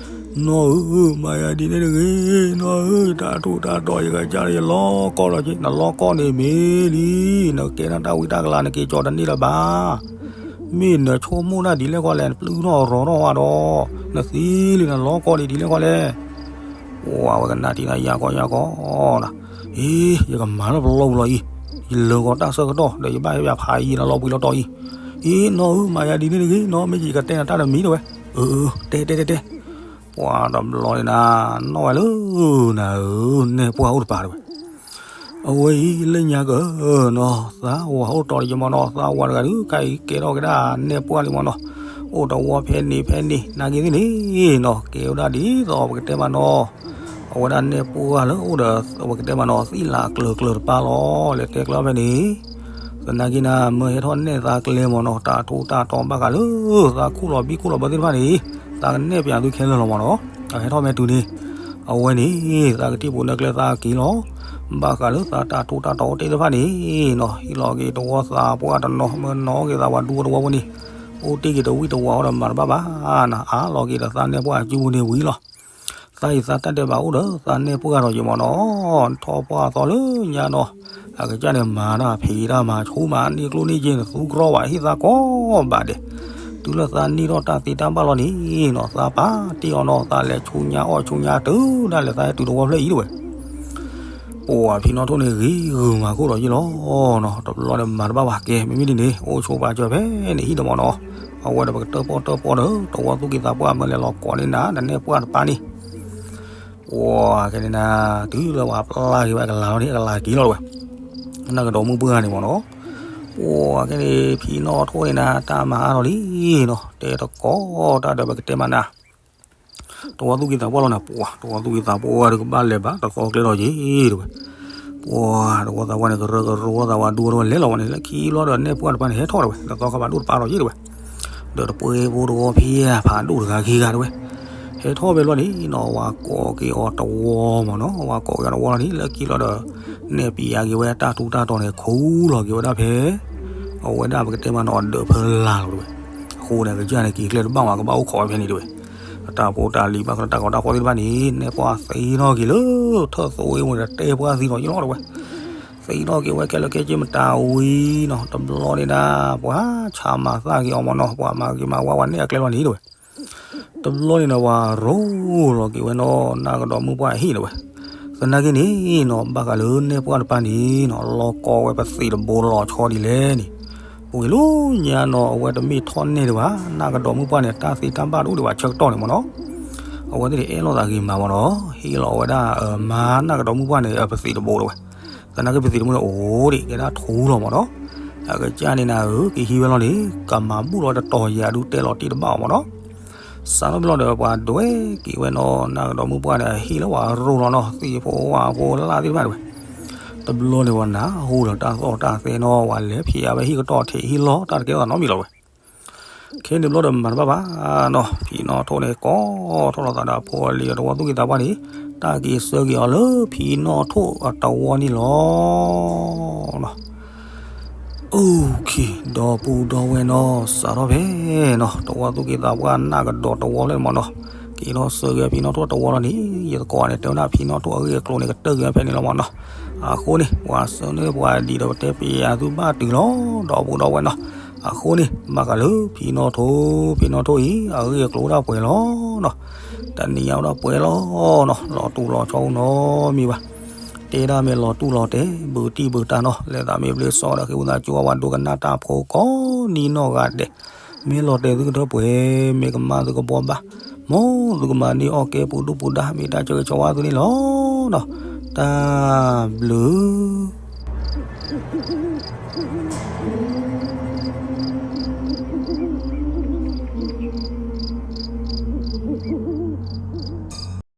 နီၢ်ဧၢ, မၤယၤဒ်န့ၣ်တဂ့ၤ, နီၢ်ဧၢ, တၢ်ထူးတၢ်တီၤယကစၢ်ဒီးယလီကီလီၤက့ၤ, နလီကီန့ၣ်မ့ၢ်လံ, နကဲထီၣ်တၢ်ဝံတၢ်ကလၤနက့ၤကၠီၤတန့ၢ်လၢၤဘၣ်, မ့ၢ်နဆိကမိၣ်ဒၣ်ဒ်လဲၣ်ခီလဲၣ်, နပျုၢ်ထီၣ်ရီၤထီၣ်ဝဲဒီး, နသံလံနလီကီဒံးဒ်လဲၣ်ခီလဲၣ်. ပှၤဝဲကနၣ်တံာ်တၢ်ယါကီယါကီနီၤ, အ့, ယကမၤလၢပလီၢ်ပူၤလီၤအံၤ, ယလၢာ်ဂီၤတၢ်ဆၢကတီၢ် ဒီးယဘၣ်ဟဲပၠးဖးယံာ်လၢလီၤပှံၤလီၤတီၤအံၤ, အ့, နီၢ်ဧၢ မၤယၤဒ်န့ၣ်တဂ့ၤနီၤ, မ့ၢ်ယကတဲနၤတၢ်တမံၤတဝဲ, အၢ, တဲတဲတဲတဲ ပှၤတဘျီန့ၣ်နၤ, နီၢ်ဝဲလၢနၤဧၢ, နဲၣ်ပှၢ်အိၣ်တပၤတဝဲ. အဝဲအံၤလၢညါကနီၤ, သးဝၤအိၣ်တီၤတယမီၤနီၤ, သးဝၤတဂၤဒုး ခါအံၤကဲထီၣ်က့ၤဒၣ်နဲၣ်ပှၢ်လံမီၤနီၤ, အိၣ်တဝီဖဲန့ၣ်ဖဲန့ၣ် နာ်က့သ့ၣ်န့ၣ်နီၤ, ကဲဝဲဒၣ်ဒ်သိးပကတဲမးနီၤ, အဝဲဒၣ်နဲၣ်ပှၢ်လၢအိၣ်ဒီး ပကတဲမးနီၤ သံၣ်လၤကျၢၤကျၢၤတပၤလီၤ, လဲၤတဲကျၢၤဖဲန့ၣ် သနာ်က့နၤ မၢဟဲထီၣ်နဲၣ်သးကျဲမီၤနီၤ, တၢ်ထူးတၢ်တီၤဘၣ်ဃးလၢ သးခူၣ်လီၤဘံၣ်ခူၣ်လီၤဘၢသ့ၣ်တဖၣ်န့ၣ်, သးကနဲၣ်ပၠးသုခဲလၢာ်လီၤမီၤနီၤ, အဟဲထီၣ်မ့ၢ်တုၤန့ၣ်, အဝဲန့ၣ် သးကထံၣ်ပူၤနၢကျဲသးက့ၤလီၤ, ဘၣ်ဃးလၢသးတၢ်ထူးတၢ်တီၤအိၣ်တ့ၢ်တဖၣ်န့ၣ်နီၤ, ဟံးလီၤက့ၤတဝီသးပှၢ်တနီၤ, မၢနီၤက့ၤသးဝၤဒူတဝီဖိန့ၣ်, အိၣ်တ့ၢ်က့ၤတဝံၣ်တဝါအီၤဒီးမၤတဘၣ်ဘၣ်နၤ, အါလီၤက့ၤဒီးသးနဲၣ်ပှၢ်အစုပူၤန့ၣ်ဝံၤလီၤ. သးအံၤသးတၢ်ဒဲးဘးအိၣ်ဒီး သးနဲၣ်ပှၢ်ဒီးယမီၤနီၤ, ထီၣ်ပှၢ်သီလၢညါနီၤ, အကစၢ်န့ၣ်မၤတၢ်ဖံးတၢ်မၤဆူၣ်မၤန့ၢ်ကျိၣ်န့ၢ်စ့န့ၣ် သူကြီဘၣ်ဟ့ၣ်သးကိးဘၣ်ဒဲး, တုၤလၢသးန့ၢ်ထီၣ်တၢ်သ့တၢ်ဘၣ်လီၤန့ၣ်နီၤ, သးပာ်တ့ၢ်အီၤနီၤ, သးလဲၤဆူညါအီၣ်ဆူညါတုၤဒၣ်လဲာ်သးဟဲတုၤတဝီဖျၢၣ်အံၤတဝဲ ပှၤဖံနီၣ်ထိၣ်န့ၣ်ဂ့ၤဂုာ်မၤခိၣ်ဒီးယ့ၢ်လီၤနီၤ, တဘျီန့ၣ်မၤတဘၣ်ဘၣ်ကဲ, မ့မ့ၢ်ဒ်န့ၣ် အိၣ်ဆိပာ်စၢၤဖဲန့ၣ်ဟံၣ်ဒီးမီၤနီၤ, အဝဲဒီးပကတၢၣ်ပီၣ်တၢၣ်ပီၣ်ဒီး တဝီသူၣ်ကံၢ်သးပှၢ်မၢလဲၤလီၤကိးန့ၢ်နၤ နနဲၣ်ပှၢ်တပၤန့ၣ်, ပှၤကဲန့ၣ်နၤ, တုၤလၢပှၤပျၢ်က့ၤဝဲအကလၤလီၤန့ၣ် အကလၤက့ၤလီၤတဝဲ, နကဒီးမုၢ်ပှၢ်န့ၣ်မီၤနီၤ, ပှၤကဲန့ၣ် ဖံနီၣ်ထိၣ်န့ၣ်နၤ တၢ်မၤအါထီၣ်လံနီၤ, တဲတကိးတၢ်ဒီးပကတဲမးနၤ တဝီသူၣ်ကံၢ်သးပှၢ်လီၤနၤ, ပှၤတဝီသူၣ်ကံၢ်သးပှၢ်ဒီးကဘၣ်လဲၤဘၣ်တသီကျဲထီၣ်က့ၤတဝဲ, ပှၤတဝီသးပှၢ်န့ၣ် ကရၢကရိသးဝးဒူဝဲလဲၤလီၤဝဲန့ၣ် လၢခံလီၤဒီးနဲၣ်ပှၢ်တပၤန့ၣ် ဟဲထီၣ်တဝဲ တသီခါဘၣ်ဒိၣ်တပၤထီၣ်က့ၤတဝဲ, ဒီးတပှဲၤဖိတဝီဖံဖးဒိၣ်တဂၤခံဂၤတဝဲ, ဟဲထီၣ်ဝဲလီၤန့ၣ်နီၤ, ဝၤကိးက့ၤအီၤတဝီမီၤနီၤ, ဝၤကိးက့ၤအီၤတဝီလီၤန့ၣ် လၢခံလီၤဒီး နဲၣ်ပျးက့ၤဝဲတၢ်ထူးတၢ်တီၤန့ၣ် ခူလီၤက့ၤဝဲဒၣ်ဖဲ အဝဲဒၣ်ပကတဲမးနီၤ အဒၢးဖၢလာ်လီၤတဝဲ, အဃိန့ၣ် ကစၢ်န့ၣ် က့ၤကျဲတဘၣ်ဝဲ ကဘၣ်အိၣ်ခိးဝဲဖဲန့ၣ်တဝဲ, အတၢ်ဖိတၢ်လံၤဘၣ်ဃးတၢ်ကီတၢ်ခဲသ့ၣ်တဖၣ်န့ၣ် နဲၣ်ပှၢ်သံထီၣ်က့ၤလၢ ထၢၣ်သိအ့ၣ်ဝဲဒီးတဲပှၢ်သံလီၤယ့ၢ်လီၤတဝဲ, သံထီၣ်က့ၤဝဲခဲလၢာ်ခဲဆ့မတၤဝံၤနီၤ, တဘျီန့ၣ်ဒၣ် ပှၤဆၣ်မၤသၣ်က့ၤအီၤမီၤနီၤ, ပှၤမၤက့ၤမၤဝါဝဲနဲၣ်အကျဲလီၤန့ၣ်တဝဲ တဘျီန့ၣ်ဒီး ပှၤရိလီၤက့ၤဝဲနီၤ နၢ်ကဒီးမုၣ်ပှၢ်အဟံၣ်တဝဲ, သနာ်က့န့ၣ်နီၤ ဘၣ်ဃးလၢနဲၣ်ပှၢ်တပၤန့ၣ်နီၤ လီၤကီဝဲပသံးတဘိလီၤဆီဒ်လဲၣ်န့ၣ်, ပူၤကွံာ်လၢညါနီၤ အဝဲတမ့ၢ်ထီၣ်နဲၣ်ဒံးဘၣ်, နၢ်ကဒီးမုၣ်ပှၢ်န့ၣ် တၢ်သ့တၢ်ဘၣ်တအိၣ်ဒံးဘၣ်ဆၢကတီၢ်န့ၣ်မီၤနီၤ, အဝဲသ့ၣ်န့ၣ်အဲၣ်လိာ်သးဂ့ၤမးမီၤနီၤ, ဟ့ၣ်လီၤဝဲဒၣ် မၤနၢ်ကဒီးမုၣ်ပှၢ်န့ၣ် ပသံးတဘိတဝဲ, သနာ်က့ပသံးတဘိန့ၣ် အိၣ်ဒံးကဲဒၣ်ထူလီၤမီၤနီၤ, အကစၢ်န့ၣ်နၤဧၢ ကဟံးဝဲလီၤန့ၣ် ကမၤဘူၣ်လီၤတတီၤယၤဒုးတဲလီၤတံၢ်တဘၣ်အီၤမီၤနီၤ, စးထီၣ်ဖဲလီၤဒီးပှၤဒွဲၣ်က့ၤဝဲနီၤ နၢ်ကဒီးမုၣ်ပှၢ်န့ၣ် အဟ့ၣ်လၢပှၤရိလီၤနီၤ သံးဖိဝါဖိလၢ်သ့ၣ်တဖၣ်တဝဲ, တဘျီန့ၣ်ပှၤနၢ်ဟူဒီးတၢ်သီၣ်တၢ်သဲနီၤ ပှၤလဲၤဖံးအဝဲဟံၣ်ကတီၢ်ထံးဟံၣ်လီၤ တၢ်တကဲထီၣ်သးနီတမံၤလီၤဝဲ ခဲန့ၣ်ဘျီဒီးမၤတဘၣ်ဘၣ်နီၤ ဖံနီၣ်ထိၣ်န့ၣ် ကိးထီၣ်လီၤသးဒီးဖိအလံၤအတဝီသူၣ်ကံၢ်သးပှၢ်န့ၣ် တၢ်က့ၤဆှၢက့ၤအီၤလၢဖံနီၣ်ထိၣ်အတဝီန့ၣ်လီၤ. အိၣ်ခ့ ဒီပုၢ်ဒီဝဲၢ်နီၤ စးထီၣ်ဖဲနီၤ တဝီသူၣ်ကံၢ်သးပှၢ်နၢ်ကဒီးတဝီဖျၢၣ်န့ၣ်မီၤနီၤ က့ၤထီၣ်ဆှၢက့ၤဖံနီၣ်ထိၣ်တဝီလီၤန့ၣ် ယသကိးန့ၣ် တဲဝဲဒၣ်ဖံနီၣ်ထိၣ်အဂ့ၢ်အကျိၤန့ၣ် ကတၢၢ်က့ၤဝဲဖဲန့ၣ်လီၤမီၤနီၤ အဃိန့ၣ် ပှၤဆၢန့ၢ်ပှၤဒံးဒီးပတဲပယၤသုဘၣ်တုၤလီၤ ဒီပုၢ်ဒီဝဲၢ်နီၤ အဃိန့ၣ် ဘၣ်ဃးလၢဖံနီၣ်ထိၣ် ဖံနီၣ်ထိၣ်အံၤ အဂ့ၢ်အကျိၤအိၣ်ဒၣ်ပှဲၤလီၤနီၤ တနံၤအံၤအိၣ်ဒၣ်ပှဲၤလီၤနီၤ လီၤတူၢ်လီၤဆီအိၣ်နီတမံၤဘၣ် တဲဒၣ်မ့ၢ်လီၤတူၢ်လီၤတဲာ် ဘုးတံၢ်ဘုးတၢ်နီၤ လဲၤသးမ့ၢ်ဘျ့စီဒီး ဃ့ဝံသးစူၤအဝဲဒိကနၣ်တၢ်ဖိကိးနံၤနီၢ်ဂၤဒဲး မ့ၢ်လီၤတဲာ်သုကထၢပှဲၤ မ့ၢ်ကမၣ်သုကဘှီဘၣ် မ်သုကမၤန့ၢ်အီၣ်ကဲပူၤဒူၣ်ပူၤဒါ မ့ၢ်တၢ်ဆၢဂ့ၤဆၢဝါသုန့ၣ်လီၤနီၤ တၢ်ဘျုး